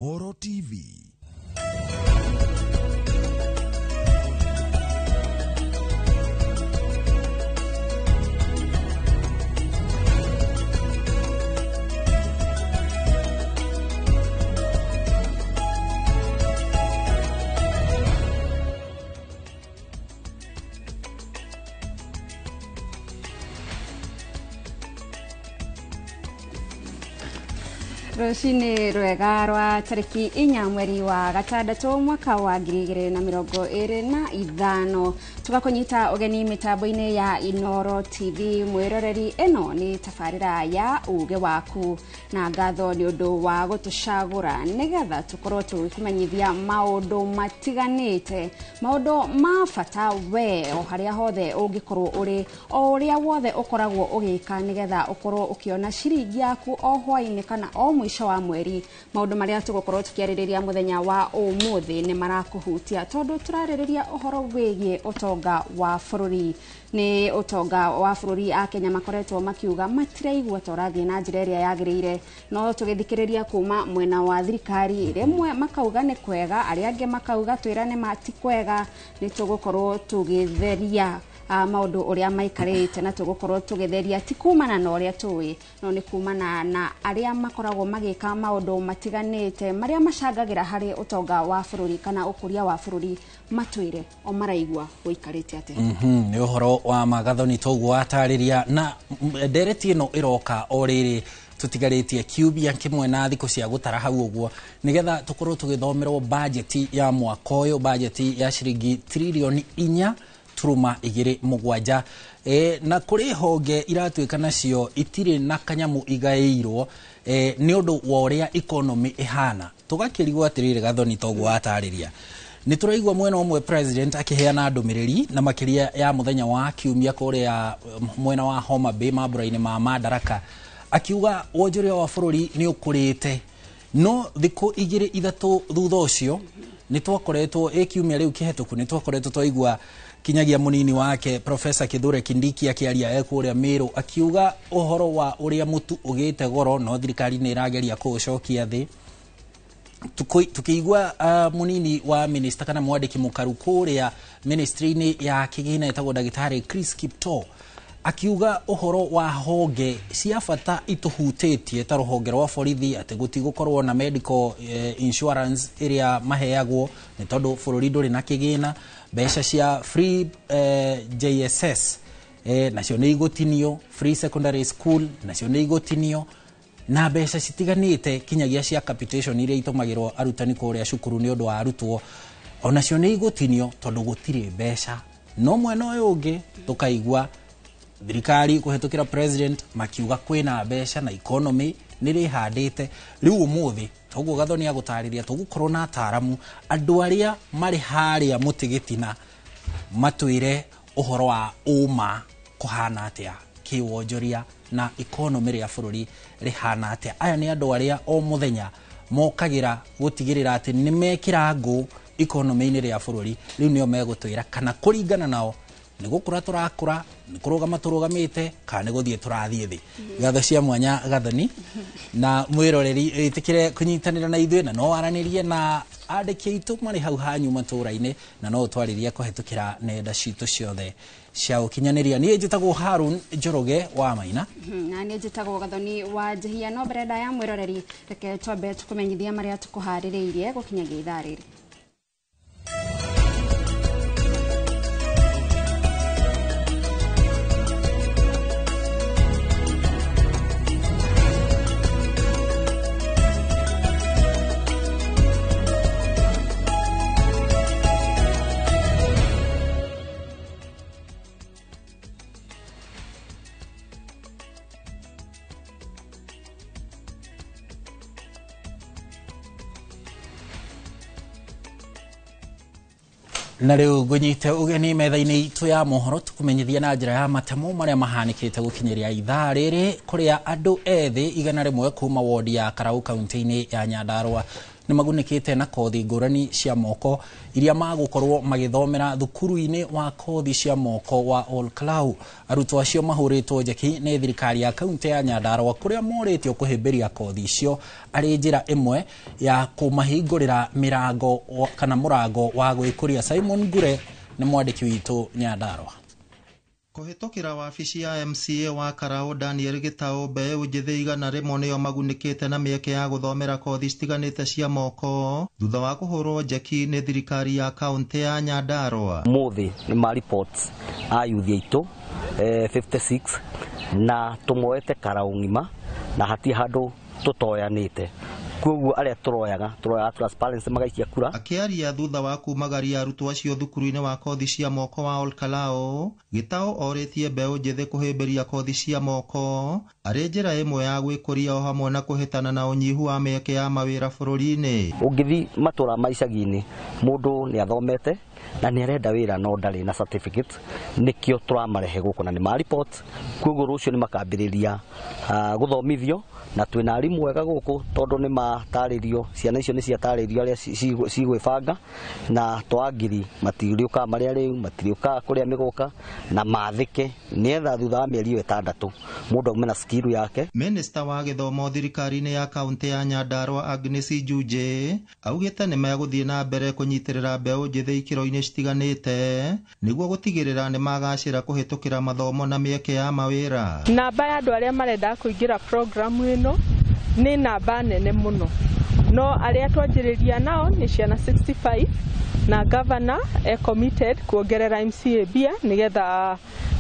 Oro TV. Rũcinĩ rwega rwa tarĩki 4 mweri wa 6 mwaka wa 2025 tũgakũnyita ũgeni mĩtambo-inĩ ya Inooro TV. Mwĩroreri, ĩno nĩ tabarĩra ya Uge Waku, na ngatho nĩ ũndũ wa gũtũcagũra nĩgetha tũkorwo tũgĩkũmenyithia maũndũ matiganĩte, maũndũ ma bata we o harĩa hothe ũngĩkorwo ũrĩ, o ũrĩa wothe ũkoragwo ũgĩka nĩgetha ũkorwo ũkĩona ciringi yaku o hwainĩ kana o mũico wa mweri. Maũndũ marĩa tũgũkorwo tũkĩarĩrĩria mũthenya wa ũmũthĩ nĩ marakũhutia tondũ tũrarĩrĩria ũhoro wĩgiĩ ũtonga wa bũrũri. Nĩ ũtonga wa bũrũri Akenya makoretwo makiuga matiraigua ta ũrathiĩ na njĩra ĩrĩa yagĩrĩire, no tũgĩthikĩrĩria kuma mwena wa thirikari rĩmwe makauga nĩ kwega, arĩa angĩ makauga twĩrane ma ti kwega. Nĩ tũgũkorwo tũgĩtheria maũndũ ũrĩa maikarĩte, na tũgũkorwo tũgĩtheria ti kumana na ũrĩa tũĩ, no nĩ kumana na arĩa makoragwo magĩka maũndũ matiganĩte marĩa macangagĩra harĩ ũtonga wa bũrũri kana ũkũria wa bũrũri, matwĩre o maraigua gũikarĩte atĩa. Nĩ ũhoro wa Magathoni toguo watarĩria, na ndereti ĩno ĩroka o rĩrĩ tũtigarĩtie kiumia kĩmwe na thikũ cia gũtara hau ũguo, nĩgetha tũkorwo tũgĩthomerwo bajeti ya mwaka ũyũ, bajeti ya ciringi tririoni 4.27. Na kũrĩ honge iratuĩka nacio itirĩ na kanyamũ igaĩirwo nĩ ũndũ wa ũrĩa economy ĩhana. Tũgakĩrigwo atĩrĩrĩ, Gathoni, toguo watarĩria, nĩ tũraigua mwena ũmwe president akĩheana ndũmĩrĩri na makĩria ya mũthenya wa kiumia kũrĩa mwena wa Homa Bay mambura-inĩ ma Madaraka, akiuga wonjoria wa bũrũri nĩ ũkũrĩte, no thikũ 2 3 thutha ũcio nĩ twakoretwo ĩ kiumia rĩu kĩhetũku nĩ twakoretwo twaigua kinyagia mũnini wake Professor Kithure Kindiki akĩaria e kũrĩa Meru akiuga ũhoro wa ũrĩa mũtu ũgĩte goro, no thirikari nĩ ĩrageria kũũcokia thĩ. Tukĩigua mũnini wa minister kana mwandĩki mũkaru kũrĩa ministry-inĩ ya kĩgĩna ĩtagwo ndagĩtarĩ Chris Kiptoo akiuga ũhoro wa honge cia bata itũhutĩtie ta rũhonge rwa borithi, atĩ gũtigũkorwo na medical insurance ĩrĩa maheagwo nĩ tondũ bũrũri ndũrĩ na kĩgĩna, mbeca cia free JSS nacio nĩ igũtinio, free secondary school nacio nĩ igũtinio, na mbeca citiganĩte kinyagia cia capitation iria itũmagĩrwo arutani kũrĩa cukuru nĩ ũndũ wa arutwo onacio nĩ igũtinio tondũ gũtirĩ mbeca. No mwena ũyũ ũngĩ tũkaigua thirikari kũhetũkĩra president makiuga kwĩna mbeca na economy nĩ rĩhandĩte. Rĩu ũmũthĩ toguo Gathoni agũtarĩria tũgũkorwo na ataramu andũ arĩa marĩ harĩa mũtĩ gĩtina matwĩre ũhoro wa ũma kũhana atĩa kĩwonjoria na economy rĩa bũrũri rĩhana atĩa. Aya nĩ andũ arĩa o mũthenya mokagĩra gũtigĩrĩra atĩ nĩ mekĩra ngũ economy-inĩ rĩa bũrũri. Rĩu nĩo megũtwĩra kana kũringana nao nĩ gũkũra tũrakũra, nĩ kũrũgama tũrũgamĩte, kana nĩ gũthiĩ tũrathiĩ thĩ. Ngatho cia mwanya Gathoni na mwĩroreri, ĩtĩkĩre kũnyitanĩra na ithuĩ, na no waranĩrie na andĩki aitũ marĩ hau hanyu matũra-inĩ, na no ũtwarĩrie kũhetũkĩra nenda citũ ciothe cia ũkinyanĩria. Niĩ njĩtagwo Harun Njoroge wa Maina, na niĩ njĩtagwo Gathoni wa Njihia. No mbere ndaya mwĩroreri, reke twambe tũkũmenyithia marĩa tũkũharĩrĩirie gũkinyagia ithaa rĩrĩ. Na rĩu ngũnyite ũgeni metha-inĩ itũ ya mohoro tũkũmenyithia na njĩra ya matemo marĩa mahanĩkĩte gũkinyĩria ithaa rĩrĩ, kũrĩa andũ ethĩ 101 kuma wodi ya Karau kaunti-inĩ ya Nyandarua Nĩ magunĩkĩte na kothi ngũrani cia moko iria magũkorwo magĩthomera thukuru-inĩ wa kothi cia moko wa Olkalau. Arutwo acio mahũrĩtwo njeki nĩ thirikari ya kaunti ya Nyandarua kũrĩa morĩtio kũhĩmbĩria kothi icio arĩ njĩra ĩmwe ya kũmahingũrĩra mĩrango kana mũrango wa gwĩkũria. Simon Ngure nĩ mwandĩki witũ Nyandarua. Kũhĩtũkĩra wabici ya MCA wa Karau Daniel Gitau, mbeũ njĩthĩ 100 nĩo magunĩkĩte na mĩeke ya gũthomera kothi citiganĩte cia moko thutha wa kũhũrwo njeki nĩ thirikari ya kaunti ya Nyandarua. Mũthĩ nĩ ma reports a yuthi aitũ 56 na tũmoete Karau ng'ima na hatirĩ handũ tũtoyanĩte, koguo arĩa tũroyaga transparency magaikia kura. Akĩaria thutha wa kumagaria arutwo acio thukuru-inĩ wa kothi cia moko wa Olkalau, Gitau orĩtie mbeũ njĩthĩ kũhĩmbĩria kothi cia moko arĩ njĩra ĩmwe ya gwĩkũria o hamwe na kũhĩtana na ũnyihu wa mĩeke ya mawĩra bũrũri-inĩ. Ũngĩthi matũra ma icagi-inĩ, mũndũ nĩ athomete na nĩ arenda wĩra no ndarĩ na certificate, nĩkĩo tũramarehe gũkũ na nĩ ma report, koguo rũciũ nĩ makambĩrĩria gũthomithio na twĩna arimũ ega gũkũ tondũ nĩ matarĩrio, ciana icio nĩ ciatarĩrio arĩa cigwĩbanga na twangiri matirĩũkaga marĩa rĩu matirĩũkaga kũrĩa mĩgũka na mathĩke nĩetha thutha wa mĩeri 6 mũndũ aume na skill yake. Minista wa gĩthomo thirikari-inĩ ya kaunti ya Nyandarua Agnes Njunje augĩte nĩ megũthiĩ na mbere kũnyitĩrĩra mbeũ njĩthĩ ikĩro-inĩ citiganĩte nĩguo gũtigĩrĩra nĩ magacĩra kũhĩtũkĩra mathomo na mĩeke ya mawĩra. Namba ya andũ arĩa marenda kũingĩra programu ĩno nĩ namba nene mũno, no arĩa twanjĩrĩria nao nĩ ciana 65 na governor e committed kuongerera MCA mbia nĩgetha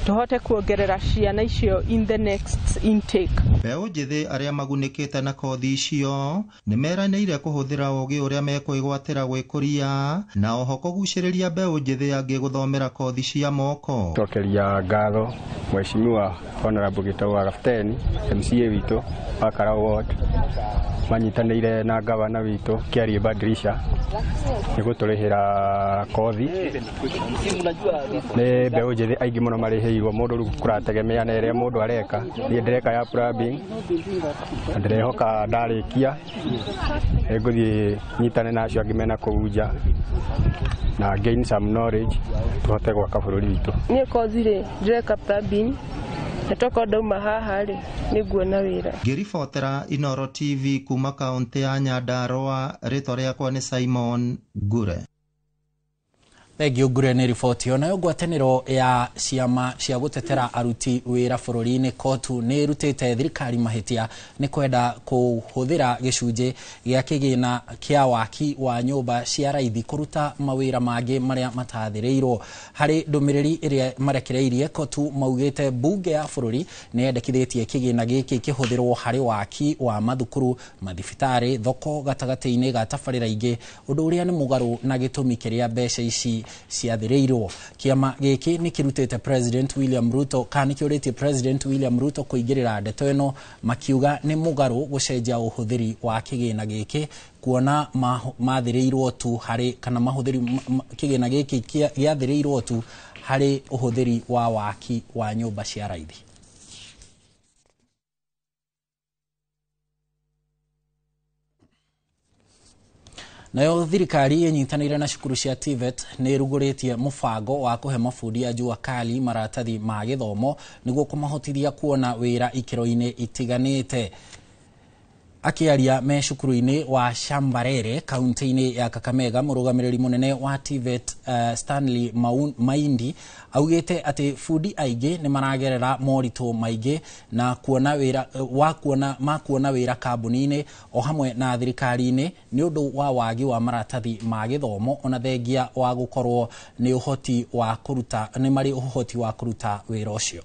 tũhote kuongerera ciana icio in the next intake. Mbeũ njĩthĩ arĩa magunĩkĩte na kothi icio nĩ meranĩire kũhũthĩra ũũgĩ ũrĩa mekwĩgwatĩra gwĩkũria na oho kũgucĩrĩria mbeũ njĩthĩ angĩ gũthomera kothi cia moko. Cokeria ngatho Mheshimiwa Honorable Gitau wa Kapteni MCA witũ wa Karau Ward manyitanĩire na gavana witũ Kiarie Badirisha nĩ gũtũrĩhĩra kothi. Nĩ mbeũ njĩthĩ aingĩ mũno marĩhĩirwo, mũndũ rĩu kũrategemea na ĩrĩa mũndũ areka. Niĩ ndĩreka ya plumbing na ndĩrehoka ndarĩkia ngũthiĩ nyitane na acio angĩ mena kũu nja na gain some knowledge tũhote gwaka bũrũri witũ. Niĩ kothi rĩ ndĩreka plumbing na tokorwo ndauma haha rĩ nĩnguona wĩra. Ngĩribotera Inooro TV kuma kaunti ya Nyandarua, rĩtwa rĩakwa nĩ Simon Ngure. Thengio Ngure nĩ riboti ĩyo. Nayo ngwatanĩro ya ciama cia gũtetera aruti wĩra bũrũri-inĩ KOTU nĩ ĩrutĩte thirikari mahĩtia nĩ kwenda kũhũthĩra gĩcunjĩ gĩa kĩgĩna kĩa waki wa nyũmba cia raithi kũruta mawĩra mangĩ marĩa matathĩrĩirwo. Harĩ ndũmĩrĩri ĩrĩa marekereirie, KOTU maugĩte mbunge ya bũrũri nĩ yendekithĩtie kĩgĩna gĩkĩ kĩhũthĩrwo harĩ waki wa mathukuru, mathibitarĩ, thoko gatagatĩ-inĩ ga tabarĩra ingĩ, ũndũ ũrĩa nĩ mũgarũ na gĩtũmi kĩrĩa mbeca ici ciathĩrĩirwo. Kĩama gĩkĩ nĩ kĩrutĩte President William Ruto kana nĩ kĩũrĩtie President William Ruto kũingĩrĩra ndeto ĩno, makiuga nĩ mũgarũ gũcenjia ũhũthĩri wa kĩgĩna gĩkĩ kuona mathĩrĩirwo tu harĩ kana mahũthĩri kĩgĩna gĩkĩ gĩathĩrĩirwo tu harĩ ũhũthĩri wa waki wa nyũmba cia raithi. Nayo thirikari ĩnyitanĩire na cukuru cia TVET nĩ ĩrugũrĩtie mũbango wa kũhe mabundi a jua kali maratathi ma gĩthomo nĩguo kũmahotithia kuona wĩra ikĩro-inĩ itiganĩte. Akĩaria me cukuru-inĩ wa Shambarere kaunti-inĩ ya Kakamega, mũrũgamĩrĩri mũnene wa TVET Stanley Maindi augĩte atĩ bundi aingĩ nĩ maragerera moritũ maingĩ na kuona wĩra wa kuona makuona wĩra kambuni-inĩ o hamwe na thirikari-inĩ nĩ ũndũ wa wagi wa maratathi ma gĩthomo ona thengia wa gũkorwo nĩ ũhoti wa kũruta nĩ marĩ ũhoti wa kũruta wĩra ũcio.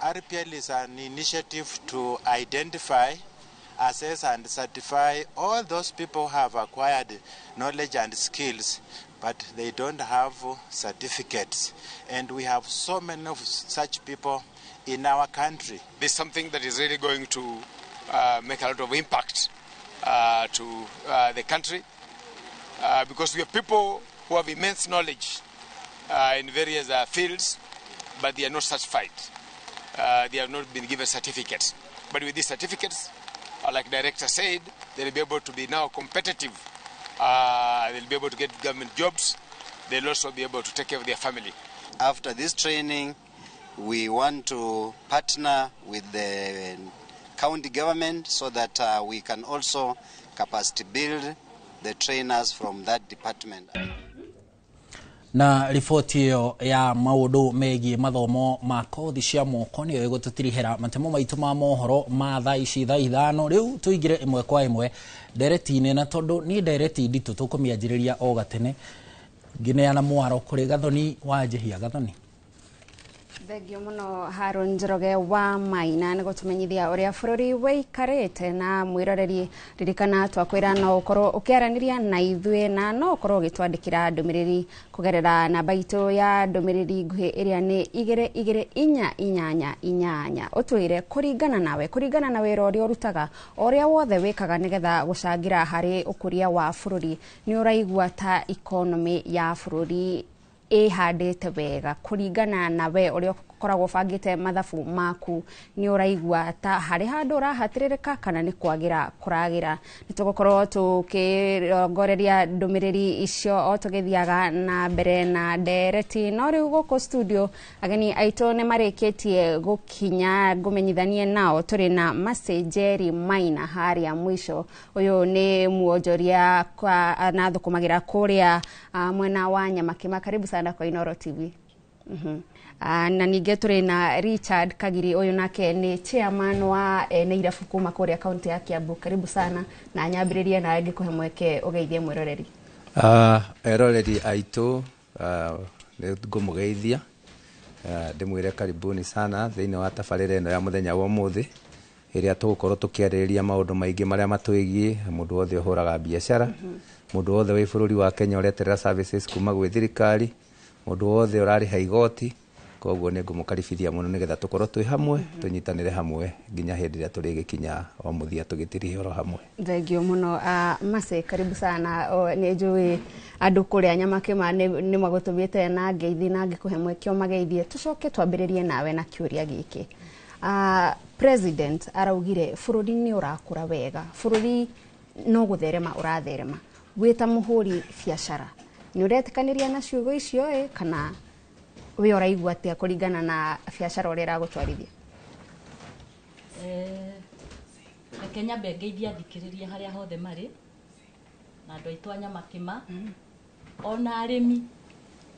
RPL is an initiative to identify, assess and certify all those people who have acquired knowledge and skills, but they don't have certificates. And we have so many of such people in our country. This is something that is really going to make a lot of impact to the country, because we have people who have immense knowledge in various fields, but they are not certified. They have not been given certificates. But with these certificates, like Director said, they'll be able to be now competitive. They'll be able to get government jobs. They'll also be able to take care of their family. After this training, we want to partner with the county government so that we can also capacity build the trainers from that department. Na riboti ĩyo ya maũndũ megiĩ mathomo ma kothi cia moko nĩyo ĩgũtũtirihĩra matemo maitũ ma mohoro ma thaa ici thaa 5. Rĩu tũingĩre ĩmwe kwa ĩmwe ndereti-inĩ, na tondũ nĩ ndereti nditũ tũkũmĩanjĩrĩria o gatene ngĩneana mwaro kũrĩ Gathoni wa Njĩhia. Gathoni. Thengio muno Harun Njoroge wa Maina nĩ gũtũmenyithia ũrĩa bũrũri wĩikarĩte. Na mwĩroreri, ririkana twakwĩra no ũkorwo ũkĩaranĩria na ithuĩ na no ũkorwo ũgĩtwandĩkĩra ndũmĩrĩri kũgerera namba itũ ya ndũmĩrĩri nguhĩ ĩrĩa nĩ 22488. Ũtwĩre kũringana nawe, kũringana na wĩra ũrĩa ũrutaga, o ũrĩa wothe wĩkaga nĩgetha gũcangĩra harĩ ũkũria wa bũrũri, nĩ ũraigua ta economy ya bũrũri ĩhandĩte wega? Kũringana na we ũrĩa ũkoragwo ũbangĩte mathabu maku, nĩ ũraigua ta harĩ handũ ũrahatĩrĩrĩka kana nĩ kwagĩra kũragĩra? Nĩ tũgũkorwo tũkĩrongoreria ndũmĩrĩri icio o tũgĩthiaga na mbere na ndereti. No rĩu gũkũ studio ageni aitũ nĩ marĩkĩtie gũkinya, ngũmenyithanie nao. Tũrĩ na Mercy Njeri Maina harĩa mũico, ũyũ nĩ muonjoria na thũkũmagĩra kũrĩa mwena wa Nyamakima. Karibu sana kwa Inooro TV. Na ningĩ tũrĩ na Richard Kagiri, ũyũ nake nĩ chairman wa ene irabu kuma kũrĩa kaunti ya Kiambu. Karibu sana, na nyambĩrĩrie nawe ngĩkũhe mweke ũgeithie mwĩroreri. Eroreri aitũ, nĩ ngũmũgeithia, ndĩmwĩre karibuni sana thĩinĩ wa tabarĩra ĩno ya mũthenya wa ũmũthĩ ĩrĩa tũgũkorwo tũkĩarĩrĩria maũndũ maingĩ marĩa matwĩgiĩ, mũndũ wothe ũhũraga biacara, mũndũ wothe wĩ bũrũri wa Kenya ũreterera services kuma gwĩ thirikari, mũndũ wothe ũrarĩha igoti. Koguo nĩ ngũmũkaribithia mũno nĩgetha tũkorwo twĩ hamwe, tũnyitanĩre hamwe nginya hĩndĩ ĩrĩa tũrĩgĩkinya o mũthia tũgĩtirihe oro hamwe. Thengio mũno. Mercy, karibu sana. Nĩ njũĩ andũ kũrĩa Nyamakĩma nĩ magũtũmĩte na ngeithi na ngĩkũhe mweke ũmageithie. Tũcoke twambĩrĩrie nawe na kĩũria gĩkĩ. President araugire bũrũri nĩ ũrakũra wega, bũrũri no gũtherema ũratherema. Wĩ ta mũhũri biacara, nĩ ũretĩkanĩria na ciugo icio ĩ, kana wĩ ũraigua atĩa kũringana na biacara ũrĩa ĩragũtwarithia? Reke nyambe ngeithie athikĩrĩria harĩa hothe marĩ, na andũ aitũ a Nyamakĩma, ona arĩmi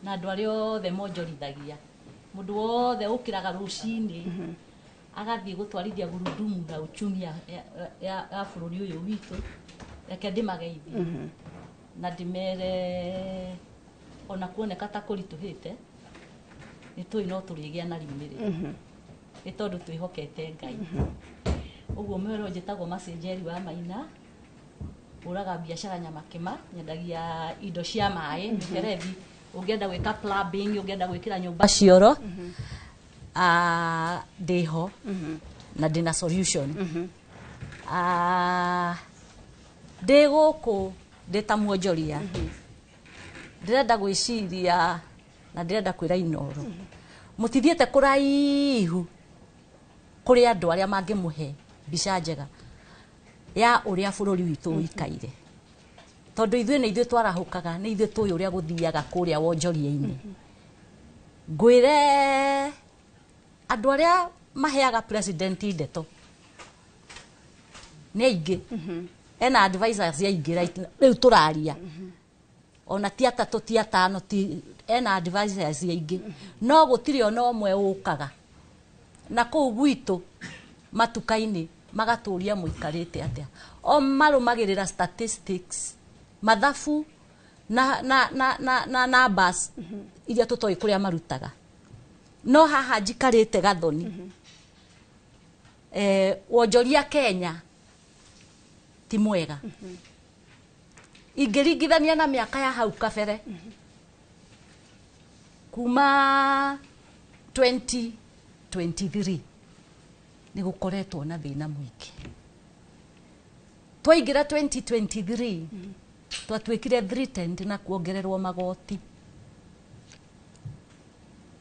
na andũ arĩa othe monjorithagia, mũndũ wothe ũkĩraga rũcinĩ agathiĩ gũtwarithia gurudumu la uchumi ya bũrũri ũyũ witũ. Reke ndĩmageithie na ndĩmere ona kuoneka ta kũritũhĩte, nĩ tũĩ no tũrĩgĩa na riumĩrĩra nĩ tondũ twĩhokete Ngai. Ũguo mwero njĩtagwo Mercy Njeri wa Maina, hũraga biacara Nyamakĩma, nyendagia indo cia maĩ, mĩberethi, ũngĩenda gwĩka plumbing, ũngĩenda gwĩkĩra nyũmba cioro, ndĩho na ndĩna solution. Ndĩ gũkũ ndĩ ta mwonjoria, ndĩrenda gwĩciria na ndĩrenda kwĩra Inooro mũtithiĩte kũraihu kũrĩ andũ arĩa mangĩmũhe mbica njega ya ũrĩa bũrũri witũ ũikaire, tondũ ithuĩ nĩ ithuĩ twarahũkaga, nĩ ithuĩ tũĩ ũrĩa gũthiaga kũrĩa wonjoria-inĩ. Ngwĩre andũ arĩa maheaga president ndeto nĩ aingĩ, ena advisors aingĩ right rĩu tũraria, ona ti atatũ ti atano, ti ena advisors aingĩ, no gũtirĩ ona ũmwe ũkaga na kũu gwitũ matuka-inĩ magatũria mũikarĩte atĩa. O marũmagĩrĩra statistics, mathabu na numbers iria tũtoĩ kũrĩa marutaga. No haha njikarĩte Gathoni, wonjoria Kenya ti mwega ingĩringithania na mĩaka ya hau kabere. Kuma 2023 nĩ gũkoretwo na thĩna mũingĩ. Twaingĩra 2023 twatuĩkire threatened na kuongererwo magoti,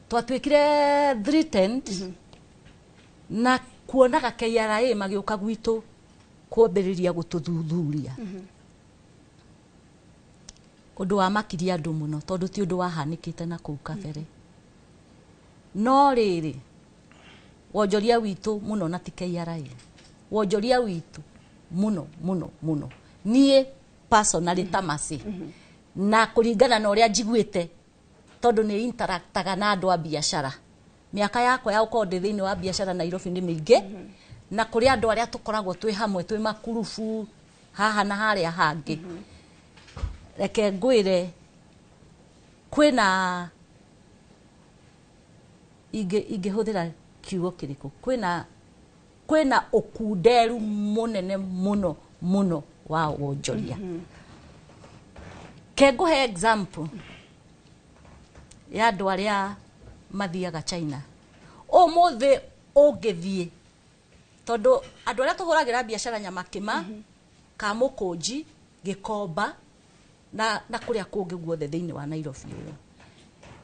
twatuĩkire threatened. Na kuonaga KRA magĩũka gwitũ kwambĩrĩria gũtũthuthuria, ũndũ wamakirie andũ mũno, tondũ ti ũndũ wahanĩkĩte na kũu kabere. No rĩrĩ, wonjoria witũ mũno na ti KRA, wonjoria witũ mũno mũno mũno, niĩ personally ta Mercy, na kũringana na ũrĩa njiguĩte, tondũ nĩ interactaga na andũ a biacara, mĩaka yakwa ya gũkorwo ndĩ thĩinĩ wa biacara Nairobi nĩ mĩingĩ, na kũrĩ andũ arĩa tũkoragwo twĩ hamwe, twĩ makurubu haha na harĩa hangĩ. Reke ngwĩre, kwĩna ingĩhũthĩra kiugo kĩrĩkũ, kwĩna ũkunderu mũnene mũno mũno wa wonjoria. Ke ngũhe example ya andũ arĩa mathiaga China. Ũmũthĩ ũngĩthiĩ, tondũ andũ arĩa tũhũragĩra biacara Nyamakĩma, Kamũkũnji, Gĩkomba na kũrĩa kũngĩ guothe thĩinĩ wa Nairobi ũyũ,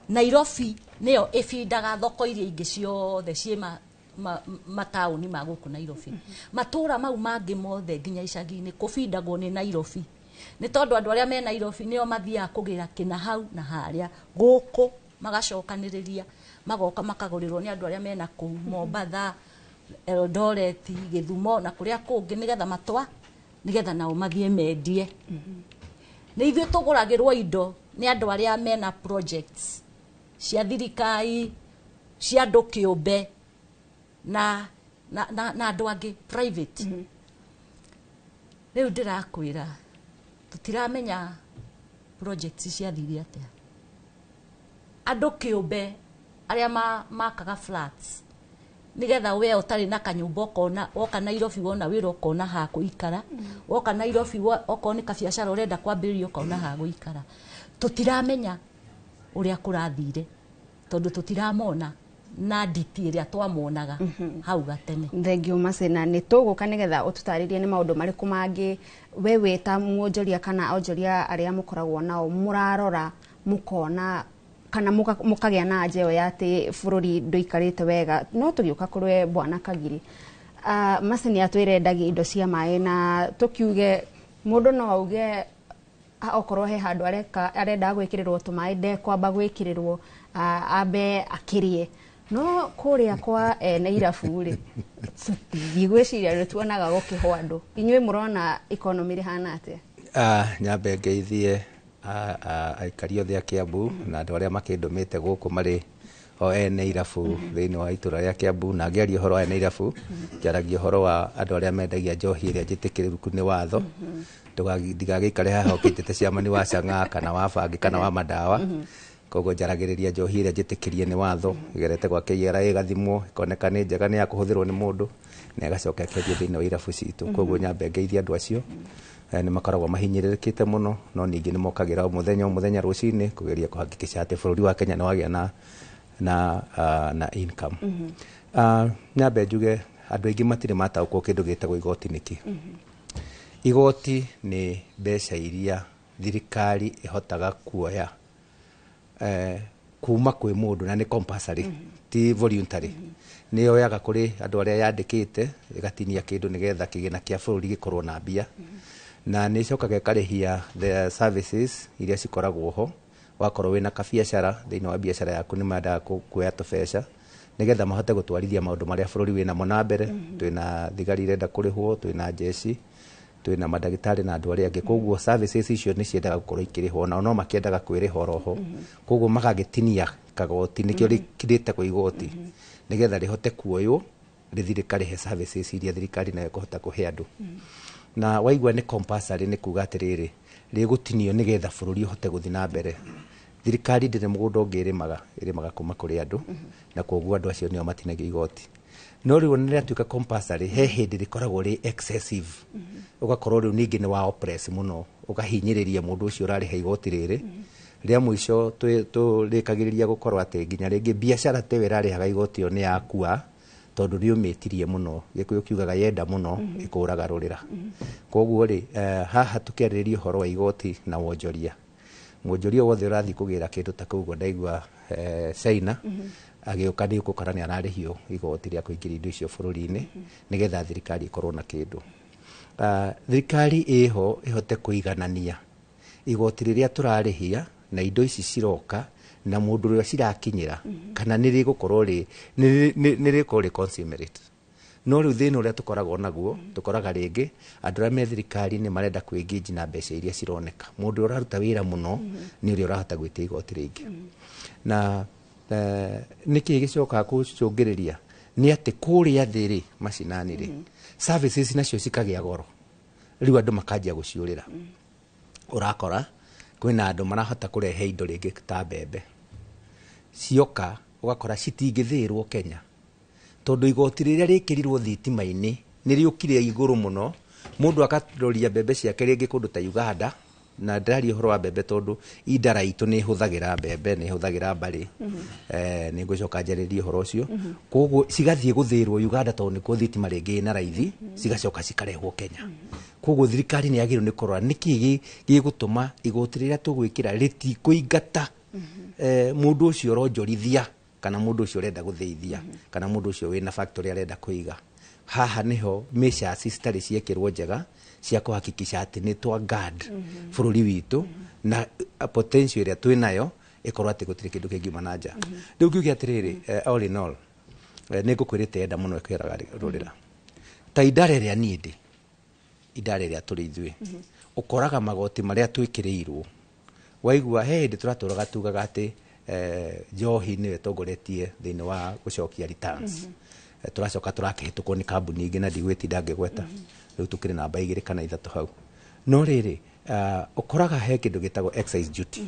Nairobi nĩyo ĩbindaga thoko iria ingĩ ciothe ciĩ mataũni ma gũkũ Nairobi. Matũra mau mangĩ mothe nginya icagi-inĩ kũbindagwo nĩ Nairobi, nĩ tondũ andũ arĩa me Nairobi nĩo mathiaga kũgĩra kĩna hau na harĩa gũkũ, magacokanĩrĩria, magoka makagũrĩrwo nĩ andũ arĩa mena kũu Mombatha, Eldoret, Gĩthumo na kũrĩa kũngĩ, nĩgetha matwa, nĩgetha nao mathiĩ mendie. Nĩ ithuĩ tũgũragĩrwo indo nĩ andũ arĩa mena projects cia thirikari, cia andũ kĩũmbe na andũ angĩ private. Rĩu ndĩrakwĩra, tũtiramenya projects ciathire atĩa. Andũ kĩũmbe arĩa makaga flats, nĩgetha we ũtarĩ na kanyũmba ũkona, woka Nairobi wona wĩra ũkona ha kũikara, woka Nairobi okorwo nĩ kabiacara ũrenda kwambĩrĩria ũkona ha gũikara. Tũtiramenya ũrĩa kũrathire, tondũ tũtiramona na nditi ĩrĩa twamonaga hau gatene. Thengiũ Mercy, na nĩ tũgũka nĩgetha ũtũtarĩrie nĩ maũndũ marĩkũ mangĩ we wĩ ta mwonjoria kana onjoria arĩa mũkoragwo nao mũrarora mũkona kana mũkagĩa na anja ĩyo ya atĩ bũrũri ndũikarĩte wega. No tũgĩũka kũrĩ we Bwana Kagiri, Mercy nĩ atwĩra endagia indo cia maĩ, na tũkiuge mũndũ no auge okorwo he handũ areka arenda gwĩkĩrĩrwo tũmaĩ, ndekwamba gwĩkĩrĩrwo, ambe akĩrĩe. No kũrĩa kwa ene irabu rĩ, ndigwĩciria nĩ tuonaga gũkĩhwo andũ. Inyuĩ mũrona economy rĩhana atĩa? Nyambe ngeithie aikari othe a Kiambu na andũ arĩa makĩndũmĩte gũkũ marĩ o ene irabu thĩinĩ wa itũra rĩa Kiambu. Na ngĩaria ũhoro wa ene irabu, njaragia ũhoro wa andũ arĩa mendagia njohi ĩrĩa njĩtĩkĩrĩku nĩ watho. Ndigagĩikare haha ũkĩnjĩte ciamani wa chang'aa kana wa bangi kana wa madawa. Koguo njaragĩrĩria njohi ĩrĩa njĩtĩkĩrie nĩ watho, ĩgerete gwa KRA, ĩgathimwo, ĩkoneka nĩ njega, nĩ ya kũhũthĩrwo nĩ mũndũ, na ĩgacoka ĩkendio thĩinĩ wa irabu citũ. Koguo nyambe ngeithie andũ acio. Nĩ makoragwo mahinyĩrĩrĩkĩte mũno, no ningĩ nĩ mokagĩra o mũthenya o mũthenya rũcinĩ kũgeria kũhakikisha atĩ bũrũri wa Kenya nĩ wagĩa na income. Nyambe njuge andũ aingĩ matirĩ mataũkwo kĩndũ gĩtagwo igoti nĩkĩ. Igoti nĩ mbeca iria thirikari ĩhotaga kuoya kuma kwĩ mũndũ, na nĩ compulsory, ti voluntary. Nĩ yoyaga kũrĩ andũ arĩa yandĩkĩte, ĩgatinia kĩndũ nĩgetha kĩgĩna kĩa bũrũri gĩkorwo na mbia, na nĩ ĩcokaga ĩkarĩhia the services iria cikoragwo ho. Wakorwo wĩna kabiacara, thĩinĩ wa biacara yaku nĩ mendaga kuoya tũbeca nĩgetha mahote gũtwarithia maũndũ marĩa bũrũri wĩnamo na mbere. Twĩna thigari irenda kũrĩhwo, twĩna jeshi, twĩna mandagĩtarĩ na andũ arĩa angĩ. Koguo services icio nĩ ciendaga gũkorwo ikĩrĩhwo, nao no makĩendaga kwĩrĩha oroho. Koguo magagĩtinia kagoti, nĩkĩo rĩtagwo igoti, nĩgetha rĩhote kuoywo rĩthiĩ rĩkarĩhe services iria thirikari nayo ĩkũhota kũhe andũ. Na waigua nĩ compulsory, nĩ kuga atĩrĩrĩ, rĩgũtinio nĩgetha bũrũri ũhote gũthiĩ na mbere. Thirikari ndĩrĩ mũgũnda ũngĩ ĩrĩmaga, ĩrĩmaga kuma kũrĩ andũ, na koguo andũ acio nĩo matinagio igoti. No rĩu nĩ rĩatuĩka compulsory, he hĩndĩ rĩkoragwo rĩ excessive, ũgakorwo rĩu ningĩ nĩ wa oppress mũno, ũkahinyĩrĩria mũndũ ũcio ũrarĩha igoti rĩrĩ. Rĩa mũico tũrĩkagĩrĩria gũkorwo atĩ nginya rĩngĩ biacara ta ĩyo ĩrarĩhaga igoti ĩyo nĩ yakua, tondũ nĩ ũmĩtirie mũno. Gĩkũyũ kiugaga yenda mũno ĩkũraga rũrĩra. Koguo rĩ, haha tũkĩarĩrĩria ũhoro wa igoti na wonjoria, mwonjoria wothe ũrathiĩ kũgĩra kĩndũ ta kũu ũguo ndaigua China, Agĩũka nĩ ũgũkora nĩ ararĩhio igoti rĩa kũingĩria indo icio bũrũri-inĩ nĩgetha thirikari ĩkorwo na kĩndũ. Thirikari ĩho ĩhote kũiganania igoti rĩrĩa tũrarĩhia na indo ici ciroka na mũndũ ũrĩa cirakinyĩra, kana nĩ rĩgũkorwo rĩ nĩ rĩgũkorwo rĩ consumerate. No rĩu thĩna ũrĩa tũkoragwo naguo, tũkoraga rĩngĩ andũ arĩa me thirikari-inĩ marenda kwĩngĩnji na mbeca iria cironeka. Mũndũ ũrĩa ũraruta wĩra mũno nĩ ũrĩa ũrahota gwĩtia igoti rĩingĩ. Na nĩkĩ gĩcokaga gũcũngĩrĩria nĩ atĩ kũrĩa thĩ rĩ, macinani rĩ, services nacio cikagĩa goro, rĩu andũ makanjia gũciũrĩra. Ũrakora kwĩna andũ marahota kũrehe indo rĩngĩ ta mbembe, cioka ũgakora citingĩthĩĩrwo Kenya tondũ igoti rĩrĩa rĩkĩrirwo thitima-inĩ nĩ rĩũkire igũrũ mũno. Mũndũ akaroria mbembe ciake rĩngĩ kũndũ ta Uganda, na ndĩraria ũhoro wa mbembe tondũ indara itũ nĩ ĩhũthagĩra mbembe, nĩ ĩhũthagĩra mbarĩ. Nĩ ngũcoka njarĩrie ũhoro ũcio. Koguo cigathiĩ gũthĩĩrwo Uganda tondũ nĩkuo thitima rĩngĩ ĩna raithi, cigacoka cikarehwo Kenya. Koguo thirikari nĩ yagĩrĩirwo nĩ kũrora nĩkĩ gĩgũtũma igoti rĩrĩa tũgwĩkĩra rĩtikũingata mũndũ ũcio ũronjorithia, kana mũndũ ũcio ũrenda gũthĩithia, kana mũndũ ũcio wĩna factory arenda kũiga. Haha nĩho measures citarĩ ciekĩrwo njega cia kũhakikisha atĩ nĩ twa guard bũrũri witũ na potential ĩrĩa twĩnayo ĩkorwo atĩ gũtirĩ kĩndũ kĩngiuma na nja. Rĩu ngiuge atĩrĩrĩ, all in all, nĩ ngũkwĩrĩte enda mũno ĩkwĩraga rũrĩra ta idara ĩrĩa niĩ ndĩ, idara ĩrĩa tũrĩ ithuĩ, ũkoraga magoti marĩa twĩkĩrĩirwo. Waigua he hĩndĩ tũratũraga tugaga atĩ njohi nĩyo ĩtongoretie thĩinĩ wa gũcokia returns. Tũracoka tũrakĩhĩtũkwo nĩ kambuni ingĩ na ndigwĩtinda ngĩgweta, rĩu tũkĩrĩ namba 2 kana 3 hau. No rĩrĩ, ũkoraga he kĩndũ gĩtagwo excise duty.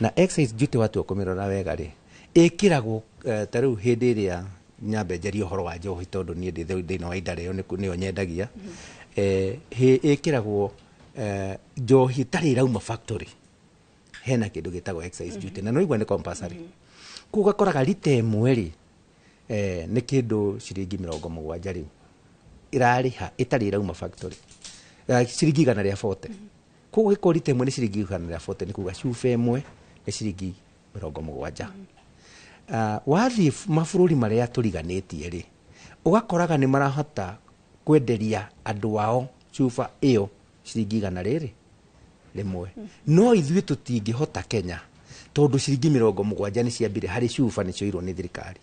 Na excise duty watua kũmĩrora wega rĩ, ĩkĩragwo ta rĩu hĩndĩ ĩrĩa nyambe njarie ũhoro wa njohi tondũ niĩ ndĩ thĩinĩ wa idara ĩyo nĩyo nyendagia. Ĩkĩragwo njohi ĩtarĩ ĩrauma factory, hena kĩndũ gĩtagwo excise duty, na no igua nĩ compulsory. Koguo ũgakoraga rita ĩmwe rĩ, nĩ kĩndũ ciringi 70 rĩu ĩrarĩha ĩtarĩ ĩrauma factory, ciringi 140. Koguo gĩkorwo rita ĩmwe nĩ ciringi 140, nĩ kuga cuba ĩmwe nĩ ciringi 70. Wathiĩ mabũrũri marĩa tũriganĩtie rĩ, ũgakoraga nĩ marahota kwenderia andũ ao cuba ĩyo ciringi 100. No ithuĩ tũtingĩhota Kenya tondũ ciringi 70 nĩ ciambire harĩ cuba nĩ cioirwo nĩ thirikari.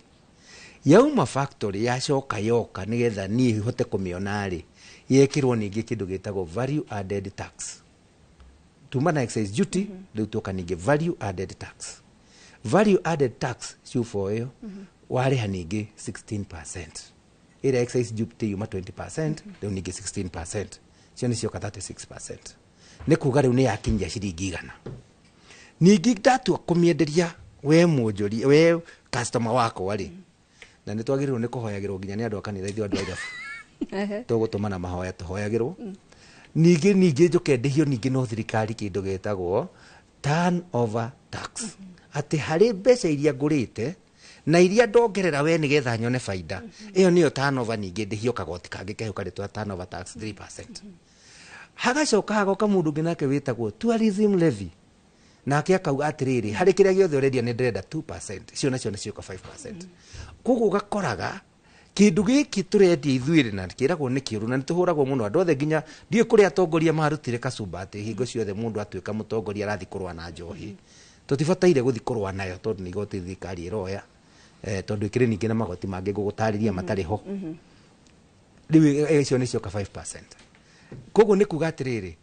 Yauma factory yacoka yoka nĩgetha niĩ hote kũmĩona rĩ, yekĩrwo ningĩ kĩndũ gĩtagwo value added tax. Tuma na excise duty, rĩu tuoka ningĩ value added tax. Value added tax cuba ĩyo warĩha ningĩ 16%. Ĩrĩa excise duty yuma 20%, rĩu ningĩ 16%, cio nĩ cioka 36%. Nĩ kuga rĩu nĩ yakinyia ciringi 100. Ningĩ ndatua kũmĩenderia we mwonjoria, we customer wakwa rĩ, na nĩ twagĩrĩirwo nĩ kũhoyagĩrwo nginya nĩ andũ a kanitha, ithuĩ andũ a irabu tũgũtũmana mahoya tũhoyagĩrwo. Ningĩ njũke ndĩhio ningĩ no thirikari kĩndũ gĩtagwo turnover tax, atĩ harĩ mbeca iria ngũrĩte na iria ndongerera we nĩgetha nyone baida, ĩyo nĩyo turnover. Ningĩ ndĩhio kagoti kangĩ keho karĩtwa turnover tax 3%. Hagacoka hagoka mũndũ ũngĩ nake wĩtagwo tourism levy, nake akauga atĩrĩrĩ, harĩ kĩrĩa gĩothe ũrendia nĩ ndĩrenda 2%. Icio nacio nĩ cioka 5%. Koguo ũgakoraga kĩndũ gĩkĩ tũrendia ithuĩ na kĩragwo nĩ kĩũru, na nĩ tũhũragwo mũno andũ othe, nginya ndiũĩ kũrĩa atongoria marutire kacumba atĩ hingo ciothe mũndũ atuĩka mũtongoria arathiĩ kũrũa na njohi. Tũtibataire gũthiĩ kũrũa nayo tondũ nĩ igoti thirikari ĩroya, tondũ ĩkĩrĩ ningĩ na magoti mangĩ ngũgũtarĩria matarĩ ho. Rĩu icio nĩ cioka 5%. Koguo nĩ kuga atĩrĩrĩ,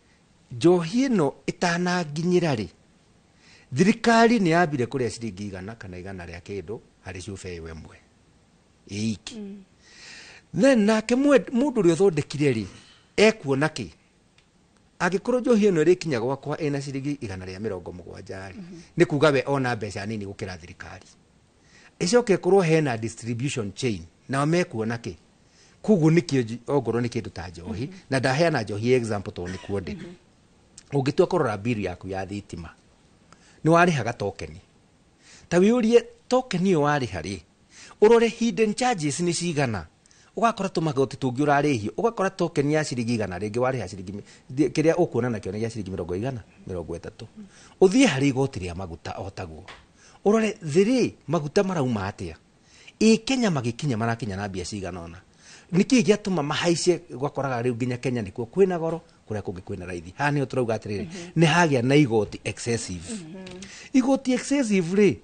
njohi ĩno ĩtananginyĩra rĩ, thirikari nĩ yambire kũrĩa ciringi 100 kana 100 rĩa kĩndũ harĩ cuba ĩyo ĩmwe ĩiki. Then nake mũndũ ũrĩa ũthondekire rĩ, ekuona kĩ angĩkorwo njohi ĩno ĩrĩkinya gwakwa ĩna ciringi 170 rĩ, nĩ kuga we ona mbeca nini gũkĩra thirikari. Ĩcoke ĩkorwo hena distribution chain, nao mekuona kĩ. Koguo nĩkĩo ongorwo nĩ kĩndũ ta njohi, na ndaheana njohi example tondũ nĩkuo ndĩ. Ũngĩtua kũrora bill yaku ya thitima, nĩ warĩhaga tokeni. Ta wĩyũrie token ĩyo warĩha rĩ, ũrore hidden charges nĩ cigana, ũgakora tũmagoti tũngĩ ũrarĩhio, ũgakora token ya ciringi 100 rĩngĩ warĩha ciringi kĩrĩa ũkuona nakĩo nĩ gĩa ciringi 130. Ũthiĩ harĩ igoti rĩa maguta o taguo, ũrore thĩrĩ maguta marauma atĩa. Ĩ Kenya magĩkinya marakinya na mbia cigana ũna? Nĩkĩ gĩatũma mahaice gwakoraga rĩu nginya Kenya nĩkuo kwĩna goro, kũrĩa kũngĩ kwĩna raithi? Haha nĩho tũrauga atĩrĩrĩ, nĩ hagĩa na igoti excessive. Igoti excessive rĩ,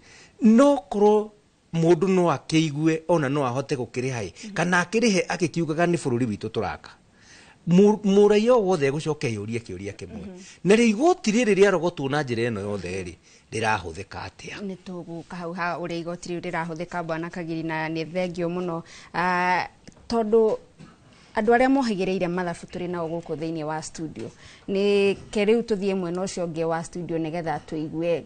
no korwo mũndũ no akĩigue ona no ahote gũkĩrĩha ĩ, kana akĩrĩhe agĩkiugaga nĩ bũrũri witũ tũraka. Mũraiya o wothe egũcoka eyũrie kĩũria kĩmwe, na rĩ igoti rĩrĩ rĩarogotwo na njĩra ĩno yothe rĩ, rĩrahũthĩka atĩa? Nĩ tũgũka hau ha ũrĩa igoti rĩu rĩrahũthĩka, bwana Kagiri, na nĩ thengio mũno. Tondũ andũ arĩa mohĩgĩrĩire mathabu tũrĩ nao gũkũ thĩinĩ wa studio, nĩ ke rĩu tũthiĩ mwena ũcio ũngĩ wa studio nĩgetha tũigue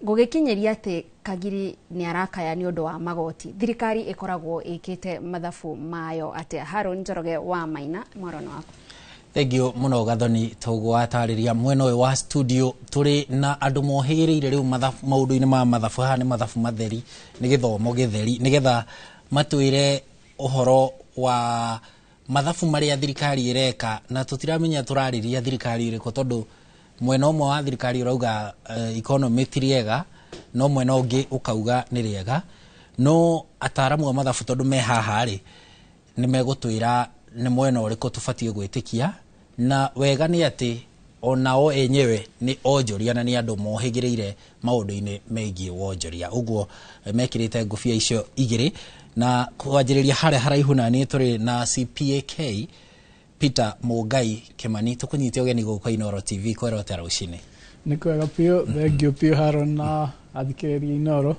gũgĩkinyĩria atĩ Kagiri nĩ arakaya nĩ ũndũ wa magoti. Thirikari ĩkoragwo ĩkĩte mathabu mayo atĩa? Haron Njoroge wa Maina, mwaro waku. Thengio mũno Gathoni. Toguo watarĩria, mwena ũyũ wa studio tũrĩ na andũ mohĩgĩrĩire rĩu maũndũ-inĩ ma mathabu. Haha nĩ mathabu matheri, nĩ gĩthomo gĩtheri, nĩgetha matwĩre ũhoro wa mathabu marĩa thirikari ĩreka, na tũtiramenya tũrarĩria thirikari ĩrĩkũ, tondũ mwena ũmwe wa thirikari ũrauga economy ti rĩega, no mwena ũngĩ ũkauga nĩ rĩega. No ataramu a mathabu tondũ me haha rĩ, nĩ megũtwĩra nĩ mwena ũrĩkũ tũbatiĩ gwĩtĩkia. Na wega nĩ atĩ onao enyewe nĩ onjoria na nĩ andũ mohĩgĩrĩire maũndũ-inĩ megiĩ wonjoria, ũguo mekĩrĩte ngũbia icio igĩrĩ. Na kwanjĩrĩria harĩa haraihu na niĩ tũrĩ na CPAK Peter Mũngai Kĩmani. Tũkũnyite ũgeni gũkũ Inooro TV. Kwerwo atĩa rũcinĩ? Nĩ kwega biũ, thengio biũ Haron na athikĩrĩria Inooro.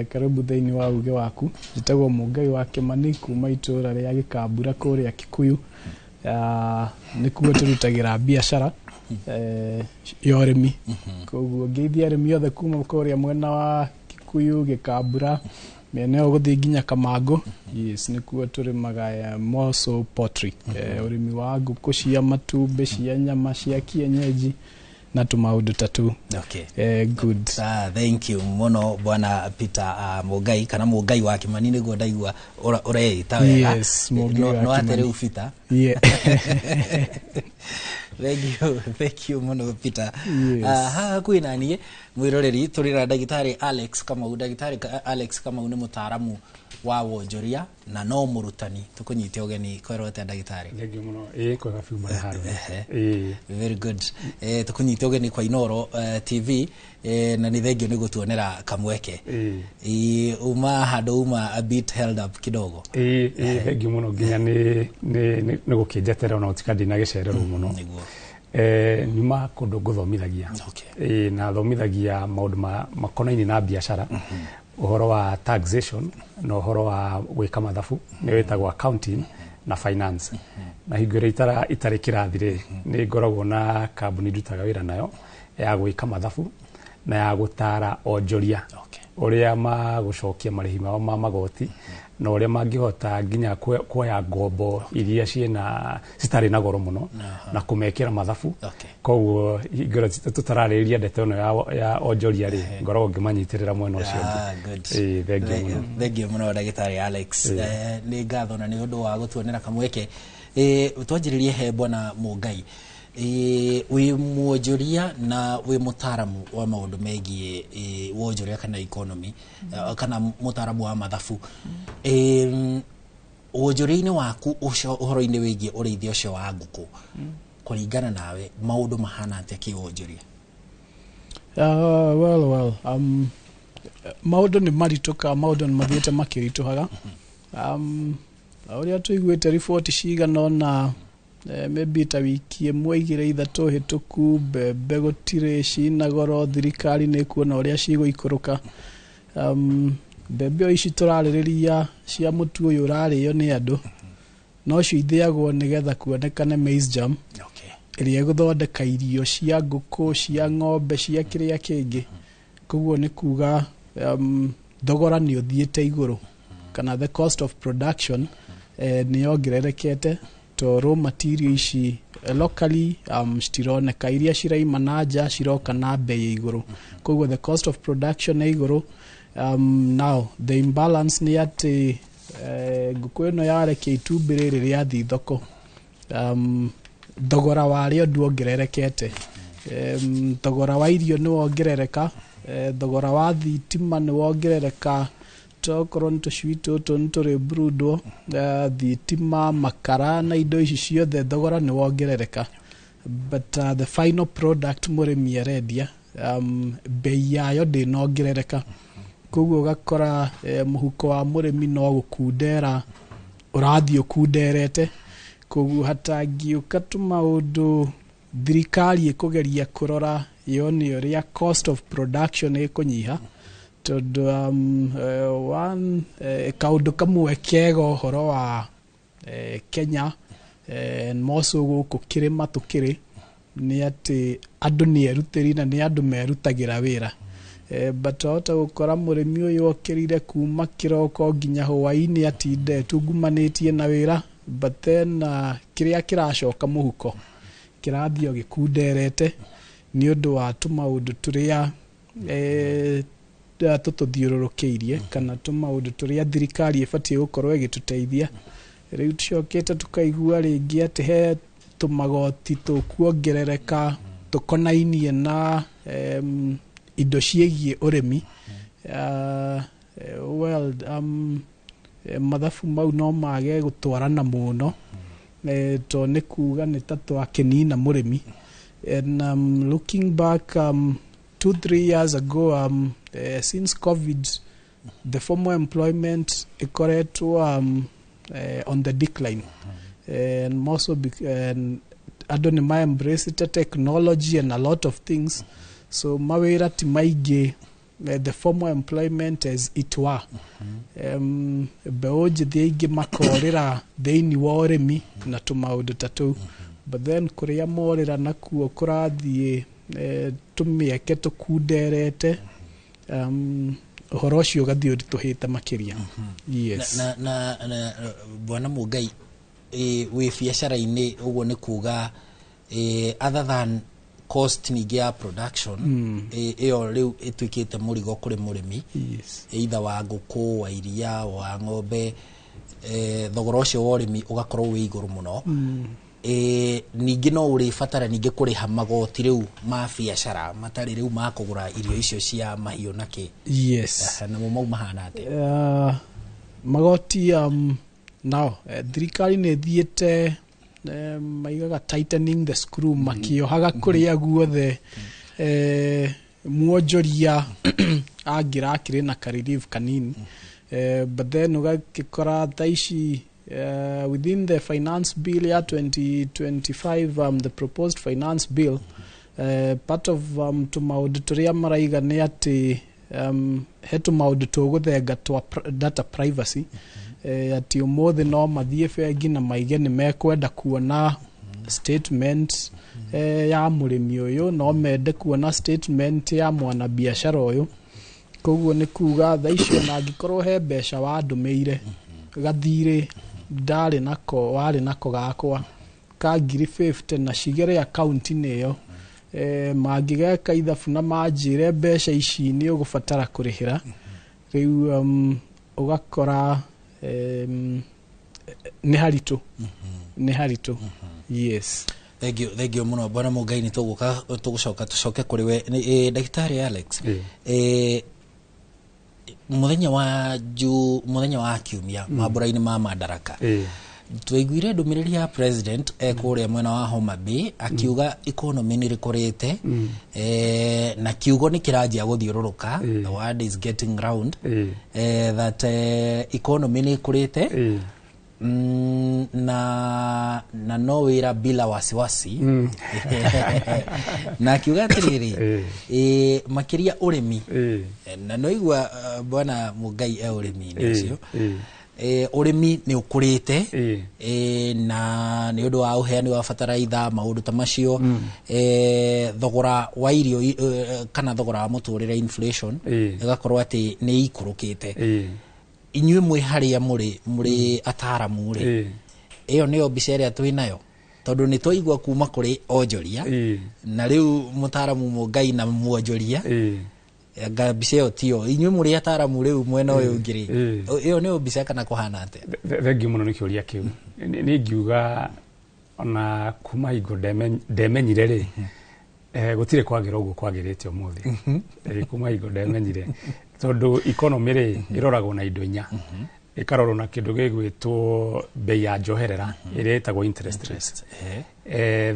Karibu thĩinĩ wa uge waku. Njĩtagwo Mũngai wa Kĩmani kuma itũũra rĩa Gĩkambura kũrĩa Kikuyu. Nĩkuo tũrutagĩra biacara ya ũrĩmi, koguo ngeithia arĩmi othe kuma kũrĩa mwena wa Kikuyu, Gĩkambura, mĩena ĩyo gũthiĩ nginya Kamangũ. Yes, nĩkuo tũrĩmaga more so poultry, ũrĩmi wa ngũkũ cia matumbĩ, cia nyama, cia kienyeji na tũmaũndũ ta tũu. Good. Ah, thank you mũno bwana Peter Mũngai kana Mũngai wa Kĩmani, nĩguo ndaigua ũreĩta wega. Yes, Mũngai wa No atĩ Kĩmani. rĩu Peter. Thank you, thank you mũno Peter. Yes. Haha hakuhĩ na niĩ, mwĩroreri, tũrĩ na ndagĩtarĩ Alex Kamau. Ndagĩtarĩ Alex Kamau nĩ mũtaaramu wa wonjoria na no mũrutani. Tũkũnyite ũgeni. Kwerwo atĩa, ndagĩtarĩ? Thengio mũno. Ĩĩ, kwega biũ bwana Haron. Ĩĩ. Very good. Tũkũnyite ũgeni kwa Inooro TV, na nĩ thengio nĩ gũtuonera kamweke. Ĩĩ. Uma handũ uma a bit held up kidogo. Ĩĩ, thengio mũno nginya nĩ gũkĩnjeterera ona gũtuĩka ndina gĩcererwo mũno. Nĩguo. Nyuma kũndũ ngũthomithagia. Ĩĩ, na thomithagia maũndũ makonainie na biacara, ũhoro wa taxation na ũhoro wa gwĩka mathabu, nĩ wĩtagwo accounting na finance. Na hingo ĩrĩa itarĩ kĩrathi rĩ, nĩ ngoragwo na kambuni ndutaga wĩra nayo ya gwĩka mathabu na ya gũtara onjoria ũrĩa magũcokia marĩhi mao ma magoti na ũrĩa mangĩhota nginya kuoya ngombo iria ciĩna citarĩ na goro mũno na kũmekĩra mathabu. Koguo hingo ĩrĩa tũtararĩrĩria ndeto ĩno ya onjoria rĩ, ngoragwo ngĩmanyitĩrĩra mwena ũcio ũngĩ. Ah, good. Ĩĩ, thengio mũno. Thengio mũno ndagĩtarĩ Alex. Nĩ ngatho na nĩ ũndũ wa gũtuonera kamweke. Twanjĩrĩrie he bwana Mũngai. Wĩ mwonjoria na wĩ mũtaaramu wa maũndũ megiĩ wonjoria kana economy, kana mũtaaramu wa mathabu. Wonjoria-inĩ waku ũcio, ũhoro-inĩ wĩgiĩ ũrĩithia ũcio wa ngũkũ, kũringana nawe maũndũ mahana atĩa kĩwonjoria? Well, maũndũ nĩ maritũ ka maũndũ nĩ mathiĩte makĩritũhaga. Ũrĩa tũiguĩte riboti cigana ũna, maybe ta wiki ĩmwe, igĩrĩ, ithatũ hĩtũku, mbembe gũtirĩ, cina goro, thirikari nĩ ĩkuona ũrĩa cigũikũrũka. Mbembe o ici tũrarĩrĩria cia mũtu ũyũ ũrarĩo nĩ andũ, nocio ithĩagwo nĩgetha kuonekane maize germ ĩrĩa ĩgũthondeka irio cia ngũkũ, cia ng'ombe, cia kĩrĩa kĩngĩ. Koguo nĩ kuga thogora nĩ ũthiĩte igũrũ kana the cost of production nĩ yongererekete to raw material ici locally citironeka, iria ciraima na nja ciroka na bei ya igũrũ, koguo the cost of production nĩ igũrũ. Now the imbalance nĩ atĩ ngũkũ ĩno yarekia itumbĩ rĩrĩ rĩathiĩ thoko, thogora warĩo nduongererekete. Thogora wa irio nĩ wongerereka, thogora wa thitima nĩ wongerereka. Tokorwo nĩ tũcui tũtũ nĩ tũrĩ brudwo, thitima, makara na indo ici ciothe, thogora nĩ wongerereka, but the final product mũrĩmi arendia, bei yayo ndĩnongerereka. Koguo ũgakora mũhuko wa mũrĩmi no gũkundera ũrathiĩ ũkunderete. Koguo hatangĩũka tũmaũndũ thirikari ĩkũgeria kũrora yone ũrĩa cost of production ĩkũnyiha, tondũ one kaũndũ kamwe kega ũhoro wa Kenya, and more so gũkũ kĩrĩma tũkĩrĩ, nĩ atĩ andũ nĩ erutĩri na nĩ andũ merutagĩra wĩra. But wahota gũkora mũrĩmi ũyũ okĩrire kuma kĩroko nginya hwaĩ-inĩ atinde tungumanĩtie na wĩra, but then kĩrĩa kĩracoka mũhuko kĩrathiĩ o gĩkunderete nĩ ũndũ wa tũmaũndũ tũrĩa tũtũthiũrũrũkĩirie kana tũmaũndũ tũrĩa thirikari ĩbatiĩ gũkorwo ĩgĩtũteithia. Rĩu tũcokete tũkaigua rĩngĩ atĩ he tũmagoti tũkuongerereka tũkonainie na indo ciĩgiĩ ũrĩmi. Well, mathabu mau no mage gũtwarana mũno, to nĩ kuga nĩ ta twakĩnina mũrĩmi. And looking back 2-3 years ago, since COVID, the formal employment ĩkoretwo on the decline, and more so and andũ nĩ ma embrace technology and a lot of things, so mawĩra ti maingĩ, the formal employment as it were. Mbeũ njĩthĩ aingĩ makorĩra thĩinĩ wa ũrĩmi na tũmaũndũ ta tũu, but then kũrĩa morĩra nakuo kũrathiĩ tũmĩeke tũkunderete, ũhoro ũcio ũgathiĩ ũritũhĩte makĩria, yes. Na bwana Mũngai, wĩ biacara-inĩ ũguo nĩ kuga other than cost ningĩ ya production, ĩyo rĩu ĩtuĩkĩte mũrigo kũrĩ mũrĩmi, either wa ngũkũ, wa iria, wa ng'ombe, thogora ũcio wa ũrĩmi ũgakorwo wĩ igũrũ mũno. Ningĩ no ũrĩbatara ningĩ kũrĩha magoti rĩu ma biacara matarĩ rĩu ma kũgũra irio icio cia mahiũ na kĩ. Namo mau mahana atĩa? Magoti, nao thirikari nĩ ĩthiĩte, maigaga tightening the screw, makĩohaga kũrĩa guothe mwonjoria angĩrakĩrĩ na ka relief kanini. But then ũgagĩkora thaa ici, within the finance bill ya 2025, the proposed finance bill, part of tũmaũndũ tũrĩa maraiga nĩ atĩ he tũmaũndũ tũgũthenga twa data privacy, atĩ ũmũthĩ no mathiĩ bengi na maige nĩ mekwenda kuona statement ya mũrĩmi ũyũ, no mende kuona statement ya mwanabiacara ũyũ. Koguo nĩ kuga thaa ici ona angĩkorwo he mbeca wandũmĩire, gathirĩ ndarĩ nako, warĩ nako gakwa ka ngiri 50 na cigere akaunti-inĩ ĩyo, mangĩgeka ithabu na manjĩre mbeca ici nĩ ũgũbatara kũrĩhĩra rĩu, ũgakora nĩ haritũ, nĩ haritũ, yes. Thank you, thank you mũno bwana Mũngai. Nĩ tũgũka tũgũcoka tũcoke kũrĩ we. Ndagĩtarĩ Alex, mũthenya wa ju mũthenya wa kiumia, mambũra-inĩ ma Madaraka, twaiguire ndũmĩrĩri ya president kũrĩa mwena wa Homa Bay akiuga economy nĩ rĩkũrĩte, na kiugo nĩ kĩranjia gũthiũrũrũka, the word is getting round, that economy nĩ ĩkũrĩte, na no wĩra bila wasiwasi, na akiuga atĩrĩrĩ, makĩria ũrĩmi, na no igua bwana Mũngai e ũrĩmi-inĩ ũcio, ũrĩmi nĩ ũkũrĩte, na nĩ ũndũ wa ũheani wa bataraitha, maũndũ ta macio, thogora wa irio kana thogora wa mũtũrĩre, inflation, ĩgakorwo atĩ nĩ ikũrũkĩte. Inyuĩ mwĩ harĩa mũrĩ ataramu rĩ, ĩyo nĩyo mbica ĩrĩa twĩ nayo? Tondũ nĩ twaigua kuma kũrĩ onjoria, na rĩu mũtaramu Mũngai na mwonjoria, anga mbica ĩyo tiyo? Inyuĩ mũrĩ ataramu rĩu mwena ũyũ ũngĩ rĩ, ĩyo nĩyo mbica kana kũhana atĩa? Thengiũ mũno nĩ kĩũria kĩu. Nĩ ingiuga ona kuma hingo ndemenyire rĩ, gũtirĩ kwagĩra ũguo kwagĩrĩte ũmũthĩ. Kuma hingo ndemenyire, Tondũ economy rĩ ĩroragwo na indo inya. Ĩkarorwo na kĩndũ gĩgwĩtwo bei ya njoherera ĩrĩa ĩtagwo interest rate.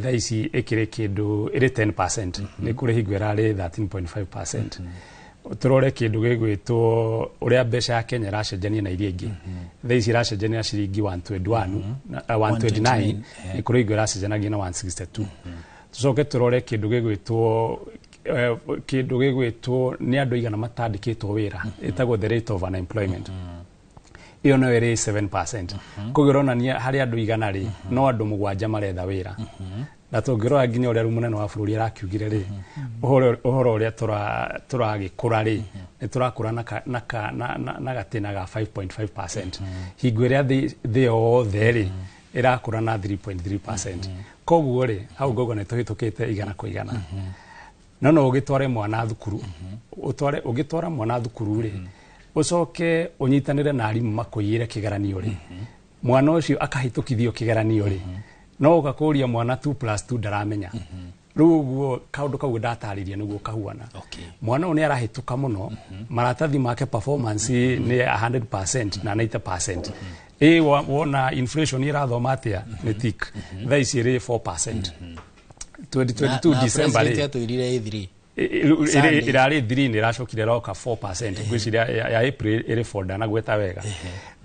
Thaa ici ĩkĩrĩ kĩndũ ĩrĩ 10%, nĩ kũrĩ hingo ĩrarĩ 13.5%. Tũrore kĩndũ gĩgwĩtwo ũrĩa mbeca ya Kenya ĩracenjania na iria ingĩ. Thaa ici ĩracenjania na ciringi 121 na 129, nĩ kũrĩ hingo ĩracenjanagia na 162. Tũcoke tũrore kĩndũ gĩgwĩtwo nĩ andũ aigana matandĩkĩtwo wĩra, ĩtagwo the rate of unemployment. Ĩyo nayo ĩrĩ 7%. Koguo ĩronania harĩ andũ 100 rĩ, no andũ 7 maretha wĩra. Na tũngĩrora nginya ũrĩa mũnene wa bũrũri arakiugire rĩ, ũhoro ũrĩa tũragĩkũra rĩ, nĩ tũrakũra na gatĩna ga 5.5%. Hingo ĩrĩa thĩ yothe rĩ ĩrakũra na 3.3%. Koguo rĩ, hau ngauga nĩ tũhĩtũkĩte 100 kwa 100. No ũgĩtware mwana thukuru, ũgĩtwara mwana thukuru rĩ, ũcoke ũnyitanĩre na arimũ makũiyĩre kĩgeranio rĩ, mwana ũcio akahĩtũkithio kĩgeranio rĩ, no ũgakũria mwana 2 + 2 ndaramenya. Rĩu ũguo kaũndũ kau ndatarĩria nĩguo kahuana. Mwana ũyũ nĩ arahĩtũka mũno, maratathi make performance nĩ 100% na 90%. Wona inflation ĩrathoma atĩa nĩ tick. Thaa ici ĩrĩ 4%. 2022 December rĩ atwĩrire 3. Ĩrarĩ 3 nĩ ĩracokire ĩroka 4%. Ngwĩciria ya April ĩrĩ 4 ndanagweta wega.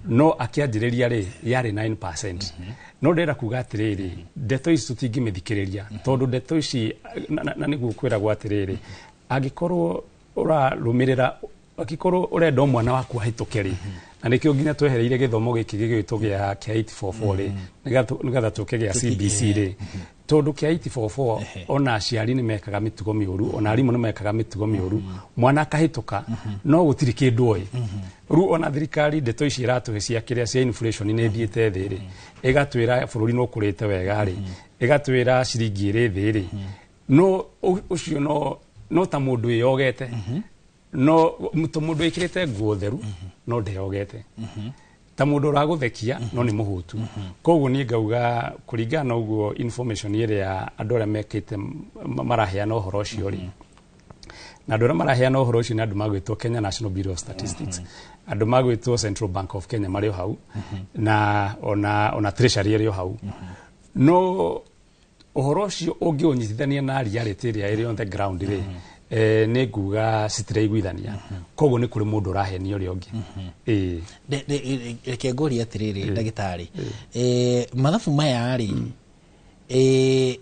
No akĩanjĩrĩria rĩ yarĩ 9%. No ndĩrenda kuga atĩrĩrĩ, ndeto ici tũtingĩmĩthikĩrĩria tondũ ndeto ici na nĩguo kwĩragwo atĩrĩrĩ, angĩkorwo ũrarũmĩrĩra, angĩkorwo ũrenda mwana waku ahĩtũke rĩ, na nĩkĩo nginya twehereire gĩthomo gĩkĩ gĩgwĩtwo gĩa 844 rĩ, nĩgetha tũke gĩa CBC rĩ, tondũ kĩa 844 ona aciari nĩ mekaga mĩtugo mĩũru, ona arimũ nĩ mekaga mĩtugo mĩũru, mwana akahĩtũka no gũtirĩ kĩndũ oĩ. Rĩu ona thirikari ndeto ici ĩratũhe cia kĩrĩa cia inflation nĩ ĩthiĩte thĩ rĩ, ĩgatwĩra bũrũri nĩ ũkũrĩte wega rĩ, ĩgatwĩra ciringi ĩrĩ thĩ rĩ, no ũcio no ta mũndũ wĩyogete, no mũndũ wĩkĩrĩte nguo theru no ndeyogete, ta mũndũ ũragũthekia no nĩ mũhũtu. Koguo niĩ ngauga kũringana na ũguo information ĩrĩa andũ arĩa mekĩte maraheana ũhoro ũcio rĩ, na andũ arĩa maraheana ũhoro ũcio nĩ andũ magwĩtwo Kenya National Bureau of Statistics, andũ magwĩtwo Central Bank of Kenya marĩ o hau, na ona Treasury ĩrĩ o hau. No ũhoro ũcio ũngĩũnyitithania na reality ĩrĩa ĩrĩ on the ground rĩ, nĩ nguga citiraiguithania. Koguo nĩ kũrĩ mũndũ ũrahenio ũrĩa ũngĩ. Reke ngũrie atĩrĩrĩ ndagĩtarĩ, mathabu maya rĩ,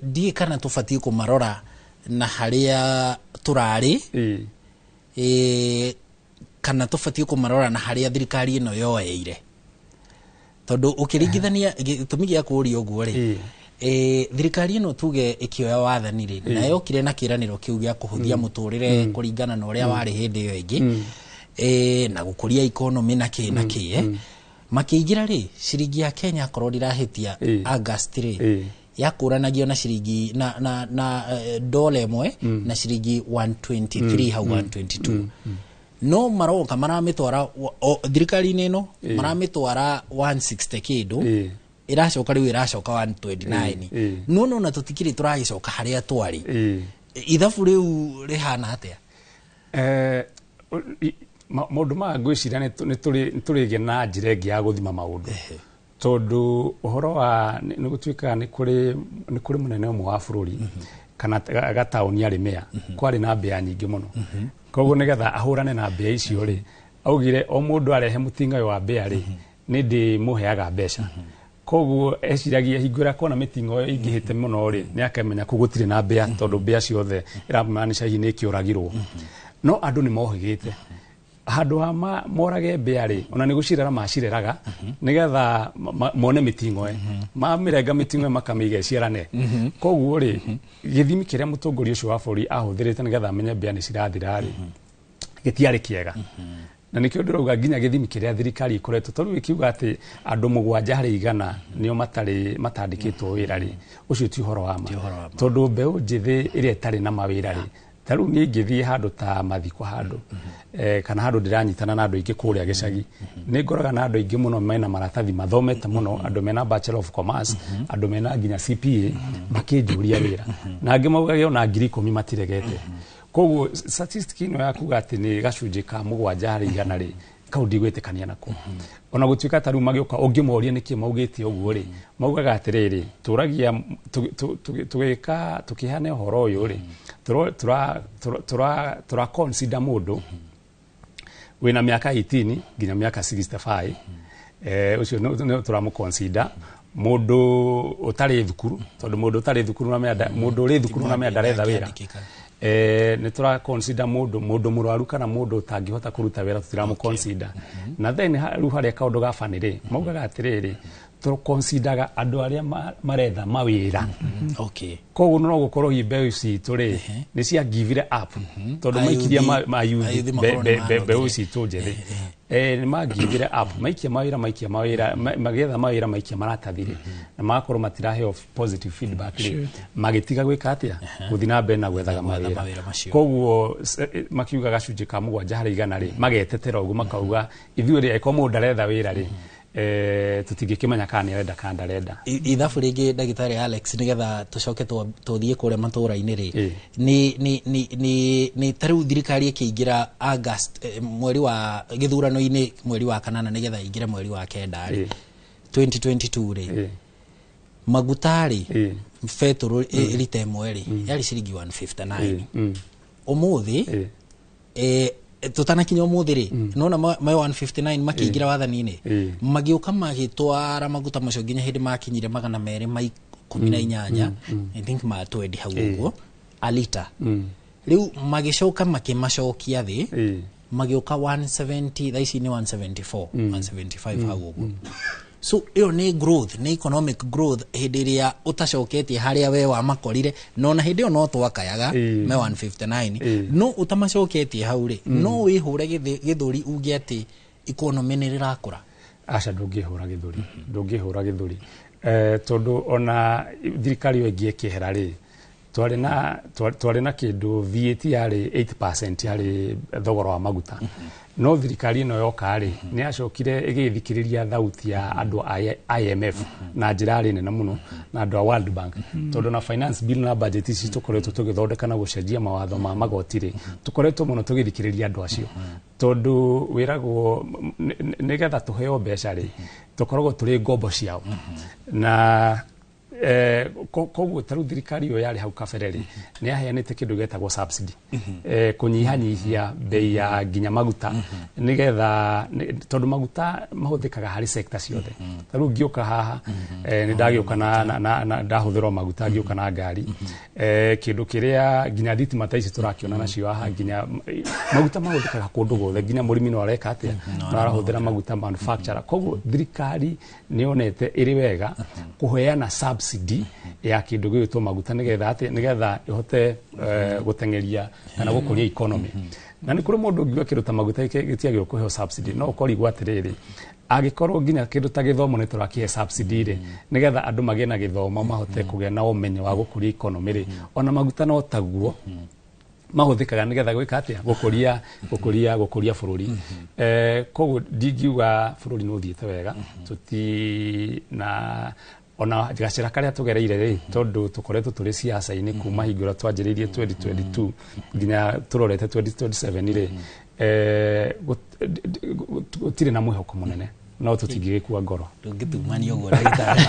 ndiĩ kana tũbatiĩ kũmarora na harĩa tũrarĩ, kana tũbatiĩ kũmarora na harĩa thirikari ĩno yoeire, tondũ ũkĩringithania gĩtũmi gĩa kũũria ũguo rĩ, thirikari ĩno tuge ĩkĩoya wathani rĩ, na yokire na kĩĩranĩro kĩu gĩa kũhũthia mũtũrĩre kũringana na ũrĩa warĩ hĩndĩ ĩyo ĩngĩ, na gũkũria economy na kĩ na kĩ. Makĩingĩra rĩ, ciringi ya Kenya akorwo ndirahĩtia August rĩ, yakũranagio na ciringi na dola ĩmwe na ciringi 123 hau 122. No maroka maramĩtwara thirikari-inĩ ĩno maramĩtwara 160 kĩndũ, ĩracoka rĩu ĩracoka 129. No nona tũtikĩrĩ tũragĩcoka harĩa twarĩ. Ithabu rĩu rĩhana atĩa? Maũndũ maya ngwĩciria nĩ tũrĩgĩa na njĩra ĩngĩ ya gũthima maũndũ, tondũ ũhoro wa nĩ gũtuĩkaga nĩ kũrĩ mũnene ũmwe wa bũrũri kana gataũni arĩ meya, kwarĩ na mbĩa nyingĩ mũno. Koguo nĩgetha ahũrane na mbĩa icio rĩ, augire o mũndũ arehe mũting'oe wa mbĩa rĩ, nĩ ndĩmũheaga mbeca. Koguo eciragia hingo ĩrĩa akona mĩting'oe ĩingĩhĩte mũno rĩ, nĩ akamenya kũu gũtirĩ na mbĩa, tondũ mbĩa ciothe ĩramaanisha hihi nĩ ĩkĩũragirwo. No andũ nĩ mohĩgĩte handũ ha morage mbĩa rĩ, ona nĩ gũcirera macireraga nĩgetha mone mĩting'oe, mamĩrenga mĩting'oe makamĩiga ĩciarane. Koguo rĩ, gĩthimi kĩrĩa mũtongoria ũcio wa bũrũri ahũthĩrĩte nĩgetha amenye mbĩa nĩ cirathira rĩ, gĩtiarĩ kĩega. Na nĩkĩo ndĩrauga nginya gĩthimi kĩrĩa thirikari ĩkoretwo, tondũ ĩkiuga atĩ andũ 7 harĩ 100 nĩo matandĩkĩtwo wĩra rĩ, ũcio ti ũhoro wa ma, tondũ mbeũ njĩthĩ ĩrĩa ĩtarĩ na mawĩra rĩ, ta rĩu niĩ ingĩthiĩ handũ ta mathiko handũ, kana handũ ndĩranyitana na andũ aingĩ kũrĩa gĩcagi, nĩ ngoraga na andũ aingĩ mũno mena maratathi mathomete mũno, andũ mena Bachelor of Commerce, andũ mena nginya CPA, makĩnjũria wĩra, na angĩ maugaga ona 10,000 matiregete. Koguo statistic ĩno ya kuga atĩ nĩ gacunjĩ ka 7 harĩ igana rĩ, kau ndigwĩtĩkania nako. Ona gũtuĩka ta rĩu magĩũka ũngĩmoria nĩkĩ maugĩte ũguo rĩ, maugaga atĩrĩrĩ, tũragia tũgĩka tũkĩheana ũhoro ũyũ rĩ, tũra consider mũndũ wĩna mĩaka 18 nginya mĩaka 65, ũcio nĩ tũramũ consider mũndũ ũtarĩ thukuru, tondũ mũndũ ũtarĩ thukuru na mũndũ ũrĩ thukuru na ndaretha wĩra. Nĩ tũra consider mũndũ mũrwaru kana mũndũ ũtangĩhota kũruta wĩra tũtiramũ consider. Na then rĩu harĩa kaũndũ ga bani rĩ, maugaga atĩrĩrĩ, tũconsideraga andũ arĩa maretha mawĩra. Koguo no gũkorwo hihi mbeũ citũ rĩ nĩ cia give it up, tondũ maikirie mayuthi mbeũ citũ njĩthĩ, nĩ ma give it up, maikia mawĩra magĩetha mawĩra, maikia maratathi rĩ, na magakorwo matiraheo positive feedback rĩ, magĩtiga gwĩka atĩa, gũthiĩ na mbere na gwethaga mawĩra. Koguo makiuga gacunjĩ ka 7 harĩ igana rĩ, magetetera ũguo makauga ithuĩ rĩ, angĩkorwo mũndũ ndaretha wĩra rĩ, tũtingĩkĩmenya kana nĩ arenda kana ndarenda. Ithabu rĩngĩ ndagĩtarĩ Alex, nĩgetha tũcoke tũthiĩ kũrĩa matũra-inĩ rĩ, nĩ ta rĩu thirikari ĩkĩingĩra August, mweri wa gĩthurano-inĩ mweri wa 8 nĩgetha ĩingĩre mweri wa 9 rĩ, 2022 rĩ, maguta rĩ, betũrũ rita ĩmwe rĩ yarĩ ciringi 159. Ũmũthĩ tutanakinya ũmũthĩ rĩ, nona ma 159 makĩingĩra wathani-inĩ, magĩũka magĩtwara maguta macio nginya hĩndĩ makinyire 218, I think ma 20 hau ũguo a lita. Rĩu magĩcoka makĩmacokia thĩ, magĩũka 170, thaa ici nĩ 174, 175 hau ũguo. So ĩyo nĩ growth, nĩ economic growth hĩndĩ ĩrĩa ũtacoketie harĩa we wamakorire, no na hĩndĩ ĩyo no twakayaga me 159, no ũtamacoketie hau rĩ, no wĩhũre gĩthũri uge atĩ economy nĩ rĩrakũra. Aca, ndũngĩhũra gĩthũri, ndũngĩhũra gĩthũri, tondũ ona thirikari ĩyo ĩngĩ ĩkĩehera rĩ, twarĩ na kĩndũ VAT yarĩ 8% yarĩ thogora wa maguta. No thirikari ĩno yoka rĩ, nĩ yacokire ĩgĩthikĩrĩria thauti ya andũ a IMF na njĩra yarĩ nene mũno, na andũ a World Bank, tondũ na finance bill na budget ici tũkoretwo tũgĩthondeka na gũcenjia mawatho ma magoti rĩ, tũkoretwo mũno tũgĩthikĩrĩria andũ acio, tondũ wĩragwo nĩgetha tũheo mbeca rĩ, tũkoragwo tũrĩ ngombo ciao. Na koguo ta rĩu thirikari ĩyo yarĩ hau kabere rĩ, nĩ yaheanĩte kĩndũ gĩtagwo subsidy, kũnyihanyihia bei ya nginya maguta, nĩgetha tondũ maguta mahũthĩkaga harĩ sector ciothe. Ta rĩu ngĩũka haha, nĩ ndagĩũka na ndahũthĩra maguta ngĩũka na ngari, kĩndũ kĩrĩa nginya thitima ta ici tũrakĩona nacio haha, nginya maguta mahũthĩkaga kũndũ guothe, nginya mũrĩmi no areka atĩa, no arahũthĩra maguta, manufacturer. Koguo thirikari nĩ yonete ĩrĩ wega kũheana subsidy ya kĩndũ gĩgwĩtwo maguta, nĩgetha atĩ nĩgetha ĩhote gũteng'eria kana gũkũria economy. Na nĩ kũrĩ mũndũ ũngiuga kĩndũ ta maguta gĩtiagĩrĩirwo kũheo subsidy, no ũkorigwo atĩrĩrĩ, angĩkorwo nginya kĩndũ ta gĩthomo nĩ tũrakĩhe subsidy rĩ, nĩgetha andũ magĩe na gĩthomo mahote kũgĩa na ũmenyo wa gũkũria economy rĩ, ona maguta no taguo mahũthĩkaga nĩgetha gwĩka atĩa, gũkũria bũrũri. Koguo ndingiuga bũrũri nĩ ũthiĩte wega, tũti na ona gacĩra karĩa tũgereire rĩ, tondũ tũkoretwo tũrĩ siasa-inĩ kuma hingo ĩrĩa twanjĩrĩirie 2022 nginya tũrorete 2027 rĩ, gũtirĩ na mwĩhoko mũnene, no tũtingĩgĩkua ngoro. Ndũngĩtumania ũguo ndagĩtarĩ.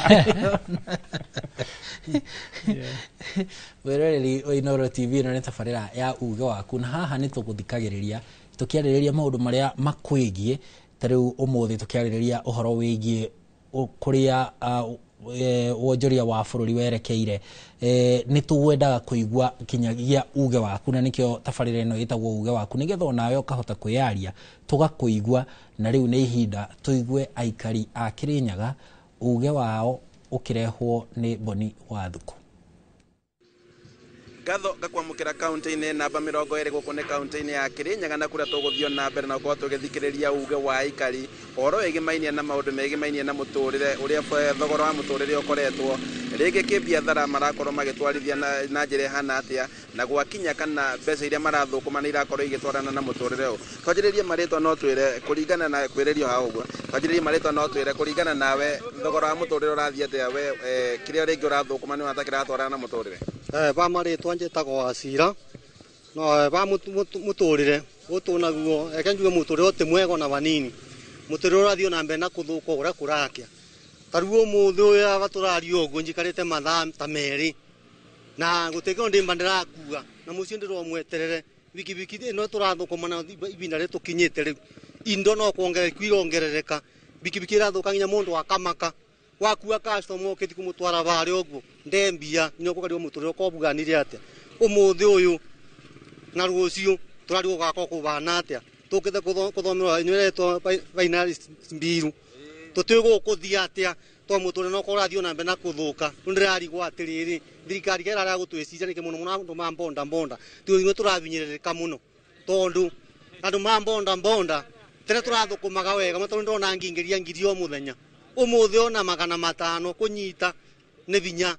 Mwĩroreri wa Inooro TV, ĩno nĩ tabarĩra ya uge waku, na haha nĩ tũgũthikagĩrĩria tũkĩarĩrĩria maũndũ marĩa makwĩgiĩ. Ta rĩu ũmũthĩ tũkĩarĩrĩria ũhoro wĩgiĩ kũrĩa wonjoria wa bũrũri werekeire. Nĩ tũgwendaga kũigua kinyagia uge waku, na nĩkĩo tabarĩra ĩno ĩtagwo uge waku, nĩgetha onawe ũkahota kwĩyaria tũgakũigua. Na rĩu nĩ ihinda tũigue aikari a Kĩrĩnyaga uge wao ũkĩrehwo nĩ Boni wa Thuku. Ngatho ngakwamũkĩra kaunti-inĩ namba 20 gũkũ nĩ kaunti-inĩ ya Kĩrĩnyaga, na kũrĩa tũgũthiĩ na mbere na gũkorwo tũgĩthikĩrĩria uge wa aikari ũhoro wĩgĩmainie na maũndũ megĩmainie na mũtũrĩre, ũrĩa thogora wa mũtũrĩre ũkoretwo rĩngĩ kĩbiathara marakorwo magĩtwarithia na njĩra ĩhana atĩa, na gwakinya kana mbeca iria marathũkũma nĩ irakorwo igĩtwarana na mũtũrĩre ũyũ. Twanjĩrĩrie marĩtwa no twĩre kũringana na kwĩrĩrio hau ũguo, twanjĩrĩrie marĩtwa no twĩre kũringana nawe thogora wa mũtũrĩre ũrathiĩ atĩa, we kĩrĩa rĩngĩ ũrathũkũma nĩ wata kĩratwarana na mũtũrĩre? Ba marĩtwa njĩtagwo Wacira, No ba muturire utunaguo eke njuge muturire ti mwega na vanini muturire urathio na mbere na kuthuka uria kurakia ta riu umuthi uyu aba turaria uguo njikarite mathaa ta meri na gutikio ndimba ndirakua na mucio ndiromweterere wiki ino turathukuma na ibinda ri tukinyite riu indo no kuongerereka irongerereka bikibiki irathuka nginya mundu akamaka wakua customer ukithi kumutwara varia uguo ndembia nyo kukario muturire ukobuganire atia umuthi uyu na rucio turari gugakwo kubana atia tukite kuthomerwa inyuretwo finalist mbiru tutiwi gukuthia atia to muturire no kurathio na mbere na kuthuka ndirarigwo atiriri thirikari kera gutwiciria niki muno muno andu ma bonda bonda tuimwe turabinyirika muno tondu andu ma bonda bonda tene turathukumaga wega matondu ndona ngingiria ngiri o muthenya umuthi ona 500 kunyita ni binya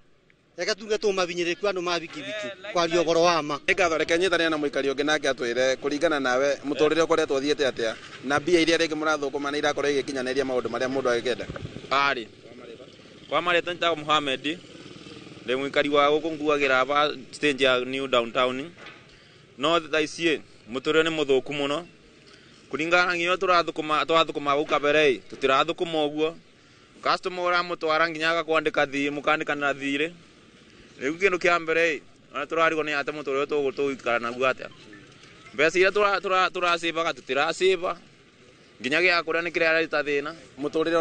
reke tuge tumabinyiriku andu ma bikibiki kwaria ugoro wa ma ngatho reke nyitane na muikari ungi nake atwire kuringana nawe muturire ukoretwo uthiete atia na mbia iria ringi murathukuma ni irakorwo igikinyaniria maundu maria mundu agikenda ari kwa marĩtwa njĩtagwo Mohamed ndĩ mũikari wa gũkũ nguagĩra aba stage ya New Downtown no thaa ici mũtũrĩre nĩ mũthũku mũno kũringana na nginya tũrathũkũma twathũkũma gũkũ kabere tũtirathũkũma ũguo customer ũramũtwara nginya agakwandĩka thirĩ mũkandĩkanĩra thirĩ rĩu kĩndũ kĩa mbere ona tũrarigwo nĩ atĩ mũtũrĩre tũgũikara naguo atĩa mbeca iria tũracĩbaga tũtiracĩba nginya gĩa kũrĩa nĩ kĩrĩa ararita thĩna mũtũrĩre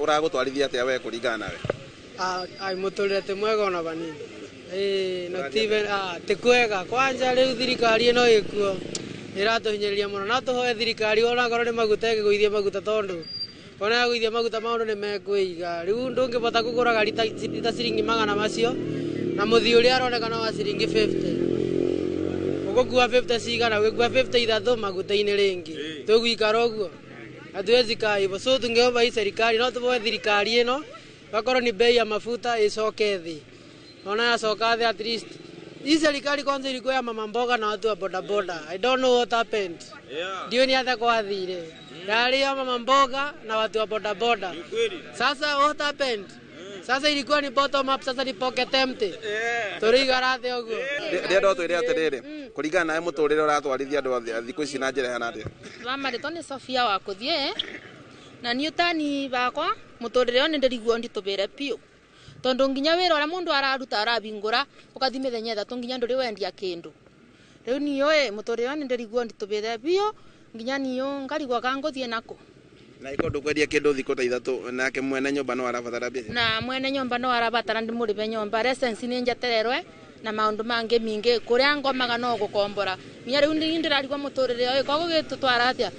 ũragũtwarithia atĩa we kũringana nawe ai mũtũrĩre ti mwega ona vanini not even ti kwega kwanja rĩu thirikari ĩno ĩkuo ĩratũhinyĩrĩria mũno no tũhoe thirikari onakorwo nĩ maguta ĩkĩgũithia maguta tondũ ona yagũithia maguta maũndũ nĩ mekwĩiga rĩu ndũngĩbota kũgũra gari ta ciringi magana macio na mũthii ũrĩa aronekana wa ciringi 50 ũgũkua 50 cigana ũgĩkua 50 ithatũ maguta-inĩ rĩngĩ tũgũikara ũguo hatuwezi kaa hivyo so tungeomba hii serikali no tuvoe thirikari ĩno wakorwo ni bei ya mafuta icoke thĩ ona yacoka thĩ at least hii serikali kwanza ilikuwa ya mama mboga na watu wa bodaboda. I don't know what happened. Ndio ni hata kwathire yarĩ ya mama mboga na watu wa bodaboda. Sasa what happened? Sasa ilikuwa ni bottom up, sasa ni pocket empty. Tũrĩigara thĩ ũguo ndĩrenda twĩre atĩrĩrĩ kũringana nawe mũtũrĩre ũratwarithia andũ a thikũ ici na njĩra ĩhana atĩa wa marĩtwa nĩ Sofia wa kũthiĩ na niĩ ũtani bakwa mũtũrĩre ũyũ nĩndĩriguo nditũbĩre biũ tondu nginya wĩra ũrĩa mũndũ araruta arabingũra ũkathi mĩthenya ĩthatũ nginya ndũrĩ wendia kĩndũ rĩu niĩ ĩ mũtũrĩre ũyũ nĩndĩriguo nditũbĩre biũ nginya niĩ ngarigwo ka ngũthiĩ nakũ na iko ndũkwendia kĩndũ thikũ ta ithatũ nake mwene nyũmba no arabatara mbia na mwene nyũmba no arabatara ndĩmũrĩbe nyũmba resensi nĩ njetererwe na maũndũ mangĩ mingĩ kũrĩa ngomaga no gũkombora nginya rĩu ndĩrarigwo mũtũrĩre ũyũ koguo gĩtũtwara atĩa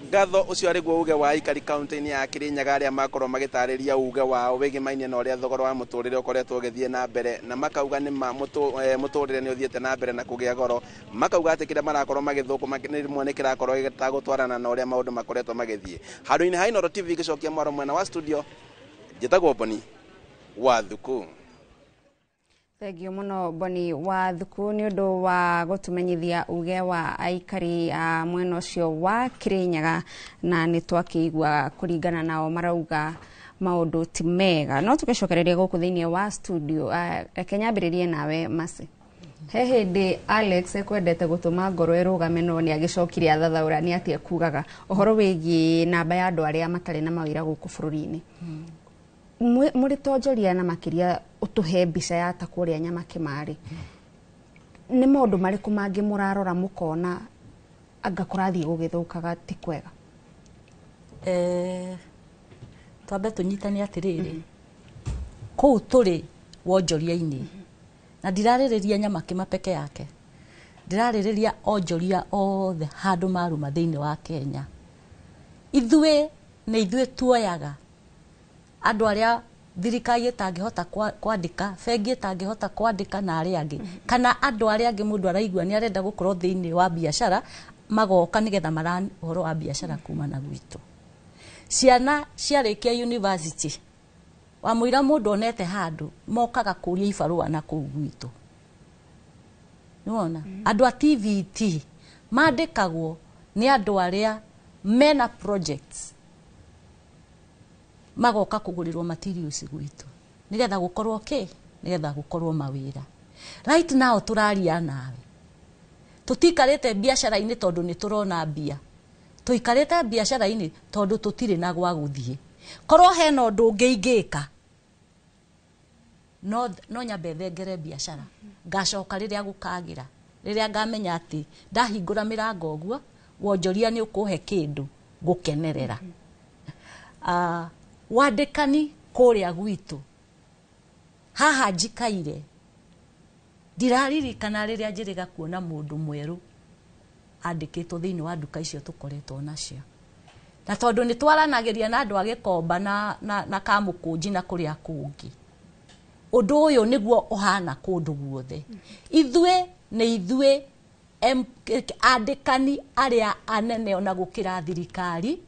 ngatho ucio arĩ guo uge wa aikari kaunti-inĩ ya Kirinyaga arĩa makorwo magĩtarĩria uge wao wĩgĩmainie na ũrĩa thogora wa mũtũrĩre ũkoretwo ũgĩthiĩ na mbere na makauga nĩ ma mũtũrĩre nĩ ũthiĩte na mbere na kũgĩa goro makauga atĩ kĩrĩa marakorwo magĩthũkũma rĩmwe nĩ kĩrakorwo gĩtagũtwarana na ũrĩa maũndũ makoretwo magĩthiĩ handũ-inĩ ha Inooro TV gĩcokia mwaro mwena wa studio njĩtagwo Boni wa Thuku. Thengio muno Boni wa Thuku nĩ ũndũ wa gũtũmenyithia uge wa aikari a mwena ũcio wa Kirinyaga na nĩ twakĩigua kũringana nao marauga maũndũ ti mega no tũgĩcokereria gũkũ thĩinĩ wa studio reke nyambĩrĩrie nawe Mercy. He hĩndĩ Alex ekwendete gũtũma ngoro ĩrũgame no nĩ agĩcokire athathaũra nĩ atĩa kugaga ũhoro wĩgiĩ namba ya andũ arĩa matarĩ na mawĩra gũkũ bũrũri-inĩ mũrĩ tonjoria na makĩria ũtũhe mbica ya ta kũrĩa Nyamakĩmarĩ nĩ maũndũ marĩkũ mangĩ mũrarora mũkona anga kũrathiĩ gũgĩthũkaga ti kwega? Twambe tũnyitane atĩrĩrĩ kũu tũrĩ wonjoria-inĩ na ndirarĩrĩria Nyamakĩma peke yake ndirarĩrĩria onjoria othe handũ maruma thĩinĩ wa Kenya ithuĩ nĩ ithuĩ tuoyaga andũ arĩa thirikari ĩtangĩhota kwandĩka bengi ĩtangĩhota kwandĩka na arĩa angĩ kana andũ arĩa angĩ mũndũ araigua nĩ arenda gũkorwo thĩinĩ wa biacara magoka nĩgetha maran ũhoro wa biacara kuma na gwitũ ciana ciarĩkia university wamũira mũndũ onete handũ mokaga kũria ibarũa na kũu gwitũ nĩwona andũ a TVET mandĩkagwo nĩ andũ arĩa mena projects magoka kũgũrĩrwo materials gwitũ nĩgetha gũkorwo kĩ nĩgetha gũkorwo mawĩra right now tũraria nawe Tũtikarĩte biacara-inĩ tondũ nĩ tũrona mbia, tũikarĩte biacara-inĩ tondũ tũtirĩ na gwa gũthiĩ. Korwo hena ũndũ ũngĩ ingĩka, no nyambe thengere biacara, ngacoka rĩrĩa gũkagĩra, rĩrĩa ngamenya atĩ ndahingũra mĩrango ũguo wonjoria nĩ ũkũhe kĩndũ gũkenerera. Wandĩkani kũrĩa gwitũ haha njikaire, ndiraririkana rĩrĩa njĩrĩga kuona mũndũ mwerũ andĩkĩtwo thĩinĩ wa nduka icio tũkoretwo nacio. Na tondũ nĩ twaranagĩria na andũ a Gĩkomba na Kamũkũnji na kũrĩa kũngĩ, ũndũ ũyũ nĩguo ũhana kũndũ guothe. Ithuĩ nĩ ithuĩ andĩkani arĩa anene ona gũkĩra thirikari,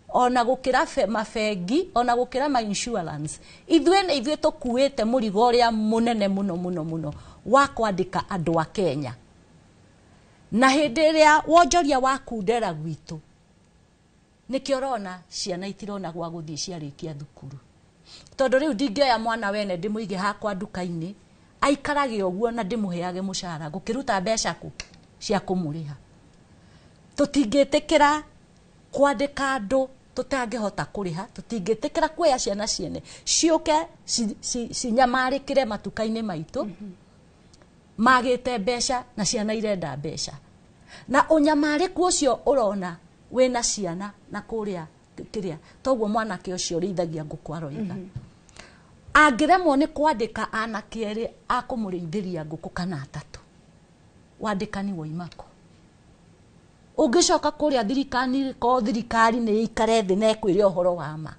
ona gũkĩra mabengi, ona gũkĩra ma insurance. Ithuĩ nĩ ithuĩ tũkuĩte mũrigo ũrĩa mũnene mũno mũno mũno wa kwandĩka andũ a Kenya. Na hĩndĩ ĩrĩa wonjoria wakundera gwitũ, nĩkĩo ũrona ciana itirona gwa gũthiĩ ciarĩkia thukuru. Tondũ rĩu ndingĩoya mwana wene ndĩmũige hakwa nduka-inĩ aikarage ũguo na ndĩmũheage mũcara, ngũkĩruta mbeca kũ cia kũmũrĩha. Tũtingĩtĩkĩra kwandĩka andũ tũtangĩhota kũrĩha, tũtingĩtĩkĩra kuoya ciana ciene ciũke cinyamarĩkĩre matuka-inĩ maitũ, magĩte mbeca na ciana irenda mbeca. Na ũnyamarĩku ũcio ũrona wĩna ciana na kũrĩa kĩrĩa, toguo mwanake ũcio ũrĩithagia ngũkũ aroiga. Angĩremwo nĩ kwandĩka anake erĩ a kũmũrĩithĩria ngũkũ kana atatũ, wandĩkani woimako. Ũngĩcoka kũrĩa thirikari, ko thirikari nĩ ĩikare thĩ na ĩkwĩre ũhoro wa ma,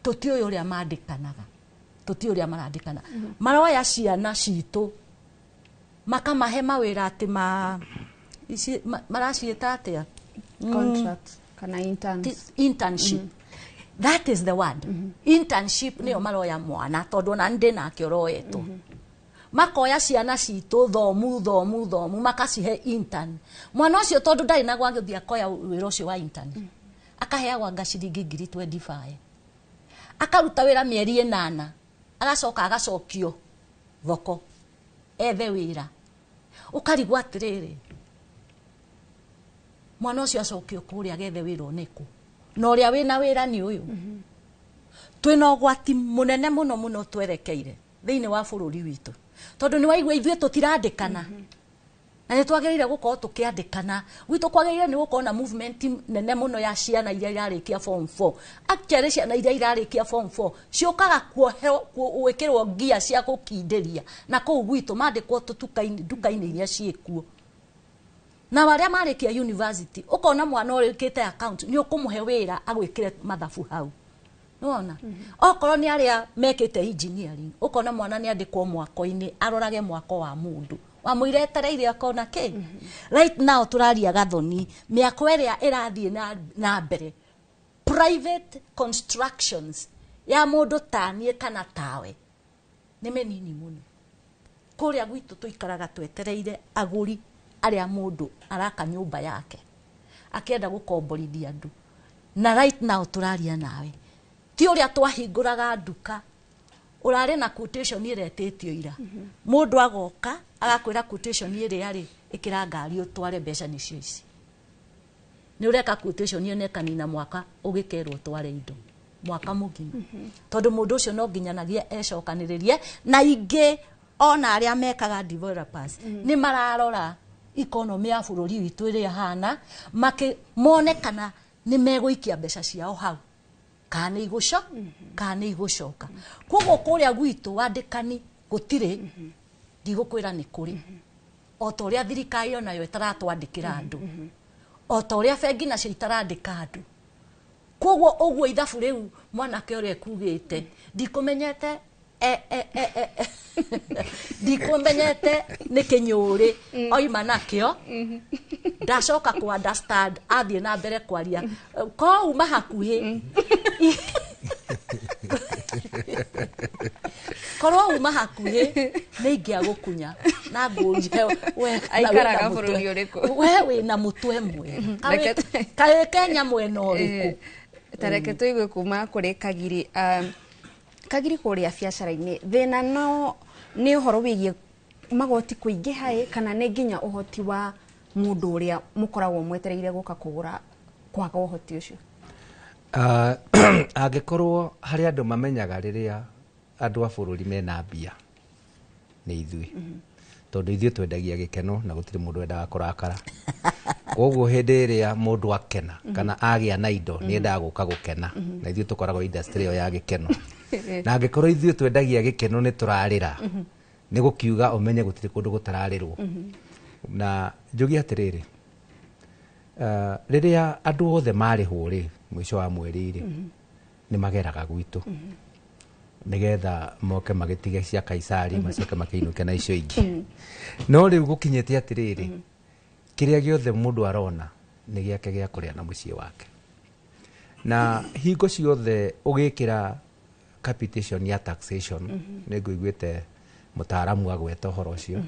tũtiũĩ ũrĩa mandĩkanaga, tũtiũĩ ũrĩa marandĩkana. Maroya ciana citũ makamahe mawĩra atĩ maraciĩta atĩa? Contract kana interns. Internship. That is the word. Internship nĩyo maroya mwana tondũ ona ndĩ nake ũroetwo. Makoya ciana citũ thomu thomu thomu makacihe intern. Mwana ũcio tondũ ndarĩ na gwa gũthiĩ akoya wĩra ũcio wa intern, akaheagwo anga ciringi 25,000, akaruta wĩra mĩeri 8, agacoka agacokio thoko ethe wĩra. Ũkarigwo atĩrĩrĩ, mwana ũcio acokio kũrĩa agethe wĩra onĩkũ, na ũrĩa wĩna wĩra nĩ ũyũ. Twĩna ũgwati mũnene mũno mũno twerekeire thĩinĩ wa bũrũri witũ, tondũ nĩ waigua ithuĩ tũtirandĩkana, na nĩ twagĩrĩire gũkorwo tũkĩandĩkana. Gwitũ kwagĩrĩire nĩ gũkorwo na movement nene mũno ya ciana iria irarĩkia form 4. Actually ciana iria irarĩkia form 4 ciũkaga gwĩkĩrwo ngia cia gũkindĩria na kũu gwitũ mandĩkwo tũtuka-inĩ, nduka-inĩ iria ciĩkuo. Na arĩa marĩkia university, ũkona mwana ũrĩkĩte account nĩ ũkũmũhe wĩra agwĩkĩre mathabu hau. Nĩwona? Okorwo nĩ arĩa mekĩte engineering, ũkona mwana nĩ andĩkwo mwako-inĩ arorage mwako wa mũndũ wamũire etereire akona kĩ. Right now tũraria gathoni, mĩako ĩrĩa ĩrathiĩ na mbere, private constructions ya mũndũ taniĩ kana tawe nĩ mĩnini mũno. Kũrĩa gwitũ tũikaraga twetereire agũri arĩa mũndũ araka nyũmba yake akĩenda gũkomborithia andũ. Na right now tũraria nawe ti ũrĩa twahingũraga nduka, ũrarĩ na quotation ĩretĩtio ira, mũndũ agoka agakwĩra quotation ĩrĩa rĩ, ĩkĩra ngari ũtware mbeca nĩcio ici. Nĩ ũreka quotation ĩyo na ĩkanina mwaka ũgĩkerwo ũtware indo mwaka mũgima, tondũ mũndũ ũcio no nginyanagia ecokanĩrĩrie. Na ingĩ ona arĩa mekaga developers nĩ mararora economy ya bũrũri witũ ĩrĩa hana, mone kana nĩ megũikia mbeca ciao hau kana nĩ igũcoka, kana nĩ igũcoka. Koguo kũrĩa gwitũ wandĩkani gũtirĩ, ndigũkwĩra nĩ kũrĩ, o ta ũrĩa thirikari onayo ĩtaratwandĩkĩra andũ, o ta ũrĩa bengi nacio itarandĩka andũ. Koguo ũguo ithabu rĩu mwanake ũrĩa ekugĩte, ndikũmenyete ndikũmenyete nĩ kĩnyũrĩ oima nakĩo, ndacoka ku understand athiĩ na mbere kwaria ko uma hakuhĩ, korwo uma hakuhĩ nĩ ingĩagũkunya na ngũrie we aikaraga bũrũri ũrĩkũ, we wĩna mũtwe mwega kaĩ Kenya mwena ũrĩkũ. Tareke tũigue kuma kũrĩ Kagiri. Kagiri kũrĩa biacara-inĩ thĩna no nĩ ũhoro wĩgiĩ Magoti kũingĩha ĩ, kana nĩ nginya ũhoti wa mũndũ ũrĩa mũkoragwo mwetereire gũka kũgũra kwaga ũhoti ũcio? Angĩkorwo harĩ andũ mamenyaga rĩrĩa andũ a bũrũri mena mbia nĩ ithuĩ, tondũ ithuĩ twendagia gĩkeno na gũtirĩ mũndũ wendaga kũrakara. Koguo hĩndĩ ĩrĩa mũndũ akena kana agĩa na indo, nĩ endaga gũka gũkena, na ithuĩ tũkoragwo industry ĩyo ya gĩkeno. Na angĩkorwo ithuĩ twendagia gĩkeno nĩ tũrarĩra, nĩ gũkiuga ũmenye gũtirĩ kũndũ gũtararĩrwo. Na njuge atĩrĩrĩ, rĩrĩa andũ othe marĩhwo rĩ, mũico wa mweri rĩ, nĩ mageraga gwitũ nĩgetha moke magĩtige cia Kaisari, macoke makĩinũke na icio ingĩ. No rĩu gũkinyĩte atĩrĩrĩ, kĩrĩa gĩothe mũndũ arona nĩ gĩake gĩa kũrĩa na mũciĩ wake. Na hingo ciothe ũgĩkĩra capitation ya taxation, nĩ ngũiguĩte mũtaaramu agweta ũhoro ũcio,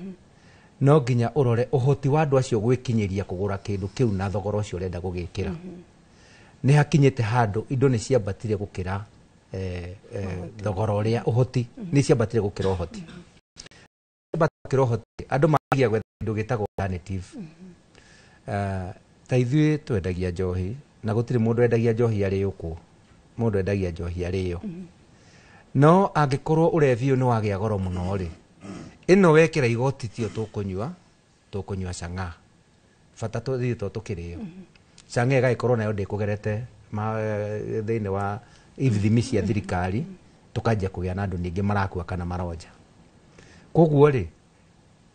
no nginya ũrore ũhoti wa andũ acio gwĩkinyĩria kũgũra kĩndũ kĩu na thogora ũcio ũrenda gũgĩkĩra. Nĩ hakinyĩte handũ indo nĩ ciambatire gũkĩra thogora ũrĩa ũhoti, nĩ ciambatire gũkĩra ũhoti. Gũkĩra ũhoti, andũ magia gwetha kĩndũ gĩtagwo alternative. Ta ithuĩ twendagia njohi, na gũtirĩ mũndũ endagia njohi arĩũkwo, mũndũ endagia njohi arĩo. No angĩkorwo ũrevi ũyũ nĩ wagĩa goro mũno rĩ, ĩno wekĩra igoti tio tũkũnyua, tũkũnyua chang'aa. Bata tũthiĩ to tũkĩrĩo. Chang'aa ĩgagĩkorwo nayo ndĩkũgerete thĩinĩ wa ithimi cia thirikari, tũkanjia kũgĩa na andũ ningĩ marakua kana maronja. Koguo rĩ,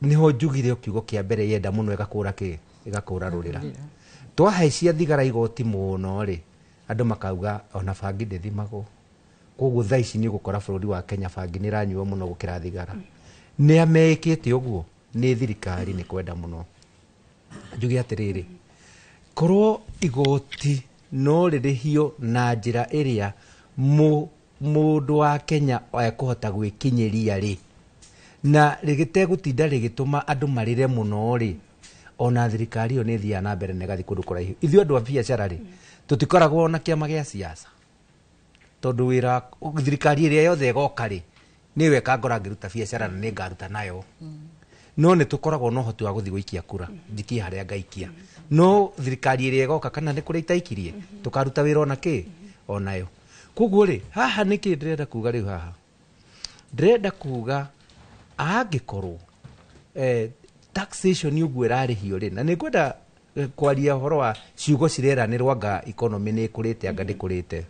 nĩho njugire kiugo kĩa mbere yenda mũno ĩgakũra kĩ? Ĩgakũra rũrĩra. Twahaicia thigara igoti mũno rĩ, andũ makauga ona bangi ndĩthimagwo. Koguo thaa ici nĩ ũgũkora bũrũri wa Kenya bangi nĩ ĩranyuo mũno gũkĩra thigara. Nĩ a meĩkĩte ũguo? Nĩ thirikari nĩ kwenda mũno. Njuge atĩrĩrĩ, korwo igoti no rĩrĩhio na njĩra ĩrĩa mũndũ wa Kenya ekũhota gwĩkinyĩria rĩ, na rĩgĩtegũtinda rĩgĩtũma andũ marĩre mũno rĩ, ona thirikari ĩyo nĩ ĩthiaga na mbere na ĩgathiĩ kũndũ kũraihu. Ithuĩ andũ a biacara rĩ, tũtikoragwo na kĩama gĩa siasa, tondũ wĩra thirikari ĩrĩa yothe ĩgoka rĩ, nĩyo ĩkangora ngĩruta biacara na nĩ ngaruta nayo. No nĩ tũkoragwo na ũhoti wa gũthiĩ gũikia kura, njikie harĩa ngaikia. No thirikari ĩrĩa ĩgoka kana nĩ kũrĩa itaikirie, tũkaruta wĩra ona kĩ? Onayo. Koguo rĩ, haha nĩkĩ ndĩrenda kuga rĩu haha? Ndĩrenda kuga angĩkorwo taxation ũguo ĩrarĩhio rĩ, na nĩ ngwenda kwaria ũhoro wa ciugo cireranĩrwo anga economy nĩ ĩkũrĩte anga ndĩkũrĩte,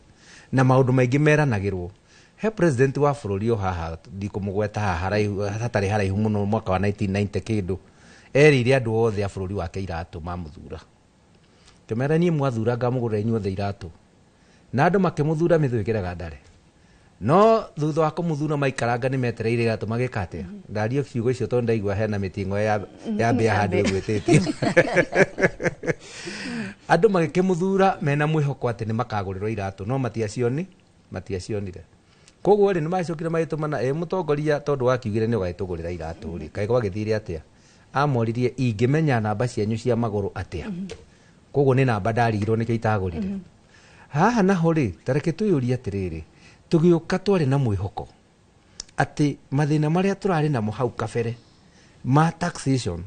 na maũndũ maingĩ meranagĩrwo. He president wa bũrũri o haha, ndikũmũgweta haha haraihu, hatarĩ haraihu mũno, mwaka wa 1990 kĩndũ, erĩire andũ othe a bũrũri wake iratũ mamũthura. Kĩmera niĩ mwathura ngamũgũrĩra inyuothe iratũ. Na andũ makĩmũthura mĩthũ ĩkĩraga ndare. No thutha wa kũmũthura maikaranga nĩ metereire iratũ magĩka atĩa? Ndario ciugo icio tondũ ndaigua hena mĩting'o ya mbĩa handũ ĩgwĩtĩtio. Andũ magĩkĩmũthura mena mwĩhoko atĩ nĩ makagũrĩrwo iratũ, no matiacionire. Koguo rĩ, nĩ macokire magĩtũmana, mũtongoria tondũ wakiugire nĩ ũgagĩtũgũrĩra iratũ rĩ, kaĩ gwagĩthire atĩa? Amoririe ingĩmenya namba cianyu cia magũrũ atĩa? Koguo nĩ namba ndarigirwo nĩkĩo itagũrire. Haha naho rĩ, ta reke twĩyũrie atĩrĩrĩ, tũgĩũka twarĩ na mwĩhoko atĩ mathĩna marĩa tũrarĩ namo hau kabere ma taxation,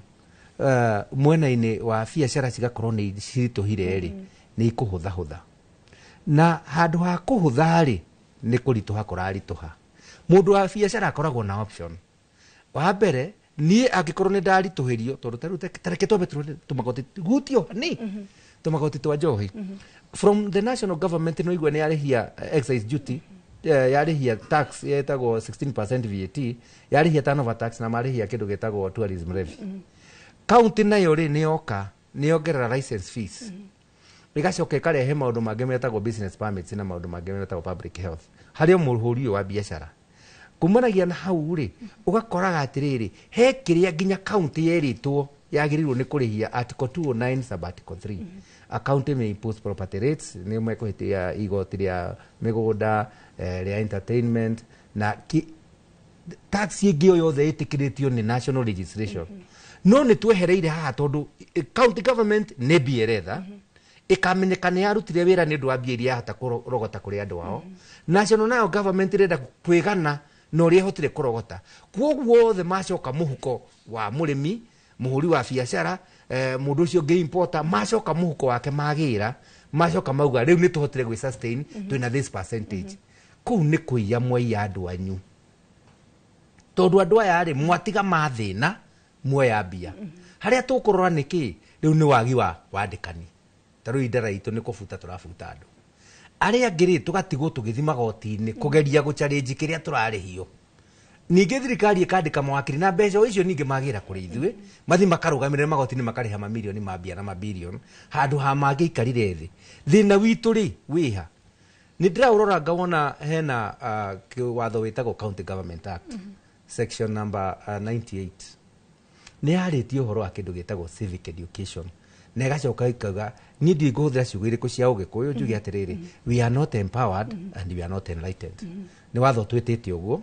mwena-inĩ wa biacara cigakorwo nĩ ciritũhire rĩ, nĩ ikũhũthahũtha. Na handũ ha kũhũtha rĩ, nĩ kũritũha kũraritũha. Mũndũ wa biacara akoragwo na option. Wa mbere, niĩ angĩkorwo nĩ ndaritũhĩrio, tondũ ta rĩu ta reke twambe tũrore tũmagoti, gutio nĩ tũmagoti twa njohi. From the national government no igwe nĩ yarĩhia excise duty, yarĩhia tax yetagwo 16% VAT, yarĩhia turnover tax na marĩhia kĩndũ gĩtagwo tourism levy. County nayo rĩ nĩ yoka, nĩ yongerera license fees. Ĩgacoka ĩkarehe maũndũ mangĩ metagwo business permits na maũndũ mangĩ metagwo public health. Harĩ o mũhũri ũyũ wa biacara. Kumanagia na hau rĩ, ũgakoraga atĩrĩrĩ, he kĩrĩa nginya county yerĩtwo yagĩrĩirwo nĩ kũrĩhia article 209 sub article 3. A county may impose property rates, nĩ mekũhĩtia igoti rĩa mĩgũnda, rĩa entertainment na tax ĩngĩ o yothe ĩtĩkĩrĩtio nĩ national legislation. No nĩ twehereire haha tondũ county government nĩ mbia ĩretha, ĩkamenyeka nĩ yarutire wĩra nĩ ũndũ wa mbia iria yahota kũrogota kũrĩ andũ ao. National nayo government ĩrenda kwĩgana Na ũrĩa ĩhotire kũrogota. Kwoguo othe macoka mũhuko wa mũrĩmi, mũhũri wa biacara, mũndũ ũcio ũngĩ importer, macoka mũhuko wake magĩra, macoka mauga rĩu nĩ tũhotire gwĩ sustain, twĩna this percentage. Kũu nĩ kũiya mwaiya andũ anyu, tondũ andũ aya rĩ mwatiga mathĩna muoya mbia. Harĩa tũkũrora nĩ kĩ rĩu nĩ wagi wa wandĩkani. Ta rĩu idara itũ nĩ kũbuta tũrabuta andũ arĩa angĩ rĩ, tũgatigwo tũgĩthi magoti-inĩ kũgeria gũchallenge kĩrĩa tũrarĩhio. Ningĩ thirikari ĩkandĩka mawakiri na mbeca o icio ningĩ magĩra kũrĩ ithuĩ, mathi makarũgamĩrĩra magoti-inĩ, makarĩha mamirioni ma mbia na mabirioni handũ ha mangĩikarire thĩ. Thĩna witũ rĩ wĩha nĩ ndĩraũrora ngawona hena watho wĩtagwo County Government Act, section number 98, nĩ yarĩtie ũhoro wa kĩndũ gĩtagwo civic education, na ĩgacoka ĩkauga, niĩ ndiũĩ ngũhũthĩra ciugo irĩkũ cia ũgĩkũyũ njuge atĩrĩrĩ, we are not empowered and we are not enlightened. Nĩ watho twĩtĩte ũguo,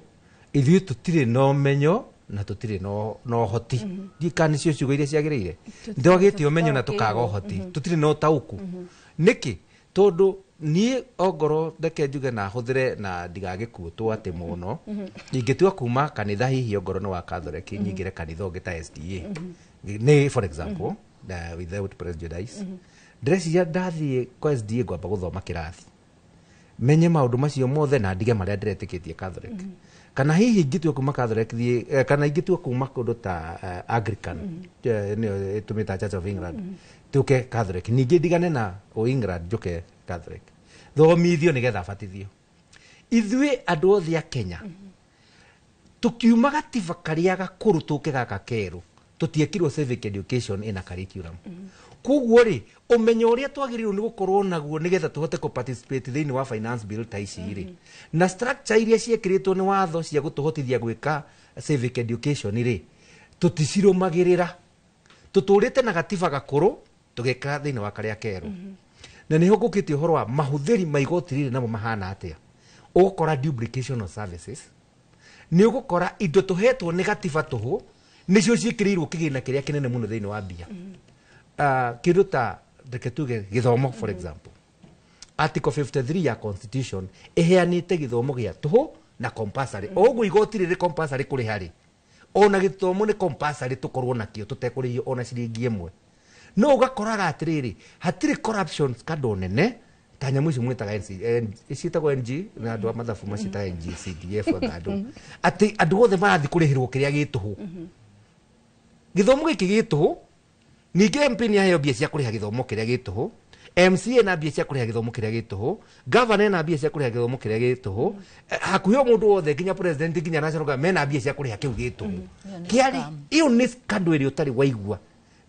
ithuĩ tũtirĩ na ũmenyo na tũtirĩ na ũhoti. Ndiũĩ kana nĩcio ciugo iria ciagĩrĩire. Ndwagĩte ũmenyo na tũkaga ũhoti, tũtirĩ na ũtaũku. Nĩkĩ? Tondũ niĩ ongorwo reke njuge na hũthĩre na ndigagĩkuũtwo atĩ mũno, ingĩtua kuma kanitha hihi ongorwo nĩ wa Catholic nyingĩre kanitha ũngĩ ta SDA, nĩ for example, without prejudice, ndĩreciria ndathiĩ kwa SDA ngwamba gũthoma kĩrathi menye maũndũ macio mothe na ndige marĩa ndĩretĩkĩtie Catholic. Kana hihi ingĩtua kuma Catholic thiĩ, kana ingĩtua kuma kũndũ ta Anglican, nĩyo ĩtũmĩta Church of England, tũke Catholic, ningĩ ndigane na o England njũke Catholic thomithio nĩgetha batithio. Ithuĩ andũ othe a Kenya tukiuma gatiba karĩa gakũrũ tũke gaka kerũ, tũtiekirwo civic education ina curriculum. Koguo rĩ, ũmenyo ũrĩa twagĩrĩirwo nĩ gũkorwo naguo nĩgetha tũhote kũ participate thĩinĩ wa finance bill ta ici rĩ, na structure iria ciĩkĩrĩtwo nĩ watho cia gũtũhotithia gwĩka civic education rĩ, tũticirũmagĩrĩra. Tũtũrĩte na gatiba gakũrũ tũgĩka thĩinĩ wa karĩa kerũ, na nĩho ngũkĩte ũhoro wa mahũthĩri ma igoti rĩrĩ namo mahana atĩa. Ũgũkora duplication of services, nĩ ũgũkora indo tũhetwo nĩ gatiba tũhũ nĩcio ciĩkĩrĩirwo kĩgĩna kĩrĩa kĩnene mũno thĩinĩ wa mbia. Kĩndũ ta reke tuge gĩthomo, for example, article 53 ya constitution ĩheanĩte gĩthomo gĩa tũhũ na compulsory. O ũguo igoti rĩrĩ compulsory kũrĩha rĩ, ona gĩthomo nĩ compulsory tũkorwo nakĩo tũtekũrĩhio ona ciringi ĩmwe. No ũgakoraga atĩrĩrĩ, hatirĩ corruption scandal nene ta nyamũ icio mwĩtaga NC, ciĩtagwo NG, na andũ a mathabu maciĩtaga NGCDF, anga andũ atĩ andũ othe marathiĩ kũrĩhĩrwo kĩrĩa gĩ tũhũ, gĩthomo gĩkĩ gĩ tũhũ. Ningĩ MP nĩ aheo mbia cia kũrĩha gĩthomo kĩrĩa gĩ tũhũ, MCA na mbia cia kũrĩha gĩthomo kĩrĩa gĩ tũhũ, governor na mbia cia kũrĩha gĩthomo kĩrĩa gĩ tũhũ, hakuhĩ o mũndũ wothe nginya president nginya national government mena mbia cia kũrĩha kĩu gĩ tũhũ. Kĩarĩ ĩyo nĩ scandal ĩrĩa ũtarĩ waigua.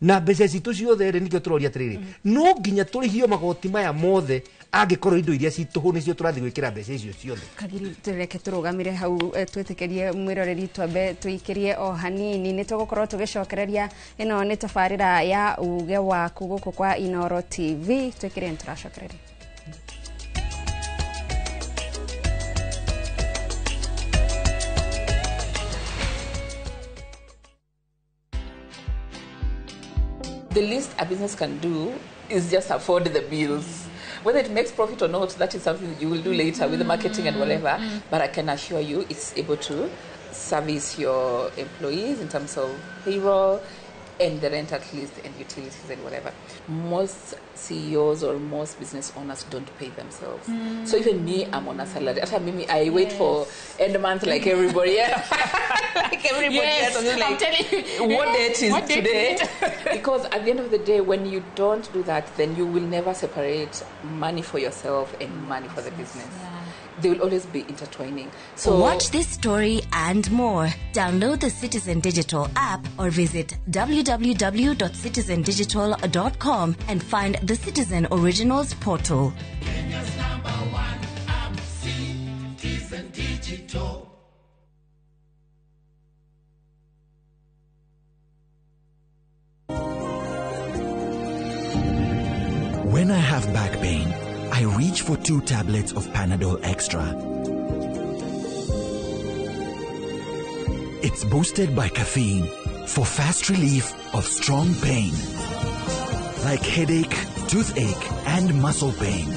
Na mbeca citũ ciothe rĩ, nĩkĩo tũroria atĩrĩrĩ, no nginya tũrĩhio magoti maya mothe angĩkorwo indo iria citũhũ nĩcio tũrathiĩ gwĩkĩra mbeca icio ciothe? Kagiri, reke tũrũgamire hau, twĩtĩkĩrie mwĩroreri twambe tũikĩrie o hanini, nĩ tũgũkorwo tũgĩcokereria. Ĩno nĩ tabarĩra ya uge waku gũkũ kwa Inoro TV. Twĩkĩrie, nĩ tũracokereria. The least a business can do is just afford the bills. Whether it makes profit or not, that is something that you will do later with the marketing and whatever. But I can assure you it's able to service your employees in terms of payroll and the rent at least and utilities and whatever. Most CEOs or most business owners don't pay themselves. So even me, I'm on a salary. After me, I wait for end month like everybody else. Like everybody else. I'm just I'm like, telling you. what date is What date today? is it? Because at the end of the day, when you don't do that, then you will never separate money for yourself and money for the business. They will always be intertwining. So Watch this story and more. Download the Citizen Digital app or visit www.citizendigital.com and find the Citizen Originals portal. Kenya's number one app, Citizen Digital. When I have back pain, I reach for 2 tablets of Panadol Extra. It's boosted by caffeine for fast relief of strong pain, like headache, toothache, and muscle pain.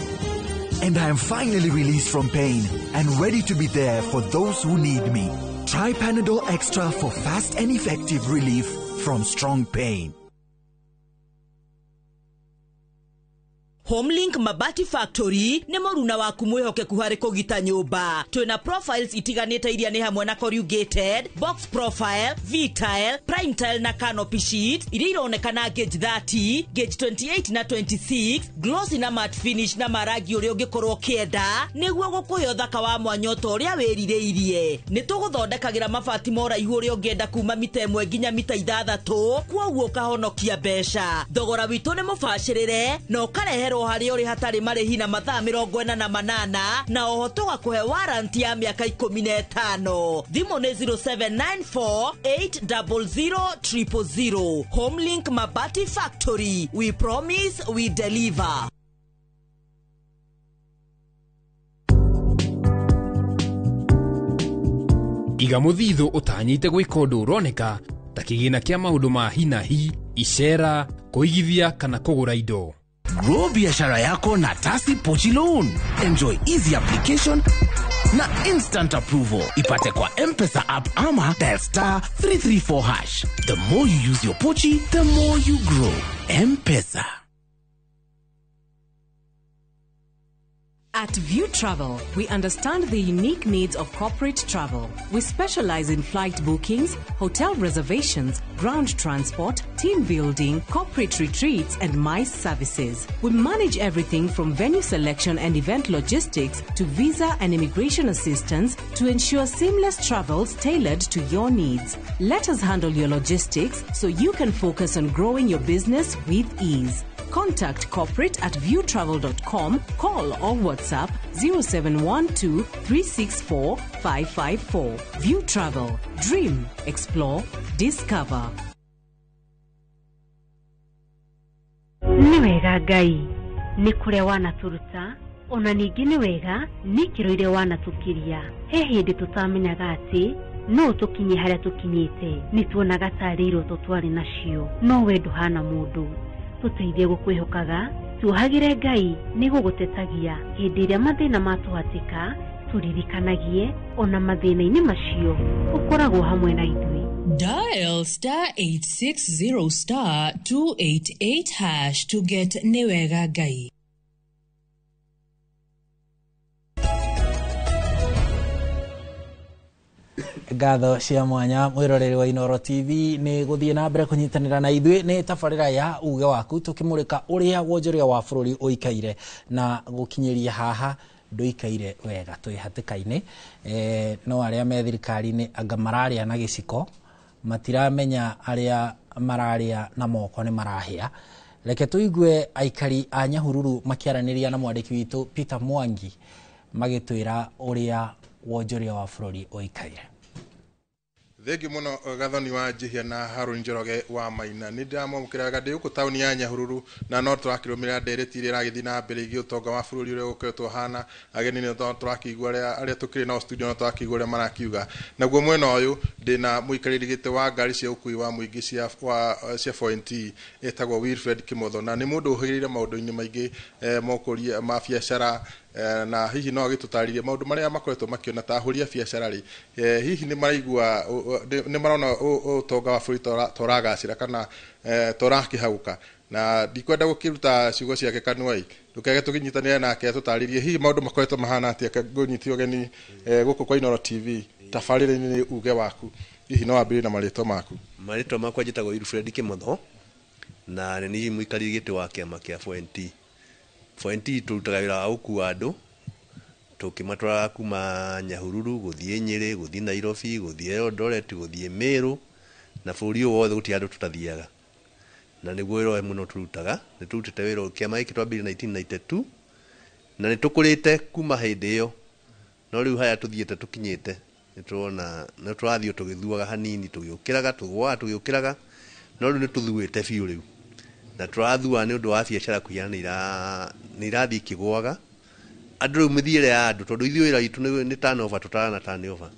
And I am finally released from pain and ready to be there for those who need me. Try Panadol Extra for fast and effective relief from strong pain. Homelink Mabati Factory nĩ mũruna waku mwĩhokeku harĩ kũgita nyũmba. Twĩna profiles itiganĩte iria nĩ hamwe na corrugated, box profile, V-tile, prime tile na canopy sheet iria ironekana gauge 30, gauge 28 na 26, glossy na matte finish na marangi ũrĩa ũngĩkorwo ũkĩenda nĩguo gũkũhe ũthaka wa mwanya ota ũrĩa wĩrirĩirie. Nĩ tũgũthondekagĩra mabati ma ũraihu ũrĩa ũngĩenda kuma mita 1 nginya mita 6, kwoguo ũkahonokia mbeca. Thogora witũ nĩ mũbacĩrĩre na ũkareherwo harĩa ũrĩ hatarĩ marĩhi na mathaa 48 na oho tũgakũhe warranty ya mĩaka 15. Thimũ nĩ 0794 800 000. Homelink Mabati Factory, we promise we deliver. Iga mũthithũ ũtanyĩte gwĩka ũndũ ũroneka ta kĩgĩna kĩa maũndũ ma hi na hi, icera, kũigithia kana kũgũra indo. Grow biashara yako na Tasi Pochi Loan. Enjoy easy application na instant approval. Ipate kwa M-Pesa app ama dial star 334 hash. The more you use your Pochi, the more you grow. M-Pesa. At View Travel, we understand the unique needs of corporate travel. We specialize in flight bookings, hotel reservations, ground transport, team building, corporate retreats, and MICE services. We manage everything from venue selection and event logistics to visa and immigration assistance to ensure seamless travels tailored to your needs. Let us handle your logistics so you can focus on growing your business with ease. Contact corporate at viewtravel.com, call or WhatsApp 0712 364 554. View Travel. Dream, explore, discover. Nĩ wega Ngai nĩ kũrĩa wanatũruta ona ningĩ nĩ wega nĩ ikĩro iria wanatũkiria. He hĩndĩ tũtamenyaga atĩ no tũkinye harĩa tũkinyĩte, nĩ tuonaga tarĩ iroto twarĩ nacio, no we ndũhana mũndũ. Tũteithie gũkwĩhokaga, tuohagĩre Ngai nĩ gũgũtetagia hĩndĩ ĩrĩa mathĩna matũhatĩka, tũririkanagie ona mathĩna-inĩ macio ũkoragwo hamwe na ithuĩ. Dial star 860 star 288 hash to get Nĩwega Ngai. Ngatho cia mwanya mwiroreri wa Inooro TV nĩ gũthiĩ na mbere kũnyitanĩra na ithuĩ nĩ tabarĩra ya uge waku tũkĩmũrĩka ũrĩa wonjoria wa bũrũri ũikaire na gũkinyĩria haha ndũikaire wega twĩ hatĩka-inĩ. No arĩa me thirikari-inĩ anga mararĩa na gĩciko matiramenya arĩa mararĩa na moko nĩ marahĩa. Reke tũigue aikari a Nyahururu makĩaranĩria na mwandĩki witũ Peter Mwangi magĩtwĩra ũrĩa wonjoria wa bũrũri ũikaire. Thengi muno Gathoni wa Njihia na Harũni Njoroge wa Maina. Nĩ ndĩramwamũkĩra wega ndĩ gũkũ taũni ya Nyahururu na no tũrakĩrũmĩrĩra ndereti iria ĩragĩthiĩ na mbere ĩgiĩ ũtonga wa bũrũri ũrĩa ũkoretwo ũhana. Ageni nĩ tũrakĩigua arĩa tũkĩrĩ nao studio no tũrakĩigua ũrĩa marakiuga. Naguo mwena ũyũ ndĩna mũikarĩri gĩtĩ wa ngari cia ũkui wa mũingĩ cia 4NT etagwo Wilfred Kimotho, na nĩ mũndũ ũhĩgĩrĩire maũndũ-inĩ maingĩ ma ũkũria ma biacara, na hihi no agĩtũtarĩrie maũndũ marĩa makoretwo makĩona ta ahũri a biacara rĩ, hihi nĩ maraigua nĩ marona ũtonga wa bũrũri ta ũragacĩra kana ta ũrakĩhagũka. Na ndikwenda gũkĩruta ciugo ciake kanua-ĩ, ndũkage tũkĩnyitanĩre nake atũtarĩrie hihi maũndũ makoretwo mahana atĩa. Ngũnyite ũgeni gũkũ kwa Inooro TV tabarĩra-inĩ nĩ uge waku, hihi no wambĩrĩrie na marĩtwa maku. Marĩtwa makwa njĩtagwo Wilfred Kimotho na nĩ niĩ mũikarĩri gĩtĩ wa kĩama kĩa 4NT. 4NT tũrutaga wĩra wa gũkua andũ tũkĩmatwaraga kuma Nyahururu gũthiĩ Nyĩrĩ, gũthiĩ Nairobi, gũthiĩ Eldoret, gũthiĩ Meru na bũrũri ũyũ wothe gũtirĩ handũ tũtathiaga. Na nĩguo wĩra ũyũ mũno tũrutaga. Nĩ tũrutĩte wĩra kĩama gĩkĩ twambĩrĩirie 1992 na nĩ tũkũrĩte kuma hĩndĩ ĩyo, no rĩu harĩa tũthiĩte tũkinyĩte nĩ tũrona nĩ tũrathiĩ tũgĩthuaga hanini, tũgĩũkĩraga, tũgũaga tũgĩũkĩraga, no rĩu nĩ tũthuĩte biũ rĩu na tũrathua nĩ ũndũ wa biacara kũhiana nĩ irathiĩ ikĩgũaga. Andũ rĩu mĩthiĩre ya andũ, tondũ ithuĩ wĩra witũ nĩ turnover, tũtarana turnover,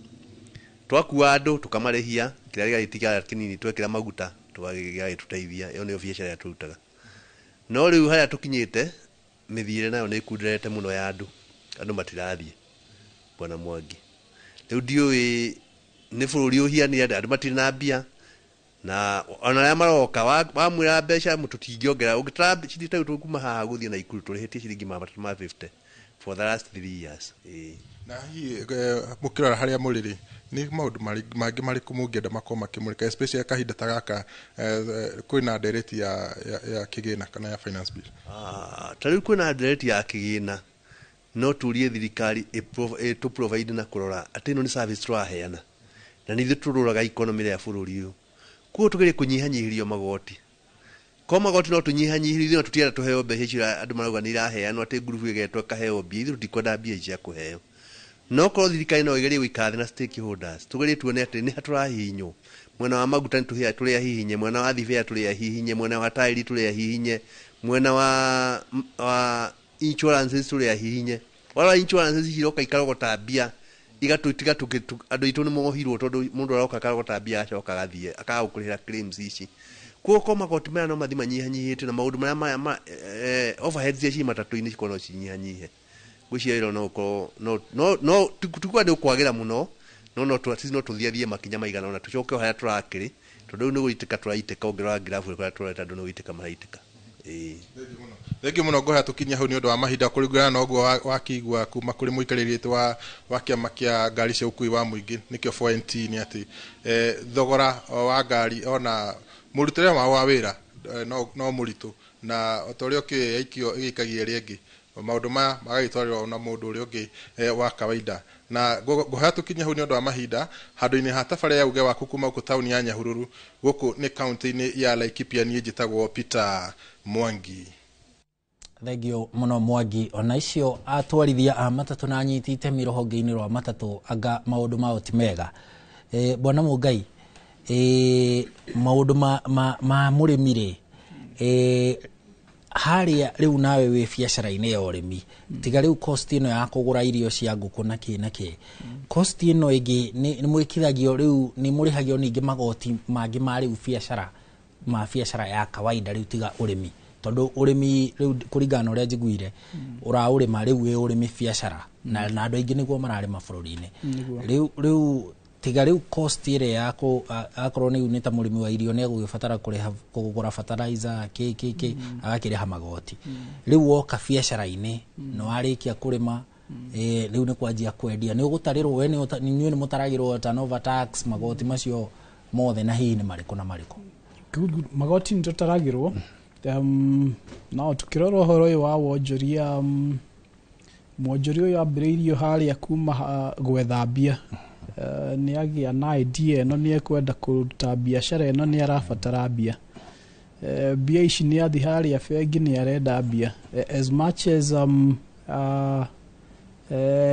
twakua andũ tũkamarĩhia kĩrĩa gĩgagĩtigara kĩnini twekĩra maguta tũgagĩtũteithia. Ĩyo nĩyo biacara ĩrĩa tũrutaga. No rĩu harĩa tũkinyĩte mĩthiĩre nayo nĩ ĩkunderete mũno ya andũ, andũ matirathiĩ. Bwana Mwangi. Rĩu ndiũĩ nĩ bũrũri ũhianire andũ matirĩ na mbia na ona arĩa maroka wamwĩra mbeca tũtingĩongerera ũngĩtara ciringi ta rĩu tũkuma haha gũthiĩ Naikuru tũrĩhĩtie ciringi 350 for the last 3 years. Ĩĩ. Na hihi mũkĩrora harĩa mũrĩ rĩ, nĩ maũndũ mangĩ marĩkũ mũngĩenda makorwo makĩmũrĩka, especially kahinda ta gaka kwĩna ndereti ya kĩgĩna kana ya finance bill? Ta rĩu kwĩna ndereti ya kĩgĩna, no tũrie thirikari ĩtũ provide na kũrora atĩ ĩno nĩ service tũraheana na nĩ ithuĩ tũrũraga economy ya bũrũri ũyũ. Koguo tũgerie kũnyihanyihĩrio magoti. Ko magoti no tũnyihanyihĩrio, ithuĩ no tũtienda tũheo mbeca icio andũ marauga nĩ iraheanwo atĩ ngurubu ĩgetwo ĩkaheo mbia, ithuĩ tũtikwenda mbia ici cia kũheo. No korwo thirikari no ĩgerie gũikara thĩ na stakeholders, tũgerie tuone atĩ nĩ ha tũrahihinywo. Mwena wa maguta nĩ tũrĩ ahihinye, mwena wa thibĩa tũrĩ ahihinye, mwena wa taĩri tũrĩ ahihinye, mwena wa insurances tũrĩ ahihinye. Warora insurances ici iroka ikarogota mbia, igatũtiga andũ aitũ nĩ mohirwo tondũ mũndũ aroka akarogota mbia agacoka agathiĩ akaga gũkũrĩhĩra claims ici. Koguo ko magoti maya no mathiĩ manyihanyihĩtio na maũndũ marĩa maya overheads iria ciĩ matatũ-inĩ cikorwo no cinyihanyihe. Ngwĩciria wĩra no ũkorwo no tikuga nĩ ũkwagĩra mũno, no no tũthiathie makinya maigana ũna tũcoke o harĩa tũrakĩrĩ, tondũ rĩu nĩ gũitĩka tũraitĩka, ũngĩrora ngirabu kũrĩa tũrorete andũ nĩ gũitĩka maraitĩka. Ĩĩ. Thengiũ mũno ngoya tũkinyia hau nĩ ũndũ wa mahinda kũringana na ũguo wakĩigua kuma kũrĩ mũikarĩri gĩtĩ wa kĩama kĩa ngari cia ũkui wa mũingĩ nĩkĩo 4NT nĩ atĩ thogora wa ngari ona mũrutĩre wao wa wĩra no mũritũ, na o ta ũrĩa ũkĩũĩ yaikio ĩgĩikagia ĩrĩa ĩngĩ, maũndũ maya magagĩtwarĩrwo ona mũndũ ũrĩa ũngĩ wa kawaida. Na ngoya tũkinyia hau nĩ ũndũ wa mahinda handũ-inĩ ha tabarĩra ya uge waku kuma gũkũ taũni ya Nyahururu, gũkũ nĩ kaunti-inĩ ya Laikipia, niĩ njĩtagwo Peter Mwangi. Thengio mũno Mwangi. Ona icio atwarithia a matatũ na anyiti itemi rũhonge-inĩ rwa matatũ anga maũndũ mao ti mega. Bwana Mũngai, maũndũ ma mũrĩmi rĩ, harĩa rĩu nawe wĩ biacara-inĩ ya ũrĩmi, tiga rĩu cost ĩno ya kũgũra irio cia ngũkũ na kĩ na kĩ, cost ĩno ĩngĩ nĩ mwĩkithagio rĩu, nĩ mũrĩhagio ningĩ magoti mangĩ ma rĩu biacara, ma biacara ya kawaida rĩu tiga ũrĩmi, tondũ ũrĩmi rĩu kũringana na ũrĩa njiguire ũraũrĩma rĩu wĩ ũrĩmi biacara na andũ aingĩ nĩguo mararĩma bũrũri-inĩ. Rĩu tiga rĩu cost ĩrĩa ya akorwo nĩ ta mũrĩmi wa irio nĩ egũgĩbatara kũrĩha kũgũra fertilizer kĩ agakĩrĩha magoti. Rĩu woka biacara-inĩ nĩ warĩkia kũrĩma, rĩu nĩ kwanjia kwendia, nĩ ũgũtarĩrwo we inyuĩ nĩ mũtaragĩrwo turnover tax, magoti macio mothe na hihi nĩ marĩkũ na marĩkũ? Good. Magoti nĩ tũtaragĩrwo. No tukĩrora ũhoro ũyũ wa wonjoria, mwonjoria ũyũ ambĩrĩirio harĩa kuma gwetha mbia. Nĩ agĩa na idea ĩno, nĩ ekwenda kũruta biacara ĩno, nĩ arabatara mbia. Mbia ici nĩ athi harĩa bengi nĩ arenda mbia. As much as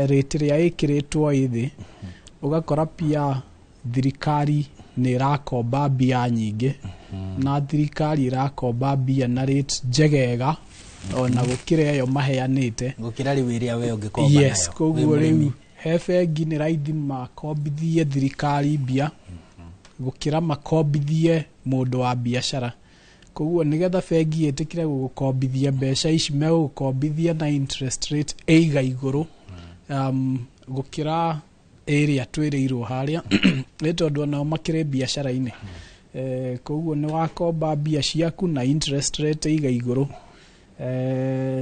rate ĩrĩa ĩkĩrĩtwo ĩ thĩ, ũgakora pia thirikari nĩ ĩrakomba mbia nyingĩ, na thirikari ĩrakomba mbia na rate njegega ona gũkĩra ĩyo maheanĩte, gũkĩra rĩu ĩrĩa we ũngĩkomba nayo. Yes, koguo rĩu he bengi nĩ raithi makombithie thirikari mbia gũkĩra makombithie mũndũ wa biacara. Koguo nĩgetha bengi ĩtĩkĩre gũgũkombithia mbeca ici, megũgũkombithia na interest rate ĩiga igũrũ gũkĩra ĩrĩa twĩrĩirwo harĩa, nĩ tondũ onao makĩrĩ biacara-inĩ. Koguo nĩ wakomba mbia ciaku na interest rate ĩiga igũrũ.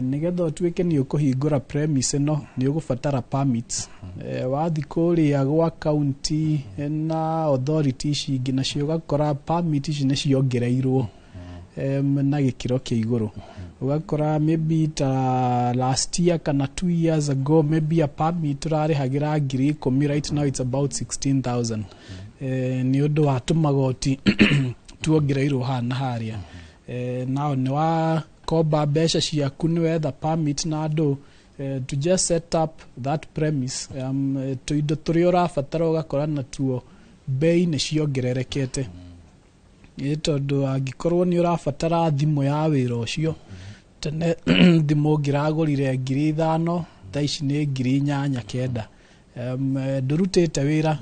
Nĩgetha ũtuĩke nĩ ũkũhingũra premise ĩno, nĩ ũgũbatara permits. Wathi kũrĩa gwa county na authority ici ingĩ nacio ũgakora permit ici nĩ ciongereirwo na gĩkĩro kĩa igũrũ. Ũgakora maybe ta last year kana 2 years ago maybe a permit tũrarĩhagĩra 10,000, right now it's about 16,000. Nĩ ũndũ wa tũmagoti tuongereirwo haha na harĩa. Nao nĩ wakomba mbeca ciaku, nĩ wetha permit na andũ to just set up that premise, tũindo tũrĩa ũrabatara ũgakora natuo bei nĩ ciongererekete. Nĩ tondũ angĩkorwo nĩ ũrabatara thimũ ya wĩra ũcio, tene thimũ ũngĩragũrire 5,000, thaa ici nĩ 8,900. Ndũrutĩte wĩra,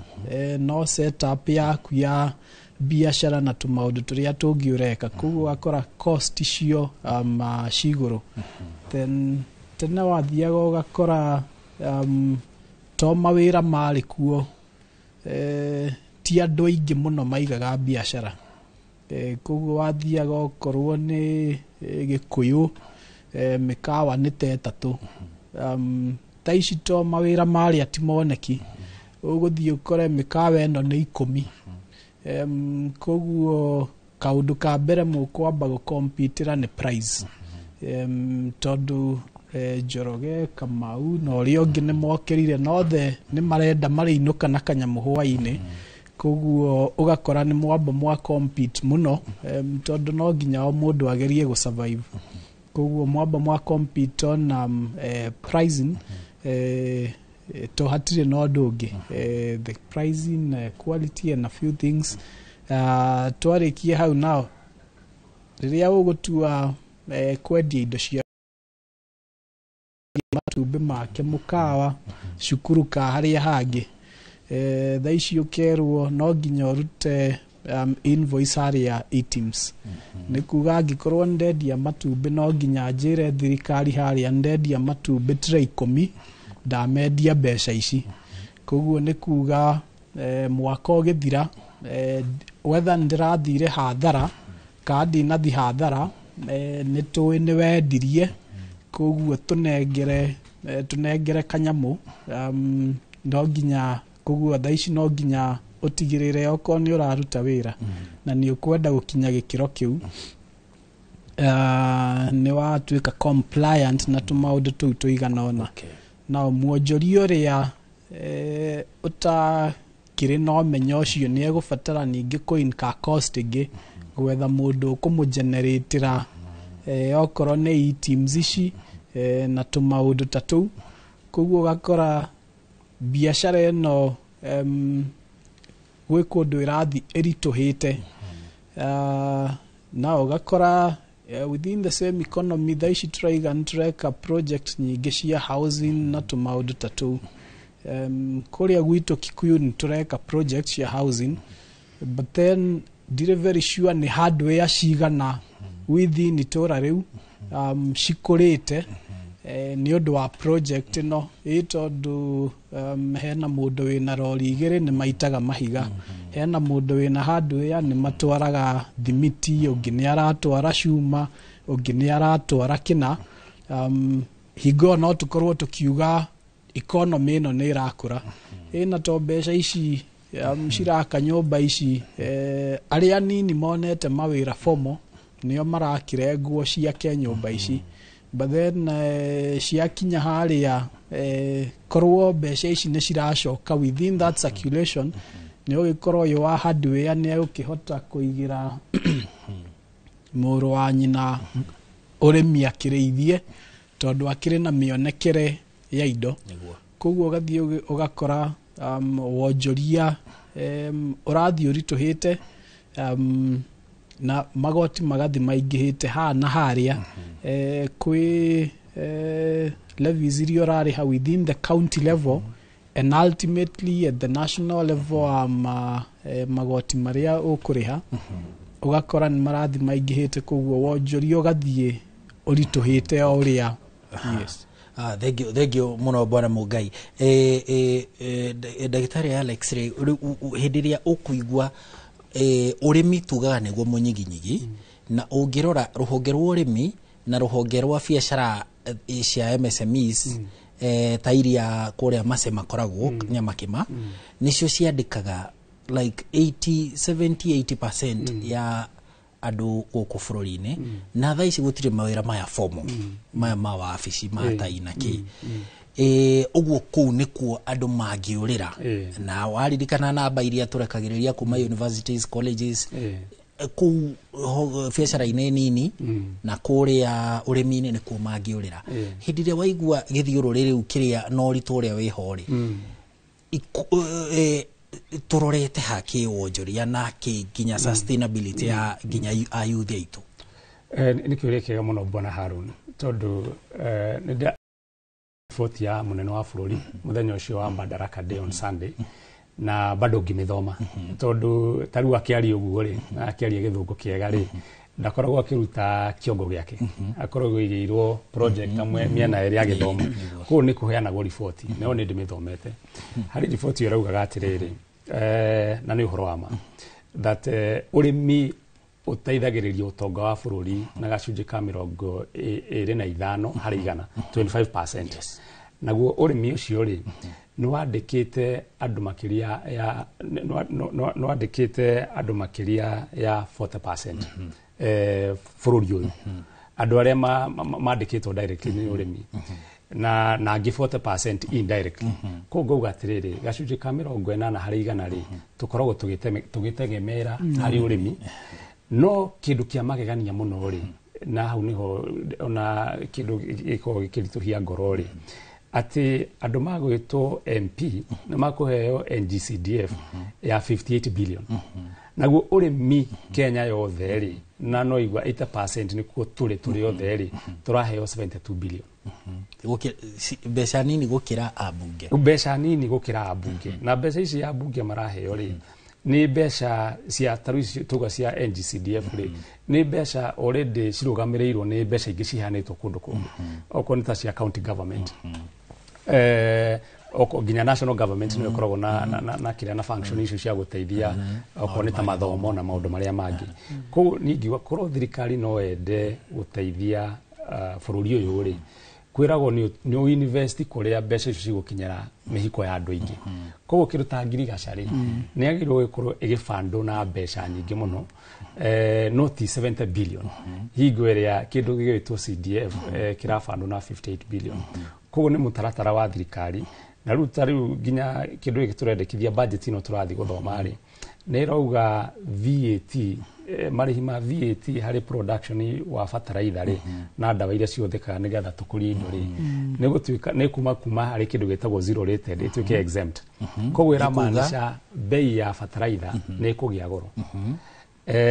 no set up yaku ya biacara na tũmaũndũ tũrĩa tũngĩ ũreka, koguo ũgakora cost icio ci igũrũ. Then tene wathiaga ũgakora To mawĩra marĩ kuo, ti andũ aingĩ mũno maigaga biacara. Koguo wathiaga okorwo nĩ Gĩkũyũ, mĩkawa nĩ ta 3. Ta ici to mawĩra marĩa ti moneki, ũgũthiĩ ũkore mĩkawa ĩno nĩ 10. Koguo kaũndũ ka mbere mũkwamba gũkompitĩra nĩ price, tondũ Njoroge, Kamau na ũrĩa ũngĩ nĩ mokĩrire nothe nĩ marenda marĩinũka na kanyamũ hwaĩ-inĩ. Koguo ũgakora nĩ mwamba mwa compete mũno, tondũ no nginya o mũndũ agerie gũ survive. Koguo mwamba mwa compete on pricing, to hatirĩ na ũndũ ũngĩ, the pricing, quality and a few things. Twarĩkie hau, nao rĩrĩa ũgũtua kwendia indo cia matumbĩ make mũkawa cukuru ka harĩa hangĩ, thaa ici ũkerwo no nginya ũrute invoice harĩa eTIMS. Nĩ kuga angĩkorwo nĩ ndendia matumbĩ, no nginya njĩre thirikari harĩa ndendia matumbĩ tray 10, ndamendia mbeca ici. Koguo nĩ kuga mwaka ũgĩthira, whether ndĩrathire hathara kana ndinathi hathara, nĩ tũĩ nĩ wendirie, koguo tũnengere kanyamũ. No nginya, koguo thaa ici no nginya ũtigĩrĩre okorwo nĩ ũraruta wĩra na nĩ ũkwenda gũkinya gĩkĩro kĩu, nĩ watuĩka compliant na tũmaũndũ tũu tũigana ũna. Na mwonjoria ũrĩa ũtakĩrĩ na ũmenyo ũcio nĩ egũbatara ningĩ kũ incur cost ĩngĩ gwetha mũndũ ũkũmũgeneratĩra okorwo nĩ eTIMS ici na tũmaũndũ ta tũu. Koguo ũgakora biacara ĩno gwĩ kũndũ ĩrathiĩ ĩritũhĩte. Na ũgakora within the same economy, thaa ici tũraiga nĩ tũreka project nyingĩ cia housing na tũmaũndũ ta tũu. Kũrĩa gwitũ Kikuyu nĩ tũreka project cia housing, but then ndirĩ very sure nĩ hardware cigana within itũra rĩu cikũrĩte nĩ ũndũ wa project ĩno ĩ, tondũ hena mũndũ wĩna rori 2 nĩ maitaga mahiga, hena mũndũ wĩna hardware nĩ matwaraga thimiti, ũngĩ nĩ aratwara cuma, ũngĩ nĩ aratwara kĩna. Hingo ĩyo no tũkorwo tũkiuga economy ĩno nĩ ĩrakũra, ĩna to mbeca ici ciraka nyũmba ici, arĩa anini monete mawĩra formal nĩo marakĩrengwo ciake nyũmba ici. But then ciakinya harĩa, korwo mbeca ici nĩ ciracoka within that circulation, nĩ ũgĩkorwo ũyũ wa hardware nĩ egũkĩhota kũigĩra mũrũ wa nyina ũrĩmi akĩrĩithie, tondũ akĩrĩ na mĩonekere ya indo. Koguo ũgathiĩ ũgakora wonjoria ũrathiĩ ũritũhĩte, na magoti magathi maingĩhĩte haha na harĩa. Kwĩ levies iria ũrarĩha within the county level and ultimately at the national level, magoti marĩa ũkũrĩha ũgakora nĩ marathi maingĩhĩte. Koguo wonjoria ũgathiĩ ũritũhĩte o ũrĩa, yes. Ah, thank you, thank you muno, bwana Mugai. Ndagĩtarĩ Alex rĩ, hĩndĩ ĩrĩa ũkũigua ũrĩmi tugaga nĩguo mũnyiginyigi, na ũngĩrora rũhonge rwa ũrĩmi na rũhonge rwa biacara cia MSMEs, ta iria kũrĩa mace makoragwo Nyamakĩma, nĩcio ciandĩkaga like 80 70 80% ya andũ gũkũ bũrũri-inĩ. Na thaa ici gũtirĩ mawĩra maya formal, maya ma wabici ma tai na kĩ. Ũguo kũu nĩkuo andũ mangĩũrĩra. Na waririkana namba iria tũrekagĩrĩria kuma universities, colleges, kũu biacara-inĩ nini na kũrĩa ũrĩmi-inĩ nĩkuo mangĩũrĩra. Hĩndĩ ĩrĩa waigua gĩthiũrũrĩ rĩu kĩrĩa na ũritũ ũrĩa wĩho rĩ, tũrorete ha kĩwonjoria na kĩ nginya sustainability ya nginya ayuthi aitũ? Nĩ kĩũria kĩega mũno, bwana Harun, tondũ nĩ riboti ya mũnene wa bũrũri mũthenya ũcio wa Madaraka Day on Sunday, na bado ngĩmĩthoma, tondũ ta rĩu akĩaria ũguo rĩ, na akĩaria gĩthũngũ kĩega rĩ, Ndakoragwo akĩruta kĩongo gĩake, akoragwo igĩirwo project amwe mĩena ĩrĩa agĩthoma. Koguo nĩ kũheanagwo riboti, nayo nĩ ndĩmĩthomete. Harĩ riboti ĩyo ĩraugaga atĩrĩrĩ, na nĩ ũhoro wa ma that ũrĩmi ũteithagĩrĩria ũtonga wa bũrũri na gacunjĩ ka 25 harĩ igana, 25%. Naguo ũrĩmi ũcio rĩ, nĩ wandĩkĩte andũ makĩria ya nĩ wandĩkĩte andũ makĩria ya 40% bũrũri ũyũ, andũ arĩa mandĩkĩtwo directly nĩ ũrĩmi, na angĩ 40% indirectly. Koguo ngauga atĩrĩrĩ, gacunjĩ ka 80 harĩ igana rĩ, tũkoragwo tũgĩtegemera harĩ ũrĩmi. No kĩndũ kĩa magegania mũno rĩ, na hau nĩho ona kĩndũ gĩkoragwo gĩkĩritũhia ngoro rĩ, atĩ andũ magwĩtwo MP nĩ makũheo NGCDF ya 58 billion, naguo ũrĩmi Kenya yothe rĩ, na no igua 80% nĩkuo tũrĩ othe rĩ, tũraheo 72 billion. Mbeca nini gũkĩra ambunge. Mbeca nini gũkĩra ambunge. Na mbeca ici ambunge maraheo rĩ, nĩ mbeca cia tarĩu ici tuga cia NGCDF rĩ, nĩ mbeca already cirũgamĩrĩirwo nĩ mbeca ingĩ ciheanĩtwo kũndũ kũngĩ, okorwo nĩ ta cia county government, nginya national government nĩyo ĩkoragwo na kĩrĩa na function icio cia gũteithia, okorwo nĩ ta mathomo na maũndũ marĩa mangĩ. Koguo niĩ ingiuga korwo thirikari no ende gũteithia bũrũri ũyũ rĩ, kwĩragwo nĩ invest kũrĩa mbeca icio cigũkinyĩra mĩhiko ya andũ aingĩ. Koguo kĩndũ ta ngirigaca rĩ, nĩ yagĩrĩirwo gũkorwo ĩgĩbandwo na mbeca nyingĩ mũno, no ti 70 billion hingo ĩrĩa kĩndũ gĩgwĩtwo CDF kĩrabandwo na 58 billion. Koguo nĩ mũtaratara wa thirikari. Na rĩu ta rĩu nginya kĩndũ gĩkĩ tũrendekithia, budget ĩno tũrathiĩ gũthoma rĩ, nĩ ĩrauga VAT, marĩhi ma VAT harĩ production wa bataraitha rĩ, na ndawa iria cihũthĩkaga nĩgetha tũkũrie indo rĩ, nĩ gũtuĩka nĩ kuma harĩ kĩndũ gĩtagwo zero rated ĩtuĩke exempt. Koguo ĩramaanisha bei ya bataraitha nĩ ĩkũgĩa goro.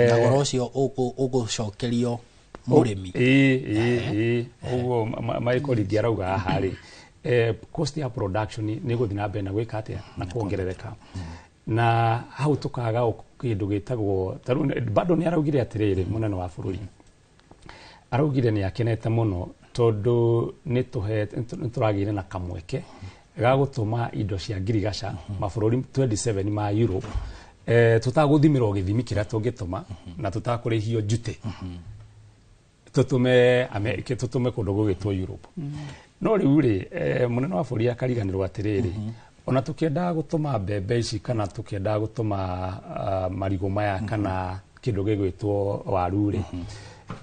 Na goro ũcio ũgũcokerio mũrĩmi. Ĩĩ, ũguo Michael Ringi arauga haha rĩ, cost ya production nĩ ĩgũthiĩ na mbere na gwĩka atĩa, na kuongerereka, na hau tũkaga kĩndũ gĩtagwo tarĩu. Bado nĩ araugire atĩrĩrĩ, mũnene wa bũrũri araugire nĩ akenete mũno tondũ nĩ tũragĩire na kamweke ga gũtũma indo cia ngirigaca mabũrũri 27 ma Europe, tũtagũthimĩrwo gĩthimi kĩrĩa tũngĩtũma na tũtakũrĩhio duty, tũtũme kũndũ gũgĩtwo Europe. No rĩu rĩ, mũnene wa bũrũri akariganĩrwo atĩrĩrĩ, ona tũkĩendaga gũtũma mbembe ici kana tũkĩendaga gũtũma marigũ maya kana kĩndũ gĩgwĩtwo waru rĩ,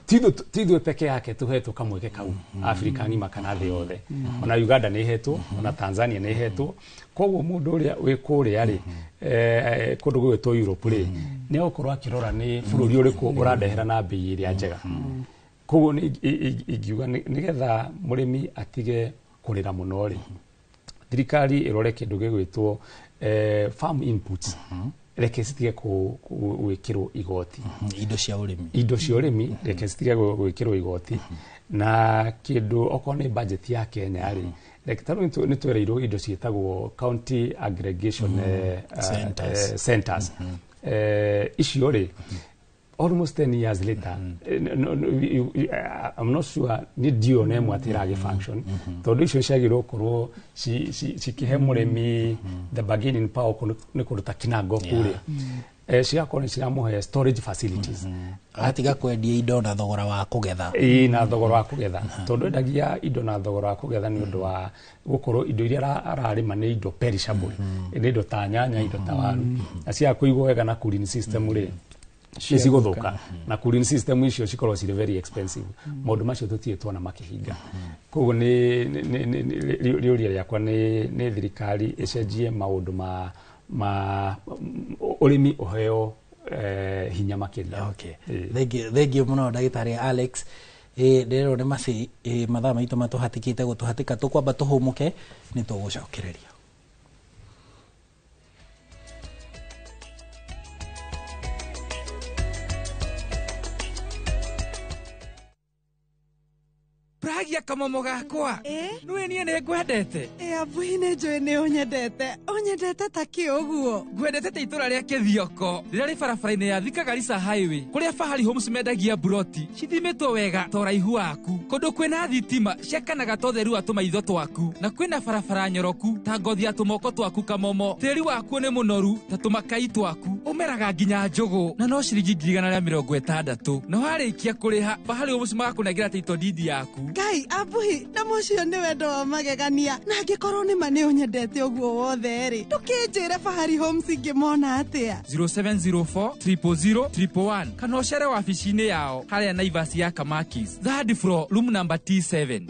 ti ithuĩ peke yake tũhetwo kamweke kau Afrika ng'ima kana thĩ yothe. Ona Uganda nĩ ĩhetwo, ona Tanzania nĩ ĩhetwo. Koguo mũndũ ũrĩa wĩ kũrĩa rĩ, kũndũ gũgwĩtwo Europe rĩ, nĩ egũkorwo akĩrora nĩ bũrũri ũrĩkũ ũrandehera na mbei ĩrĩa njega. Koguo nĩ ingiuga nĩgetha mũrĩmi atige kũrĩra mũno rĩ, thirikari ĩrore kĩndũ gĩgwĩtwo farm inputs, reke citige gwĩkĩrwo igoti. Indo cia ũrĩmi. Indo cia ũrĩmi reke citige gwĩkĩrwo igoti. Na kĩndũ okorwo nĩ budget ya Kenya rĩ, reke tarĩu nĩ twereirwo indo ciĩtagwo county aggregation centers. Centers. Icio rĩ, almost 10 years later, no, no, I'm not sure, nĩ ndiũ na ĩmwe atĩ ĩragĩ function, tondũ icio ciagĩrĩirwo gũkorwo cikĩhe mũrĩmi the bargaining power nĩ kũndũ ta Kinango kũrĩa, cigakorwo nĩ ciramũhe storage facilities. Agatiga kwendia indo na thogora wa kũgetha. Ĩĩ, na thogora wa kũgetha, tondũ endagia indo na thogora wa kũgetha nĩ ũndũ wa gũkorwo indo iria ararĩma nĩ indo perishable, nĩ indo ta nyanya, indo ta waru, na cia kũigwo wega na cooling system rĩ, nĩ cigũthũka, na cooling system icio cikorwo cirĩ very expensive. Maũndũ macio tũtirĩ tuona makĩhinga. Koguo nĩ rĩũria rĩakwa nĩ thirikari ĩcenjie maũndũ ma ũrĩmi, ũheo hinya makĩria. Okay. Thank you mũno, ndagĩtarĩ Alex. Ndĩrerwo nĩ maci mathaa maitũ matũhatĩkĩte gũtũhatĩka, tũkwamba tũhũmũke, nĩ tũgũcokereria. Pragia kamomo gakwa. Nĩũĩ niĩ nĩ ngwendete. Ĩ abuhi, nĩ njũĩ nĩ ũnyendete. Ũnyendete ta kĩ ũguo? Ngwendete ta itũra rĩa Kĩthioko rĩrĩa rĩ barabara-inĩ ya Thika Garissa Highway, kũrĩa Fahari Homes mendagia buroti cithimĩtwo wega ta ũraihu waku, kũndũ kwĩna thitima ciakanaga ta ũtheru wa tũmaitho twaku, na kwĩna barabara nyoroku ta ngothi ya tũmoko twaku kamomo. Tĩri wakuo nĩ mũnoru ta tũmakai twaku, ũmeraga nginya njũgũ, na no ciringi 160,000, na warĩkia kũrĩha Fahari Homes magakũnengera title deed yaku. Ngai, abuhi, na mũcio nĩ wendo wa magegania. Na angĩkorwo nĩ ma nĩ ũnyendete ũguo wothe rĩ, ndũkĩnjĩre Fahari Homes ingĩmona atĩa? 0704 000 111 kana ũcere wabici-inĩ yao harĩa Naivas ya Kamakis, third floor, room number T7.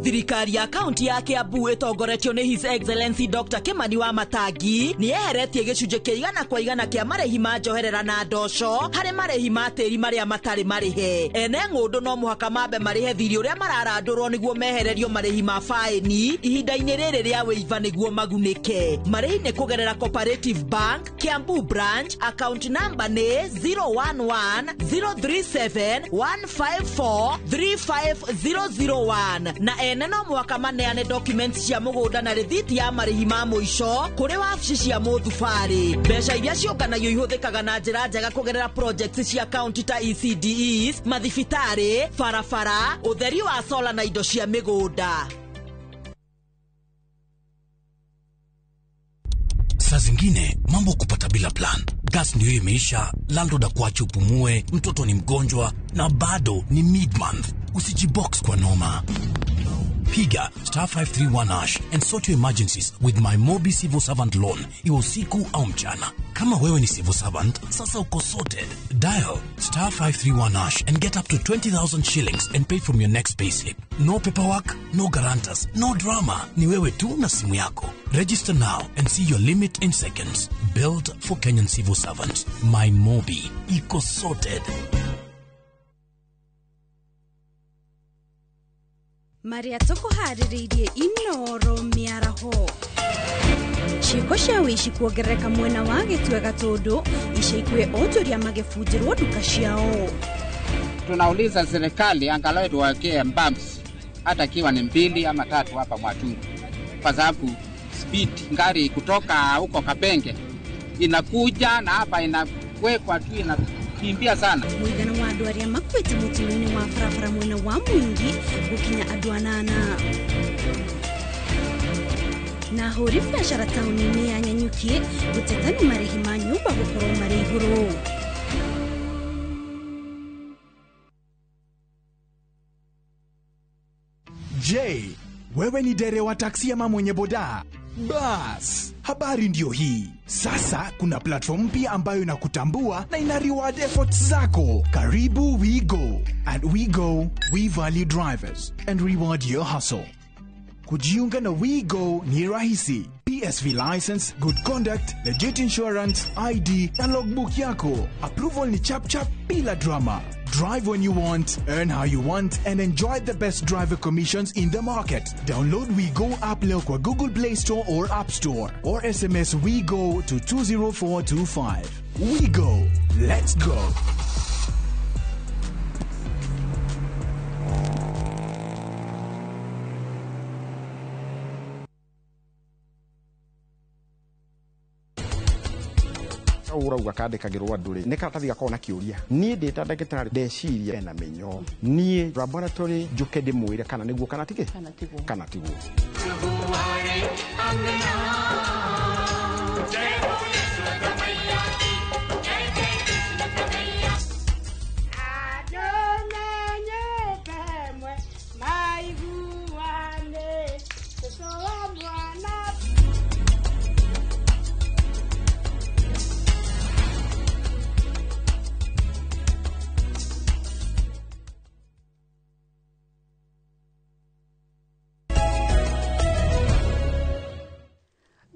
Thirikari ya kaunti ya Kiambu ĩtongoretio nĩ His Excellency Dr. Kimani wa Matangi nĩ yeheretie gĩcunjĩ kĩa 100% kĩa marĩhi ma njoherera na ndoco harĩ marĩhi ma tĩri marĩa matarĩ marĩhe. Ene ng'ũndũ no mũhaka mambe marĩhe thirĩ ũrĩa mararandũrwo nĩguo mehererio marĩhi ma faĩni ihinda-inĩ rĩrĩ rĩa wĩiva nĩguo magunĩke. Marĩhi nĩ kũgerera Cooperative Bank Kiambu branch, account number nĩ 011 037 154 35001, na ene no mũhaka maneane documents cia mũgũnda na rĩthiti ya marĩhi ma mũico kũrĩ wabici cia mũthubarĩ. Mbeca iria ciũnganagio ihũthĩkaga na njĩra njega kũgerera projects cia county ta ECDEs, mathibitarĩ, barabara, ũtheri wa sola na indo cia mĩgũnda. Saa zingine mambo kupata bila plan. Gas ndio imeisha, landlord akuache upumue, mtoto ni mgonjwa na bado ni mid-month. Usijibox kwa noma. Piga star 531 hash and sort your emergencies with my Mobi Civil Servant Loan, iwe usiku au mchana. Kama wewe ni civil servant, sasa uko sorted. Dial star 531 hash and get up to 20,000 shillings and pay from your next payslip. No paperwork, no guarantors, no drama. Ni wewe tu na simu yako. Register now and see your limit in seconds. Built for Kenyan civil servants. My Mobi. Iko sorted. Marĩa tũkũharĩrĩirie Inoro mĩaraho. Ciĩko cia wĩici kuongerereka mwena wa Gĩtwega tondũ ica ikuhĩ onjoria magĩbunjĩrwo nduka ciao. Tunauliza serikali angalau tuwekee bumps hata ikiwa ni mbili ama tatu hapa Mwatungu, kwa sababu speed ngari kutoka huko Kapenge inakuja na hapa inawekwa tu inakimbia sana. Mũigana wa andũ arĩa makuĩte mũtino-inĩ wa barabara mwena wa Mwingi gũkinya andũ 8. Na ahũri biacara taũni-inĩ ya Nanyuki gũteta nĩ marĩhi ma nyũmba gũkorwo marĩ igũrũ. Je, wewe ni dereva wa taksi ama mwenye boda? Bas, habari ndio hii. Sasa kuna platform mpya ambayo inakutambua na ina reward efforts zako. Karibu WeGo. At WeGo, we value drivers and reward your hustle. Kujiunga na WeGo ni rahisi. PSV license, good conduct, legit insurance, ID na logbook yako. Approval ni chap chap bila drama. Drive when you want, earn how you want, and enjoy the best driver commissions in the market. Download WeGo app leo kwa Google Play Store or App Store, or SMS WeGo to 20425. WeGo. Let's go. Urauga kandĩkagĩrwo andũ rĩ, nĩ karatathi gakoragwo na kĩũria. Niĩ ndĩ ta ndagĩtarĩ ndeciria ena mĩnyoo, niĩ laboratory njũke ndĩmwĩre kana nĩguo kana tigĩ kana tiguo.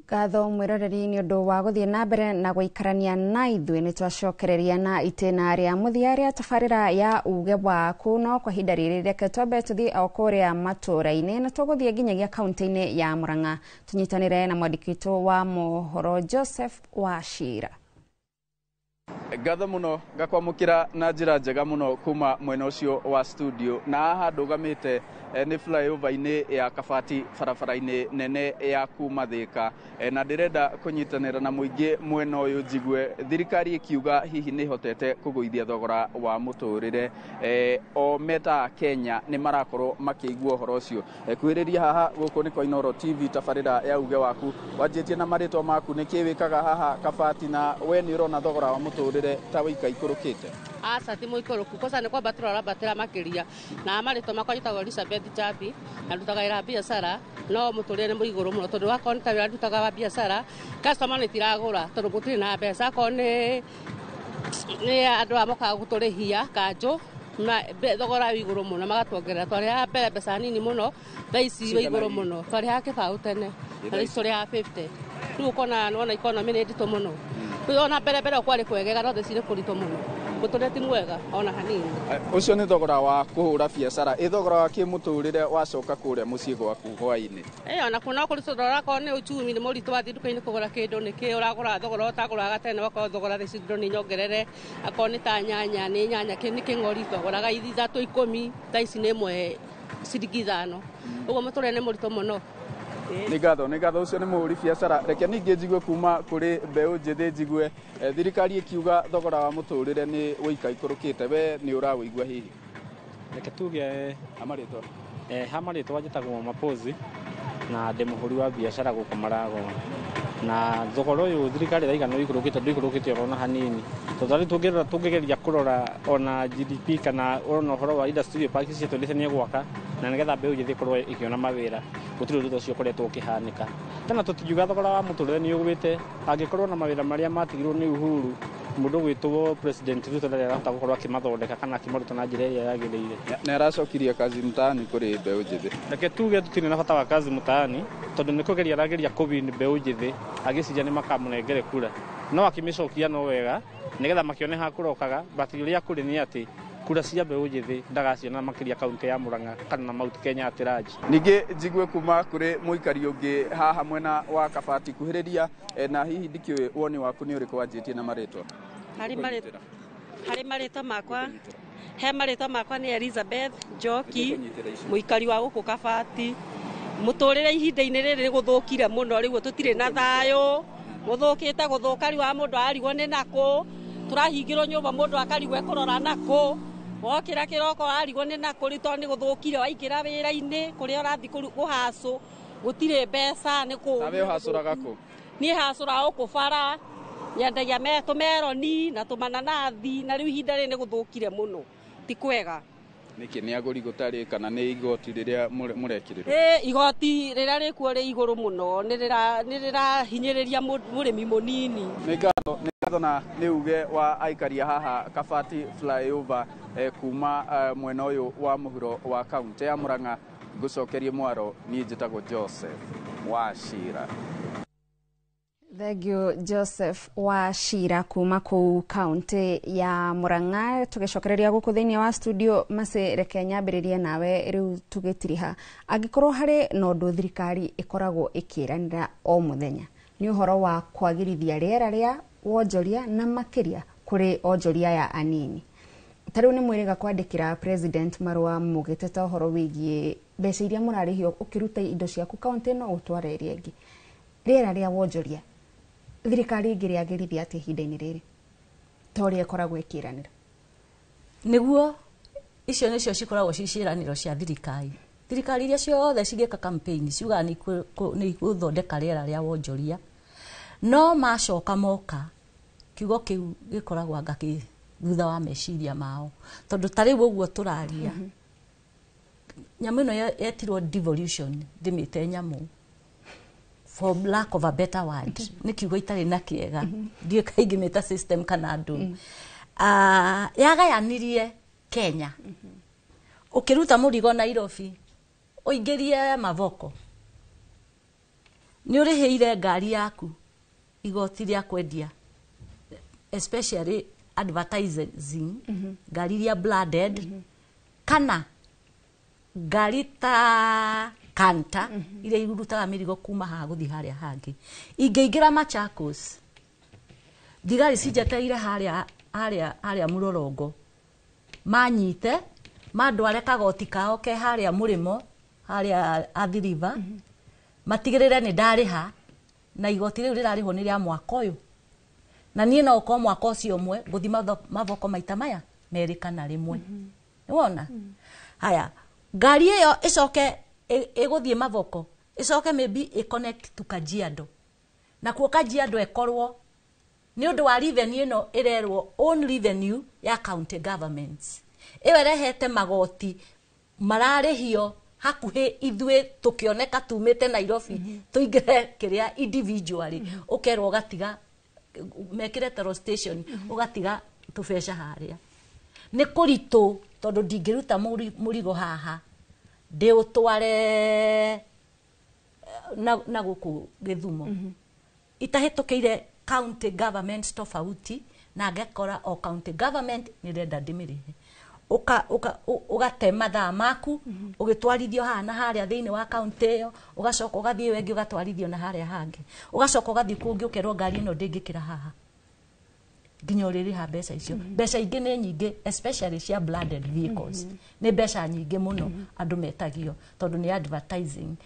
Ngatho mwiroreri ni undu wa guthie na mbere na guikarania na ithuĩ. Nĩ twacokereria na itĩna rĩa mũthia rĩa tabarĩra ya uge waku, no kwa ihinda rĩrĩ reke twambe tũthiĩ o kũrĩa matũra-inĩ, na tũgũthiĩ nginyagia kaunti-inĩ ya Murang'a tũnyitanĩre na mwandĩki witũ wa mohoro Joseph Wachira. Ngatho muno ngakwamũkĩra na njĩra njega mũno kuma mwena ũcio wa studio. Na haha ndũgamĩte nĩ flyover-inĩ ya Kabati, barabara-inĩ nene ya kuma Thĩka. Na ndĩrenda kũnyitanĩra na mũingĩ mwena ũyũ njigue thirikari ĩkiuga hihi nĩ ĩhotete kũgũithia thogora wa mũtũrĩre. O meta Kenya nĩ marakorwo makĩigua ũhoro ũcio. Kuhĩrĩria haha gũkũ nĩ kwa Inooro TV, tabarĩra ya uge waku. Wanjĩtie na marĩtwa maku, nĩkĩ wĩkaga haha Kabati, na we nĩ ũrona thogora wa mũtũrĩre ta wĩika ikũrũkĩte? Aca, ti mũikũrũku, kosa nĩ kwambatĩra ũrambatĩra makĩria. Na marĩtwa makwa njĩtagwo Elizabeth Chambi na ndutaga wĩra wa biacara, no mũtũrĩre nĩ mũigũrũ mũno, tondũ wakorwo nĩ ta wĩra ndutaga wa biacara, customer nĩ tiragũra tondũ gũtirĩ na mbeca. Akorwo nĩ andũ aya mokaga gũtũrĩhia kanjũ, thogora wĩ igũrũ mũno, magatuongerera. Twarĩhaga mbere mbeca nini mũno, thaa ici wĩ igũrũ mũno. Twarĩhaga 20 tene, na thaa ici tũrĩhaga 50. Rĩu ũkona nĩwona economy nĩ nditũ mũno. Rĩu ona mbere mbere kwarĩ kwegega, no thaa ici nĩ kũritũ mũno. Mũtũrĩre ti mwega ona hanini. Ũcio nĩ thogora wa kũhũra biacara. Ĩ thogora wa kĩmũtũrĩre wacoka kũrĩa mũciĩ gwaku hwaĩ-inĩ? Ona kuna kũritũ, tondũ onakorwo nĩ uchumi nĩ mũritũ, wathiĩ nduka-inĩ kũgũra kĩndũ nĩkĩ ũragũra thogora ũtagũraga tene, wakorwo thogora thaa ici indo nĩ nyongerere. Akorwo nĩ ta nyanya, nĩ nyanya nĩ kĩng'ori twagũraga 3 10, thaa ici nĩ 1 ciringi 5. Ũguo mũtũrĩre nĩ mũritũ mũno. Nĩ ngatho, nĩ ngatho. Ũcio nĩ mũhũri biacara. Reke ningĩ njigue kuma kũrĩ mbeũ njĩthĩ, njigue thirikari ĩkiuga thogora wa mũtũrĩre nĩ wĩika ikũrũkĩte, we nĩ ũrawĩigua hihi? Reke tuge ha marĩtwa. Ha marĩtwa njĩtagwo Mapozi na ndĩ mũhũri wa biacara gũkũ Marago. Na thogora ũyũ thirikari ĩraiga nĩ ũikũrũkĩte, ndũikũrũkĩte ona hanini, tondũ rĩu tũngĩrora, tũngĩgeria kũrora ona GDP kana ona ũhoro wa industry park cietũ nĩ gwaka na nĩgetha mbeũ njĩthĩ ĩkorwo ĩkĩona mawĩra, gũtirĩ ũndũ ũcio ũkoretwo ũkĩhanĩka. Tena tũtingiuga thogora wa mũtũrĩre nĩ ũgwĩte angĩkorwo na mawĩra marĩa matigirwo nĩ Uhuru, mũndũ gwĩtwo President Ruto ndarĩ arahota gũkorwo akĩmathondeka kana akĩmaruta na njĩra ĩrĩa yagĩrĩire. Nĩ aracokirie kazi mtaani kũrĩ mbeũ njĩthĩ. Reke tuge tũtirĩ na bata wa kazi mtaani, tondũ nĩ kũgeria arageria kũwin mbeũ njĩthĩ agĩciria nĩ makamũnengere kura, no akĩmĩcokia no wega nĩgetha makĩone ha kũrokaga. But ũrĩa kũrĩ nĩ atĩ kura cia mbeũ njĩthĩ ndagaciona makĩria kaunti ya Murang'a kana na Mount Kenya at large. Ningĩ njigue kuma kũrĩ mũikari ũngĩ haha mwena wa Kabati. Kuhĩrĩria, na hihi ndikĩũĩ woni waku nĩ ũrĩkũ, wanjĩtie na marĩtwa. Harĩ marĩtwa makwa, he marĩtwa makwa nĩ Elizabeth Njoki, mũikari wa gũkũ Kabati. Mũtũrĩre ihinda-inĩ rĩrĩ nĩ gũthũkire mũno, rĩu tũtirĩ na thayũ, gũthũkĩte gũthũka. Rĩu wa mũndũ ararigwo nĩ nakũ, tũrahingĩrwo nyũmba, mũndũ akarigwo ekũrora nakũ, wokĩra kĩroko arigwo nĩ nakũ, rĩu tondũ nĩ gũthũkire. Waingĩra wĩra-inĩ kũrĩa ũrathiĩ kũhacũ, gũtirĩ mbeca nĩ kũ. Nawe ũhacũraga kũ? Niĩ hacũraga gũkũ bara, nyendagia tũmeroni na tũmananathi, na rĩu ihinda rĩrĩ nĩ gũthũkire mũno, ti kwega. Nĩkĩ, nĩ agũri gũtarĩ kana nĩ igoti rĩrĩa mũrekĩrĩrwo? Ĩ, igoti rĩrĩa rĩkuo rĩ igũrũ mũno, nĩ rĩrahinyĩrĩria mũrĩmi mũnini. Nĩ ngatho, nĩ ngatho. Na nĩ uge wa aikaria haha Kabati flyover, kuma mwena ũyũ wa mũhuro wa kaunti ya Murang'a. Ngũcokerie mwaro, niĩ njĩtagwo Joseph Wachira. Thank you, Joseph Wachira, kuma kũu kaunti ya Murang'a. Tũgĩcokereria gũkũ thĩinĩ wa studio, Mercy, reke nyambĩrĩrie nawe rĩu tũgĩtiriha. Angĩkorwo harĩ na ũndũ thirikari ĩkoragwo ĩkĩranĩra o mũthenya, nĩ ũhoro wa kwagĩrithia rĩera rĩa wonjoria na makĩria kũrĩ onjoria aya anini. Ta rĩu nĩ mwĩrĩga kwandĩkĩra president marũa mũgĩteta ũhoro wĩgiĩ mbeca iria mũrarĩhio ũkĩruta indo ciaku kaunti ĩno ũtwara ĩrĩa ĩngĩ. Rĩera rĩa wonjoria thirikari ĩngĩrĩagĩrithia atĩa ihinda-inĩ rĩrĩ ta ũrĩa ĩkoragwo ĩkĩranĩra? Nĩguo, icio nĩcio cikoragwo ci ciĩranĩro cia thirikari. Thirikari iria ciothe cigĩka campaign ciugaga nĩ igũthondeka rĩera rĩa wonjoria, no macoka moka kiugo kĩu gĩkoragwo anga kĩ thutha wa meciria mao, tondũ ta rĩu ũguo tũraria, nyamũ ĩno yetirwo devolution, ndĩmĩte nyamũ for lack of a better word, nĩ kiugo itarĩ na kĩega, ndiũĩ kaingĩmĩta system kana ndũ. Yagayanirie Kenya. Ũkĩruta mũrigo Nairobi ũingĩrie Mavoko, nĩ ũrĩhĩire ngari yaku igoti rĩa kwendia, especially advertising, ngari iria branded kana ngari ta kanta iria irutaga mĩrigo kuma haha gũthiĩ harĩa hangĩ. Ingĩingĩra Machakos, thigari cinjetereire harĩa harĩa Mũrorongo manyite mandware kagoti kao ke harĩa mũrĩmo harĩa Athi River, matigĩrĩre nĩ ndarĩha, na igoti rĩu rĩrarĩhwo nĩ rĩa mwaka ũyũ, na niĩ no ũkorwo mwaka ũcio ũmwe ngũthiĩ mavoko maita maya merĩ kana rĩmwe. Nĩwona? Haya, ngari ĩyo ĩcoke ĩgũthiĩ mavoko, ĩcoke maybe ĩ connect to Kajiado, nakuo Kajiado ĩkorwo nĩ ũndũ wa revenue ĩno ĩrerwo own revenue ya county governments, ĩyo ĩrehete magoti mararĩhio hakuhĩ ithuĩ tũkĩoneka tumĩte Nairobi tũingĩre kĩrĩa individually, ũkerwo ũgatiga mekĩre toll station, ũgatiga tũbeca harĩa. Nĩ kũritũ tondũ ndingĩruta mũrigo haha ndĩũtware na gũkũ Gĩthumo itahĩtũkĩire county government tofauti, na ngakora o county government nĩ renda ndĩmĩrĩhe. Ũgate mathaa maku ũgĩtwarithio haha na harĩa thĩinĩ wa county ĩyo, ũgacoka ũgathiĩ ĩyo ĩngĩ ũgatwarithio na harĩa hangĩ, ũgacoka ũgathiĩ kũngĩ ũkerwo ngari ĩno ndĩngĩkĩra haha nginya ũrĩrĩha mbeca icio. Mbeca ingĩ nĩ nyingĩ, especially cia branded vehicles, nĩ mbeca nyingĩ mũno andũ metagio tondũ nĩ advertising,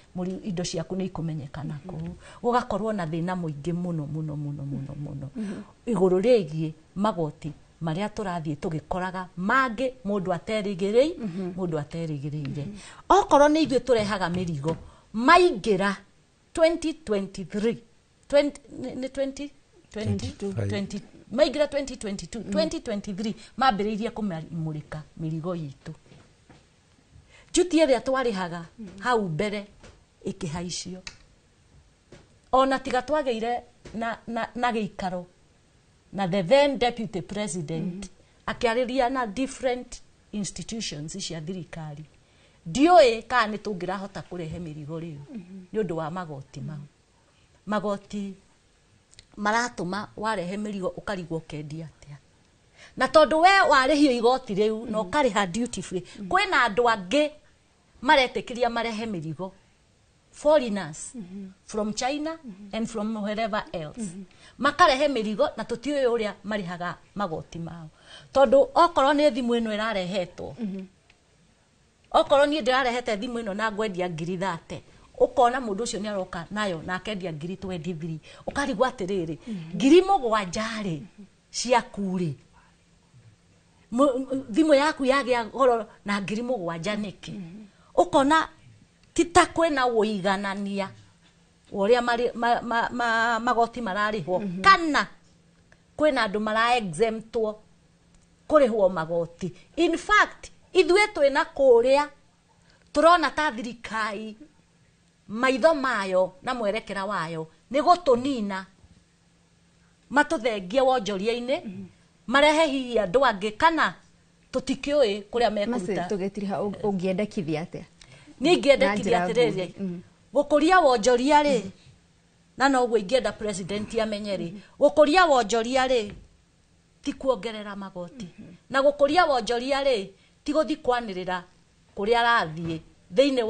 indo ciaku nĩ ikũmenyekana kũu. Gũgakorwo na thĩna mũingĩ mũno mũno mũno mũno mũno igũrũ rĩgiĩ magoti marĩa tũrathiĩ tũgĩkoraga mangĩ mũndũ aterĩgĩrĩire. Okorwo nĩ ithuĩ tũrehaga mĩrigo maingĩra 2023 20 nĩ 20 20 maingĩra 2022 2023 mambĩrĩirie kũmũrĩka mĩrigo itũ. Duty ĩrĩa twarĩhaga hau mbere ĩkĩhaicio, ona tiga twagĩire na gĩikaro na the then deputy president akĩarĩria na different institutions cia thirikari, ndiũĩ kana nĩ tũngĩrahota kũrehe mĩrigo rĩu nĩ ũndũ wa magoti mau. Magoti maratũma warehe mĩrigo ũkarigwo ũkendia atĩa, na tondũ we warĩhio igoti rĩu na ũkarĩha duty free, kwĩna andũ angĩ maretĩkĩria marehe mĩrigo, foreigners from China and from wherever else, makarehe mĩrigo na tũtiũĩ ũrĩa marĩhaga magoti mao, tondũ okorwo nĩ thimũ ĩno ĩrarehetwo, okorwo niĩ ndĩrarehete thimũ ĩno na ngwendia 30,000, ũkona mũndũ ũcio nĩ aroka nayo na akendia 23,000, ũkarigwo atĩrĩrĩ, 7,000 rĩ ciaku rĩ, thimũ yaku yagĩa goro na 7,000 nĩkĩ? Ũkona ti ta kwĩna ũiganania wa ũrĩa magoti mararĩhwo, kana kwĩna andũ mara exemptwo kũrĩhwo magoti. In fact ithuĩ twĩna kũrĩa tũrona ta thirikari maitho mayo na mwerekera wayo nĩ gũtũnina, matũthengie wonjoria-inĩ, marehe hihi andũ angĩ kana tũtikĩũĩ kũrĩa mekũruta. Tũgĩtiriha, ũngĩendekithia atĩa? Niĩ ingĩendekithia atĩrĩrĩ, gũkũria wonjoria rĩ, na noguo ingĩenda president amenye rĩ, gũkũria wonjoria rĩ ti kuongerera magoti, na gũkũria wonjoria rĩ ti gũthiĩ kwanĩrĩra kũrĩa arathiĩ thĩinĩ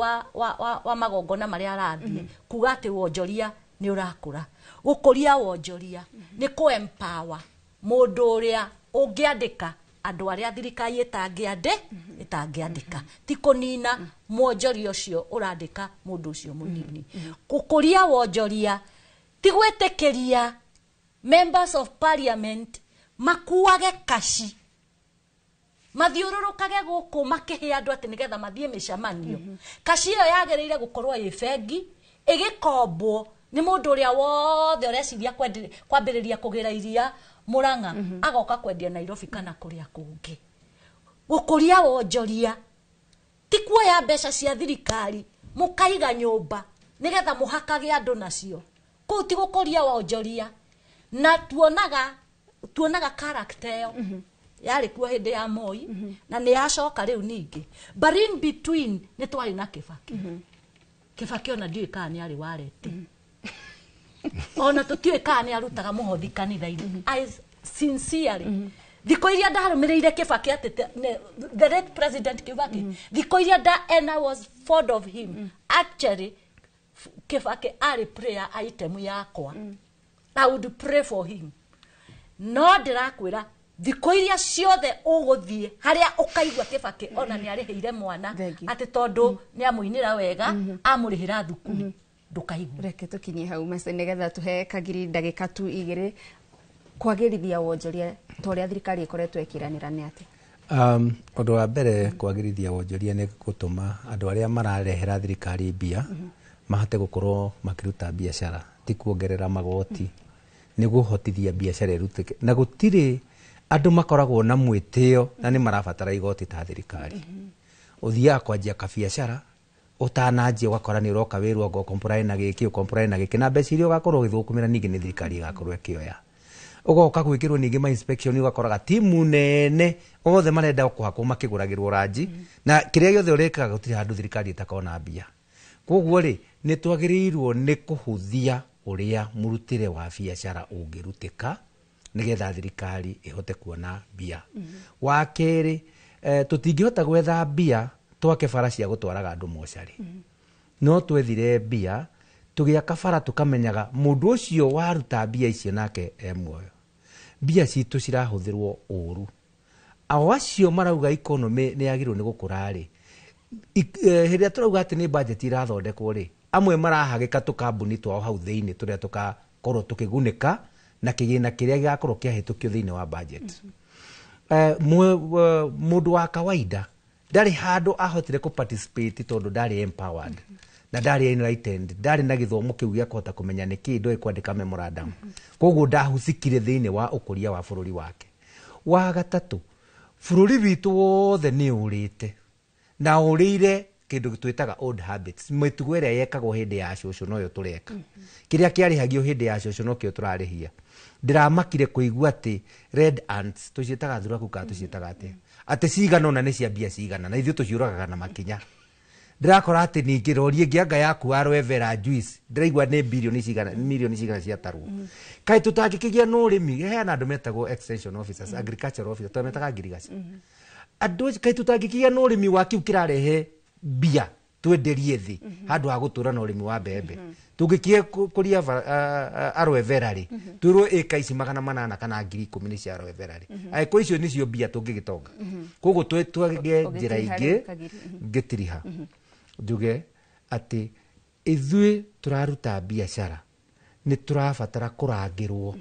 wa magongona marĩa arathiĩ kuga atĩ wonjoria nĩ ũrakũra. Gũkũria wonjoria nĩ kũ empower mũndũ ũrĩa ũngĩandĩka andũ arĩa thirikari ĩtangĩandĩka, ti kũnina mwonjoria ũcio ũrandĩka mũndũ ũcio mũnini. Gũkũria wonjoria ti gwĩtĩkĩria members of parliament makuage kaci mathiũrũrũkage gũkũ makĩhe andũ atĩ nĩgetha mathiĩ mĩcemanio. Kaci ĩyo yagĩrĩire gũkorwo ĩ bengi ĩgĩkombwo nĩ mũndũ ũrĩa wothe ũreciria kwambĩrĩria kũgĩra iria Murang'a, agoka kwendia Nairobi kana kũrĩa kũngĩ. Gũkũria wonjoria ti kuoya mbeca cia thirikari mũkaiga nyũmba nĩgetha mũhakage andũ nacio, kũu ti gũkũria wonjoria. Na tuonaga character ĩyo yarĩ kuo hĩndĩ ya Moi, na nĩ yacoka rĩu ningĩ, but in between nĩ twarĩ na Kibaki. Kibaki ona ndiũĩ kana nĩ arĩ wareti, ona tũtiũĩ kana nĩ arutaga mũhothi kanitha-inĩ. I sincerely thikũ iria ndarũmĩrĩire Kibaki atĩ the late president Kibaki, thikũ iria and I was fond of him, actually Kibaki arĩ prayer item yakwa, I would pray for him. No ndĩrakwĩra Thikũ iria ciothe ũgũthiĩ harĩa ũkaigua Kĩbakĩ ona nĩ arĩhĩire mwana atĩ tondũ nĩ amũinĩra wega, amũrĩhĩra thukuru, ndũkaigua. Reke tũkinyie hau mece nĩgetha tũhe Kagiri ndagĩka tu 2 kwagĩrithia wonjoria ta ũrĩa thirikari ĩkoretwo ĩkĩranĩra nĩ atĩa? Ũndũ wa mbere, kwagĩrithia wonjoria nĩ gũtũma andũ arĩa mararehera thirikari mbia mahote gũkorwo makĩruta biacara, ti kuongerera magoti, nĩ kũhotithia biacara ĩrutĩke. Na gũtirĩ andũ makoragwo na mwĩtĩo na nĩ marabatara igoti ta thirikari. Ũthiaga kwanjia kabiacara, ũtananjia ũgakora nĩ ũroka wĩrwo anga ũkomply na gĩkĩ, ũkomply na gĩkĩ, na mbeca iria ũgakorwo ũgĩthũkũmĩra ningĩ nĩ thirikari ĩgakorwo ĩkĩoya. Ũgoka gwĩkĩrwo ningĩ ma inspection, ũgakoraga timu nene othe marenda kũhakwo makĩgũragĩrwo ranji, na kĩrĩa gĩothe ũrĩkaga gũtirĩ handũ thirikari ĩtakona mbia. Koguo rĩ, nĩ twagĩrĩirwo nĩ kũhũthia ũrĩa mũrutĩre wa biacara ũngĩrutĩka nĩgetha thirikari ĩhote kuona mbia. Wa kerĩ, tũtingĩhota gwetha mbia twake bara cia gũtwaraga andũ mocarĩ, no twethire mbia tũgĩaka bara tũkamenyaga mũndũ ũcio waruta mbia icio nake e muoyo. Mbia citũ cirahũthĩrwo ũru. Ao acio marauga economy nĩ yagĩrĩirwo nĩ gũkũra rĩ, hĩndĩ ĩrĩa tũrauga atĩ nĩ budget irathondekwo rĩ, amwe marahagĩka tũkambuni twao hau thĩinĩ tũrĩa tũgakorwo tũkĩgunĩka na kĩgĩna kĩrĩa gĩgakorwo kĩahĩtũkio thĩinĩ wa budget. Mũndũ wa kawaida ndarĩ handũ ahotire kũ participate tondũ ndarĩ empowered na ndarĩ enlightened, ndarĩ na gĩthomo kĩu gĩa kũhota kũmenya nĩkĩ ndoĩ kwandĩka memorandum, koguo ndahucikire thĩinĩ wa ũkũria wa bũrũri wake. Wa gatatũ, bũrũri witũ wothe nĩ ũrĩte na ũrĩire kĩndũ twĩtaga old habits, mĩtugo ĩrĩa yekagwo hĩndĩ ya cũcũ noyo tũreka, kĩrĩa kĩarĩhagio hĩndĩ ya cũcũ nokĩo tũrarĩhia. Ndĩramakire kũigua atĩ red ants tũciĩtaga thuraku kana tũciĩtaga atĩa, atĩ cigana ũna nĩ cia mbia cigana, na ithuĩ tũciũragaga na makinya. Ndĩrakora atĩ ningĩ rori ĩngĩ anga yaku aloe vera juice ndĩraigua nĩ bilioni cigana, milioni cigana ciatarwo. Kaĩ tũtangĩkĩgĩa na ũrĩmi, heana andũ metagwo extension officers, agricultural officers, tũmetaga ngirigaca. Andũ acio, kaĩ tũtangĩkĩgĩa na ũrĩmi wa kĩu kĩrarehe mbia twenderie thĩ handũ ha gũtũra na ũrĩmi wa mbembe. Tũngĩkie kũria aloe vera rĩ, twĩrwo ĩka ici 800 kana 10,000 nĩ cia aloe vera rĩ, angĩkorwo icio nĩcio mbia tũngĩgĩtonga. Koguo twage njĩra ingĩ. Ngĩtiriha njuge atĩ ithuĩ tũraruta biacara nĩ tũrabatara kũrangĩrwo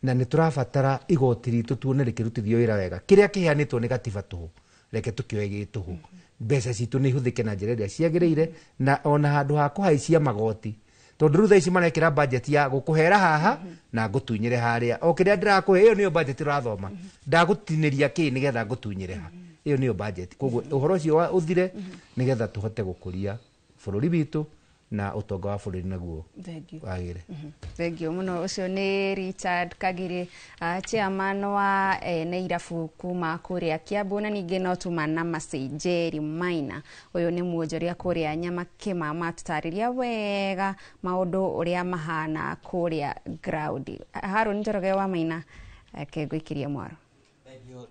na nĩ tũrabatara igoti ritũ tuone rĩkĩrutithio wĩra wega. Kĩrĩa kĩheanĩtwo nĩ gatiba tũhũ, reke tũkĩoe gĩ tũhũ, mbeca citũ nĩ ihũthĩke na njĩra ĩrĩa ciagĩrĩire, na ona handũ ha kũhaicia magoti, tondũ rĩu thaa ici marekĩra budget ya gũkũhera haha na ngũtunyĩre harĩa, o kĩrĩa ndĩrakũhe ĩyo nĩyo budget ũrathoma, ndagũtinĩria kĩ nĩgetha ngũtunyĩre ha, ĩyo nĩyo budget. Koguo ũhoro ũcio ũthire nĩgetha tũhote gũkũria bũrũri witũ na ũtonga wa bũrũri naguo wagĩre. Thank you mũno. Ũcio nĩ Richard Kagiri, chairman wa ene irabu kuma kũrĩa Kiambu, na ningĩ no tuma na Mercy Njeri Maina, ũyũ nĩ mwonjoria kũrĩa Nyamakĩma, matũtarĩria wega maũndũ ũrĩa mahana kũrĩa ground. Harũni Njoroge wa Maina, reke ngũikĩrie mwaro.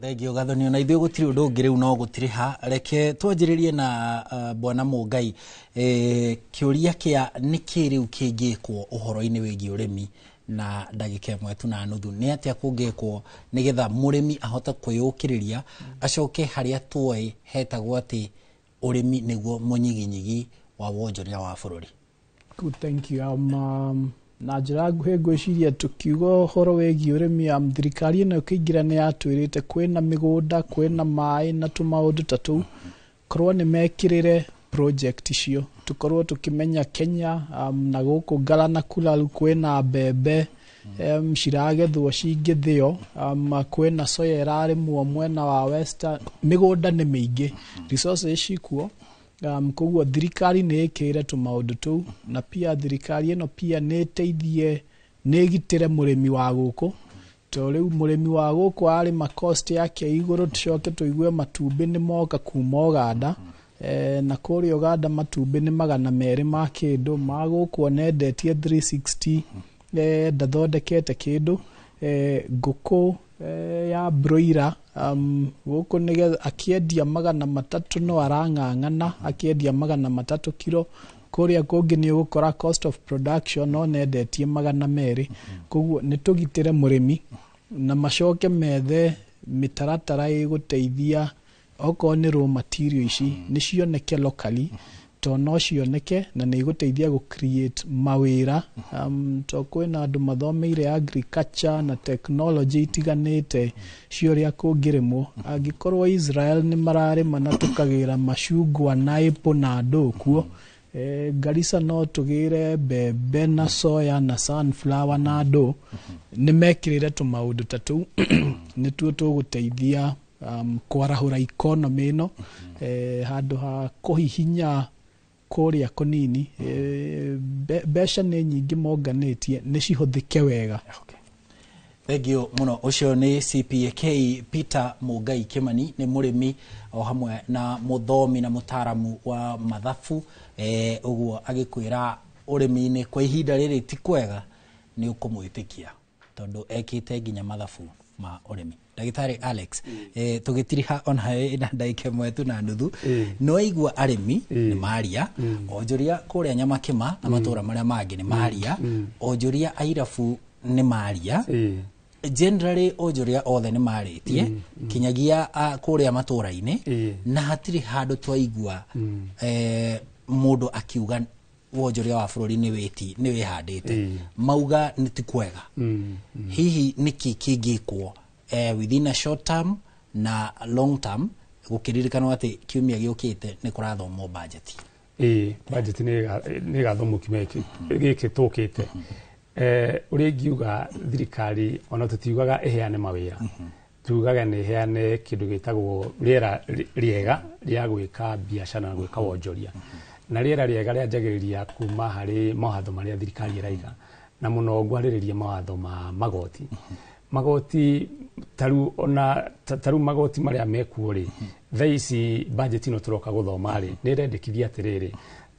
Thengio Gathoni, ona ithuĩ gũtirĩ ũndũ ũngĩ rĩu no gũtirĩha. Reke twanjĩrĩrie na bwana Mũngai, kĩũria kĩa nĩkĩ rĩu kĩngĩkwo ũhoro-inĩ wĩgiĩ ũrĩmi na ndagĩka ĩmwe tu na nuthu, nĩ atĩa kũngĩkwo nĩgetha mũrĩmi ahote kwĩyũkĩrĩria acoke harĩa tuoĩ hetagwo atĩ ũrĩmi nĩguo mũnyiginyigi wa wonjoria wa bũrũri? Good, thank you. Na njĩra nguhĩ ngwĩciria tũkiuga ũhoro wĩgiĩ ũrĩmi, thirikari ĩno ĩkĩingĩra nĩ yatwĩrĩte kwĩna mĩgũnda, kwĩna maĩ na tũmaũndũ ta tũu, korwo nĩ mekĩrĩre project icio tũkorwo tũkĩmenya Kenya, na gũkũ Ngara na Kulalu kwĩna mbembe ciragethwo cingĩthĩo, kwĩna soya ĩrarĩmwo mwena wa western, mĩgũnda nĩ mĩingĩ, resources cikuo. Koguo thirikari nĩ ĩkĩrĩre tũmaũndũ tũu, na pia thirikari ĩno pia nĩ ĩteithie, nĩ ĩgitĩre mũrĩmi wa gũkũ, to rĩu mũrĩmi wa gũkũ arĩma cost yake igũrũ, tũcoke tũigue matumbĩ nĩ moka kuma Ũganda, na kũrĩa Ũganda matumbĩ nĩ 200 ma kĩndũ, ma gũkũ onendetie 360, ndathondekete kĩndũ. Ngũkũ ya broiler, gũkũ nĩgetha akĩendia 300 no arang'ang'ana akĩendia 300 kiro, kũrĩa kũngĩ nĩ ũgũkora cost of production no nendetie 200. Koguo nĩ tũgitĩre mũrĩmi na macoke methe mĩtaratara ĩgũteithia okorwo nĩ raw material ici nĩ cioneke locally, to no cioneke na nĩ igũteithia gũ create mawĩra, to kwĩna andũ mathomeire agriculture na technology itiganĩte cia ũrĩa kũngĩrĩmwo. Angĩkorwo Israel nĩ mararĩma na tũkagĩra macungwa na apple na ndũ kuo, Garissa no tũgĩre mbembe na soya na sunflower na ndũ. Nĩ mekĩrĩre tũmaũndũ ta tũu, nĩtuo tũgũteithia kwarahũra economy ĩno, handũ ha kũhihinya kũrĩa kũnini. Mbeca nĩ nyingĩ monganĩtie, nĩ cihũthĩke wega. Thengio muno. Ũcio nĩ CPAK Peter Mũngai Kĩmani, nĩ mũrĩmi o hamwe na mũthomi na mũtaaramu wa mathabu. Ũguo agĩkwĩra ũrĩmi-inĩ kwa ihinda rĩrĩ ti kwega, nĩ ũkũmwĩtĩkia tondũ ekĩte nginya mathabu ma ũrĩmi. Ndagĩtarĩ Alex, tũgĩtiriha onawe na ndagĩka ĩmwe tu na nuthu, nĩ waigua arĩmi nĩ maria, onjoria kũrĩa Nyamakĩma na matũra marĩa mangĩ nĩ maria, onjoria airabu nĩ maria, generally onjoria othe nĩ marĩtie kinyagia kũrĩa matũra-inĩ, na hatirĩ handũ twaigua mũndũ akiuga wonjoria wa bũrũri nĩ wĩti nĩ wĩhandĩte, mauga nĩ ti kwega. Hihi nĩkĩ kĩngĩkwo within a short term na long term, gũkĩririkanwo atĩ kiumia gĩũkĩte nĩ kũrathomwo budget? Ĩĩ, budget nĩ ĩgathomwo kiumia gĩkĩ tũkĩte. Ũrĩa ingiuga, thirikari ona tũtiugaga ĩheane mawĩra, tugaga nĩ ĩheane kĩndũ gĩtagwo rĩera rĩega rĩa gwĩka biacara na gwĩka wonjoria. Na rĩera rĩega rĩanjagĩrĩria kuma harĩ mawatho marĩa thirikari ĩraiga, na mũno ngwarĩrĩria mawatho ma magoti. Magoti taru ona taru magoti marĩa mekuo rĩ, thaa ici budget ĩno tũroka gũthoma rĩ, nĩ ĩrendekithia atĩrĩrĩ,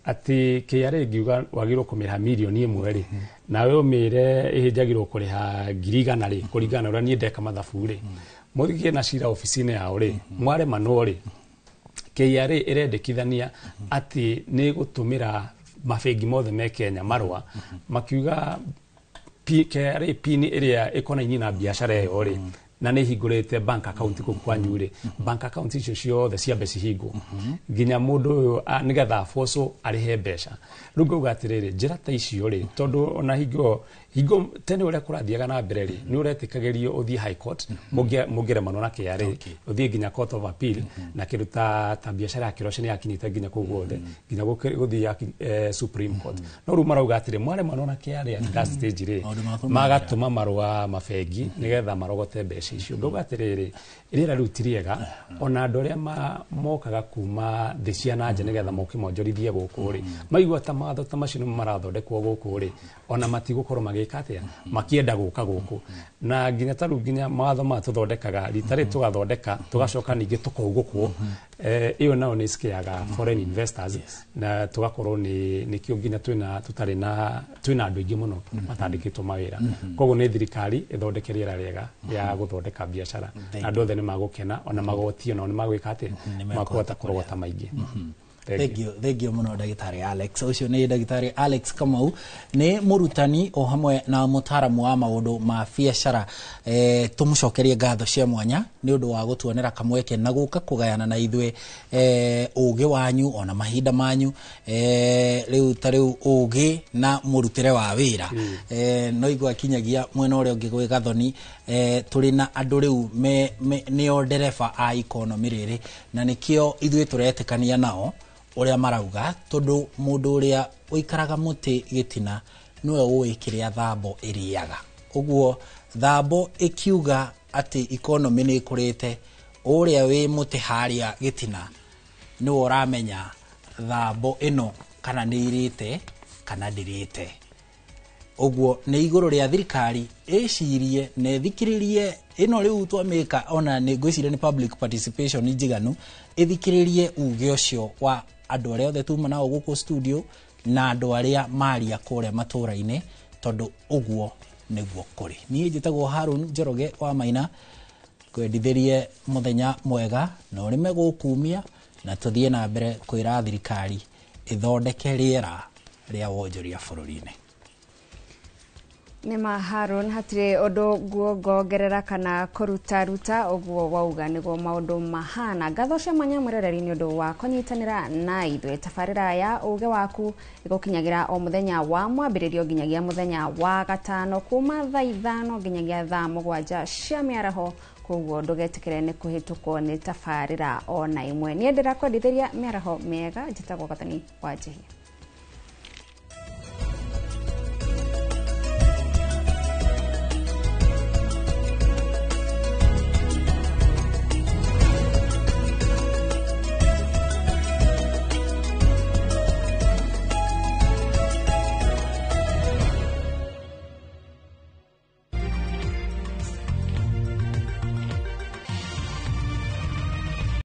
atĩ KRA ĩngiuga wagĩrĩirwo kũmĩrĩha mirioni 1 rĩ, nawe ũmĩre ĩhĩnjagĩrwo kũrĩha 100,000 rĩ, kũringana na ũrĩa niĩ ndeka mathabu rĩ, mũthiĩ na cira obici-inĩ yao rĩ, mwaremanwo rĩ, KRA ĩrendekithania atĩ nĩ ĩgũtũmĩra mabengi mothe me Kenya marũa makiuga KRA PIN ĩrĩa ĩkonainie na biacara ĩyo rĩ, na nĩ hingũrĩte bank account kũu kwanyu rĩ, bank account icio ciothe ciambe cihingwo nginya mũndũ ũyũ nĩgetha abocwo arĩhe mbeca. Rĩu ngauga atĩrĩrĩ, njĩra ta icio rĩ, tondũ ona hingo hingo tene ũrĩa kũrathiaga na mbere rĩ, nĩ ũretĩkagĩrio ũthiĩ high court mũngĩremanwo na KRA, ũthiĩ nginya court of appeal, na kĩndũ ta biacara ya kĩroci nĩ yakinyĩte nginya kũu guothe, nginya gũthiĩ Supreme Court. No rĩu marauga atĩrĩ, mwaremanwo na KRA at that stage rĩ, magatũma marũa mabengi nĩgetha marogote mbeca icio. Ngauga atĩrĩrĩ, rĩera rĩu ti rĩega, ona andũ arĩa mokaga kuma thĩ cia na nja nĩgetha moke monjorithie gũkũ rĩ, maigua ta mawatho ta macio nĩmo marathondekwo gũkũ rĩ, ona matigũkorwo magĩka atĩa, makĩenda gũka gũkũ. Na nginya ta rĩu nginya mawatho maya tũthondekaga rita rĩrĩ, tũgathondeka, tũgacoka ningĩ tũkaugũkwo, ĩyo nayo nĩ scareaga foreign investors, na tũgakorwo nĩ nĩkĩo nginya twĩna tũtarĩ na twĩna andũ aingĩ mũno matandĩkĩtwo mawĩra. Koguo nĩ thirikari ĩthondeke rĩera rĩega rĩa gũthondeka biacara, na andũ othe nĩ magũkena, ona magoti onao nĩ magwĩka atĩa, makũhota kũrogota maingĩ. Thengio, thengio mũno ndagĩtarĩ Alex. Ũcio nĩ ndagĩtarĩ Alex Kamau, nĩ mũrutani o hamwe na mũtaaramu wa maũndũ ma biacara. Tũmũcokerie ngatho cia mwanya nĩ ũndũ wa gũtuonera kamweke na gũka kũgayana na ithuĩ ũgĩ wanyu ona mahinda manyu. Rĩu ta rĩu ũgĩ na mũrutĩre wa wĩra, no igua kinyagia mwena ũrĩa ũngĩ gwĩ Gathoni, tũrĩ na andũ rĩu nĩo ndereba a economy rĩrĩ, na nĩkĩo ithuĩ tũretĩkania nao ũrĩa marauga, tondũ mũndũ ũrĩa ũikaraga mũtĩ gĩtina nĩwe ũĩ kĩrĩa thambo ĩrĩaga. Ũguo thambo ĩkiuga atĩ economy nĩ ĩkũrĩte, ũrĩa wĩ mũtĩ harĩa gĩtina nĩwe ũramenya thambo ĩno kana nĩ ĩrĩte kana ndĩrĩte. Ũguo nĩ igũrũ rĩa thirikari ĩcirie na ĩthikĩrĩrie ĩno rĩu twamĩka, ona nĩ ngwĩciria nĩ public participation njiganu, ĩthikĩrĩrie uge ũcio wa andũ arĩa othe tuma nao gũkũ studio na andũ arĩa maria kũrĩa matũra-inĩ, tondũ ũguo nĩguo kũrĩ. Niĩ njĩtagwo Harun Njoroge wa Maina, ngwendithĩrie mũthenya mwega na ũrĩme gũkumia, na tũthiĩ na mbere kwĩra thirikari ĩthondeke rĩera rĩa wonjoria bũrũri-inĩ. Nĩ ma Harun, hatirĩ ũndũ nguongongerera kana kũrutaruta ũguo wauga nĩguo maũndũ mahana. Ngatho cia mwanya mwĩroreri nĩ ũndũ wa kũnyitanĩra na ithuĩ. Tabarĩra ya ũge waku ĩgũkinyagĩra o mũthenya wa mwambĩrĩrio nginyagia mũthenya wa gatano kuma thaa 5 nginyagia thaa 7 cia mĩaraho, koguo ndũgetĩkĩre nĩ kũhĩtũkwo nĩ tabarĩra ona ĩmwe. Niĩ ndĩrakwendithĩria mĩaraho mĩega. Njĩtagwo Gathoni wa Njihia.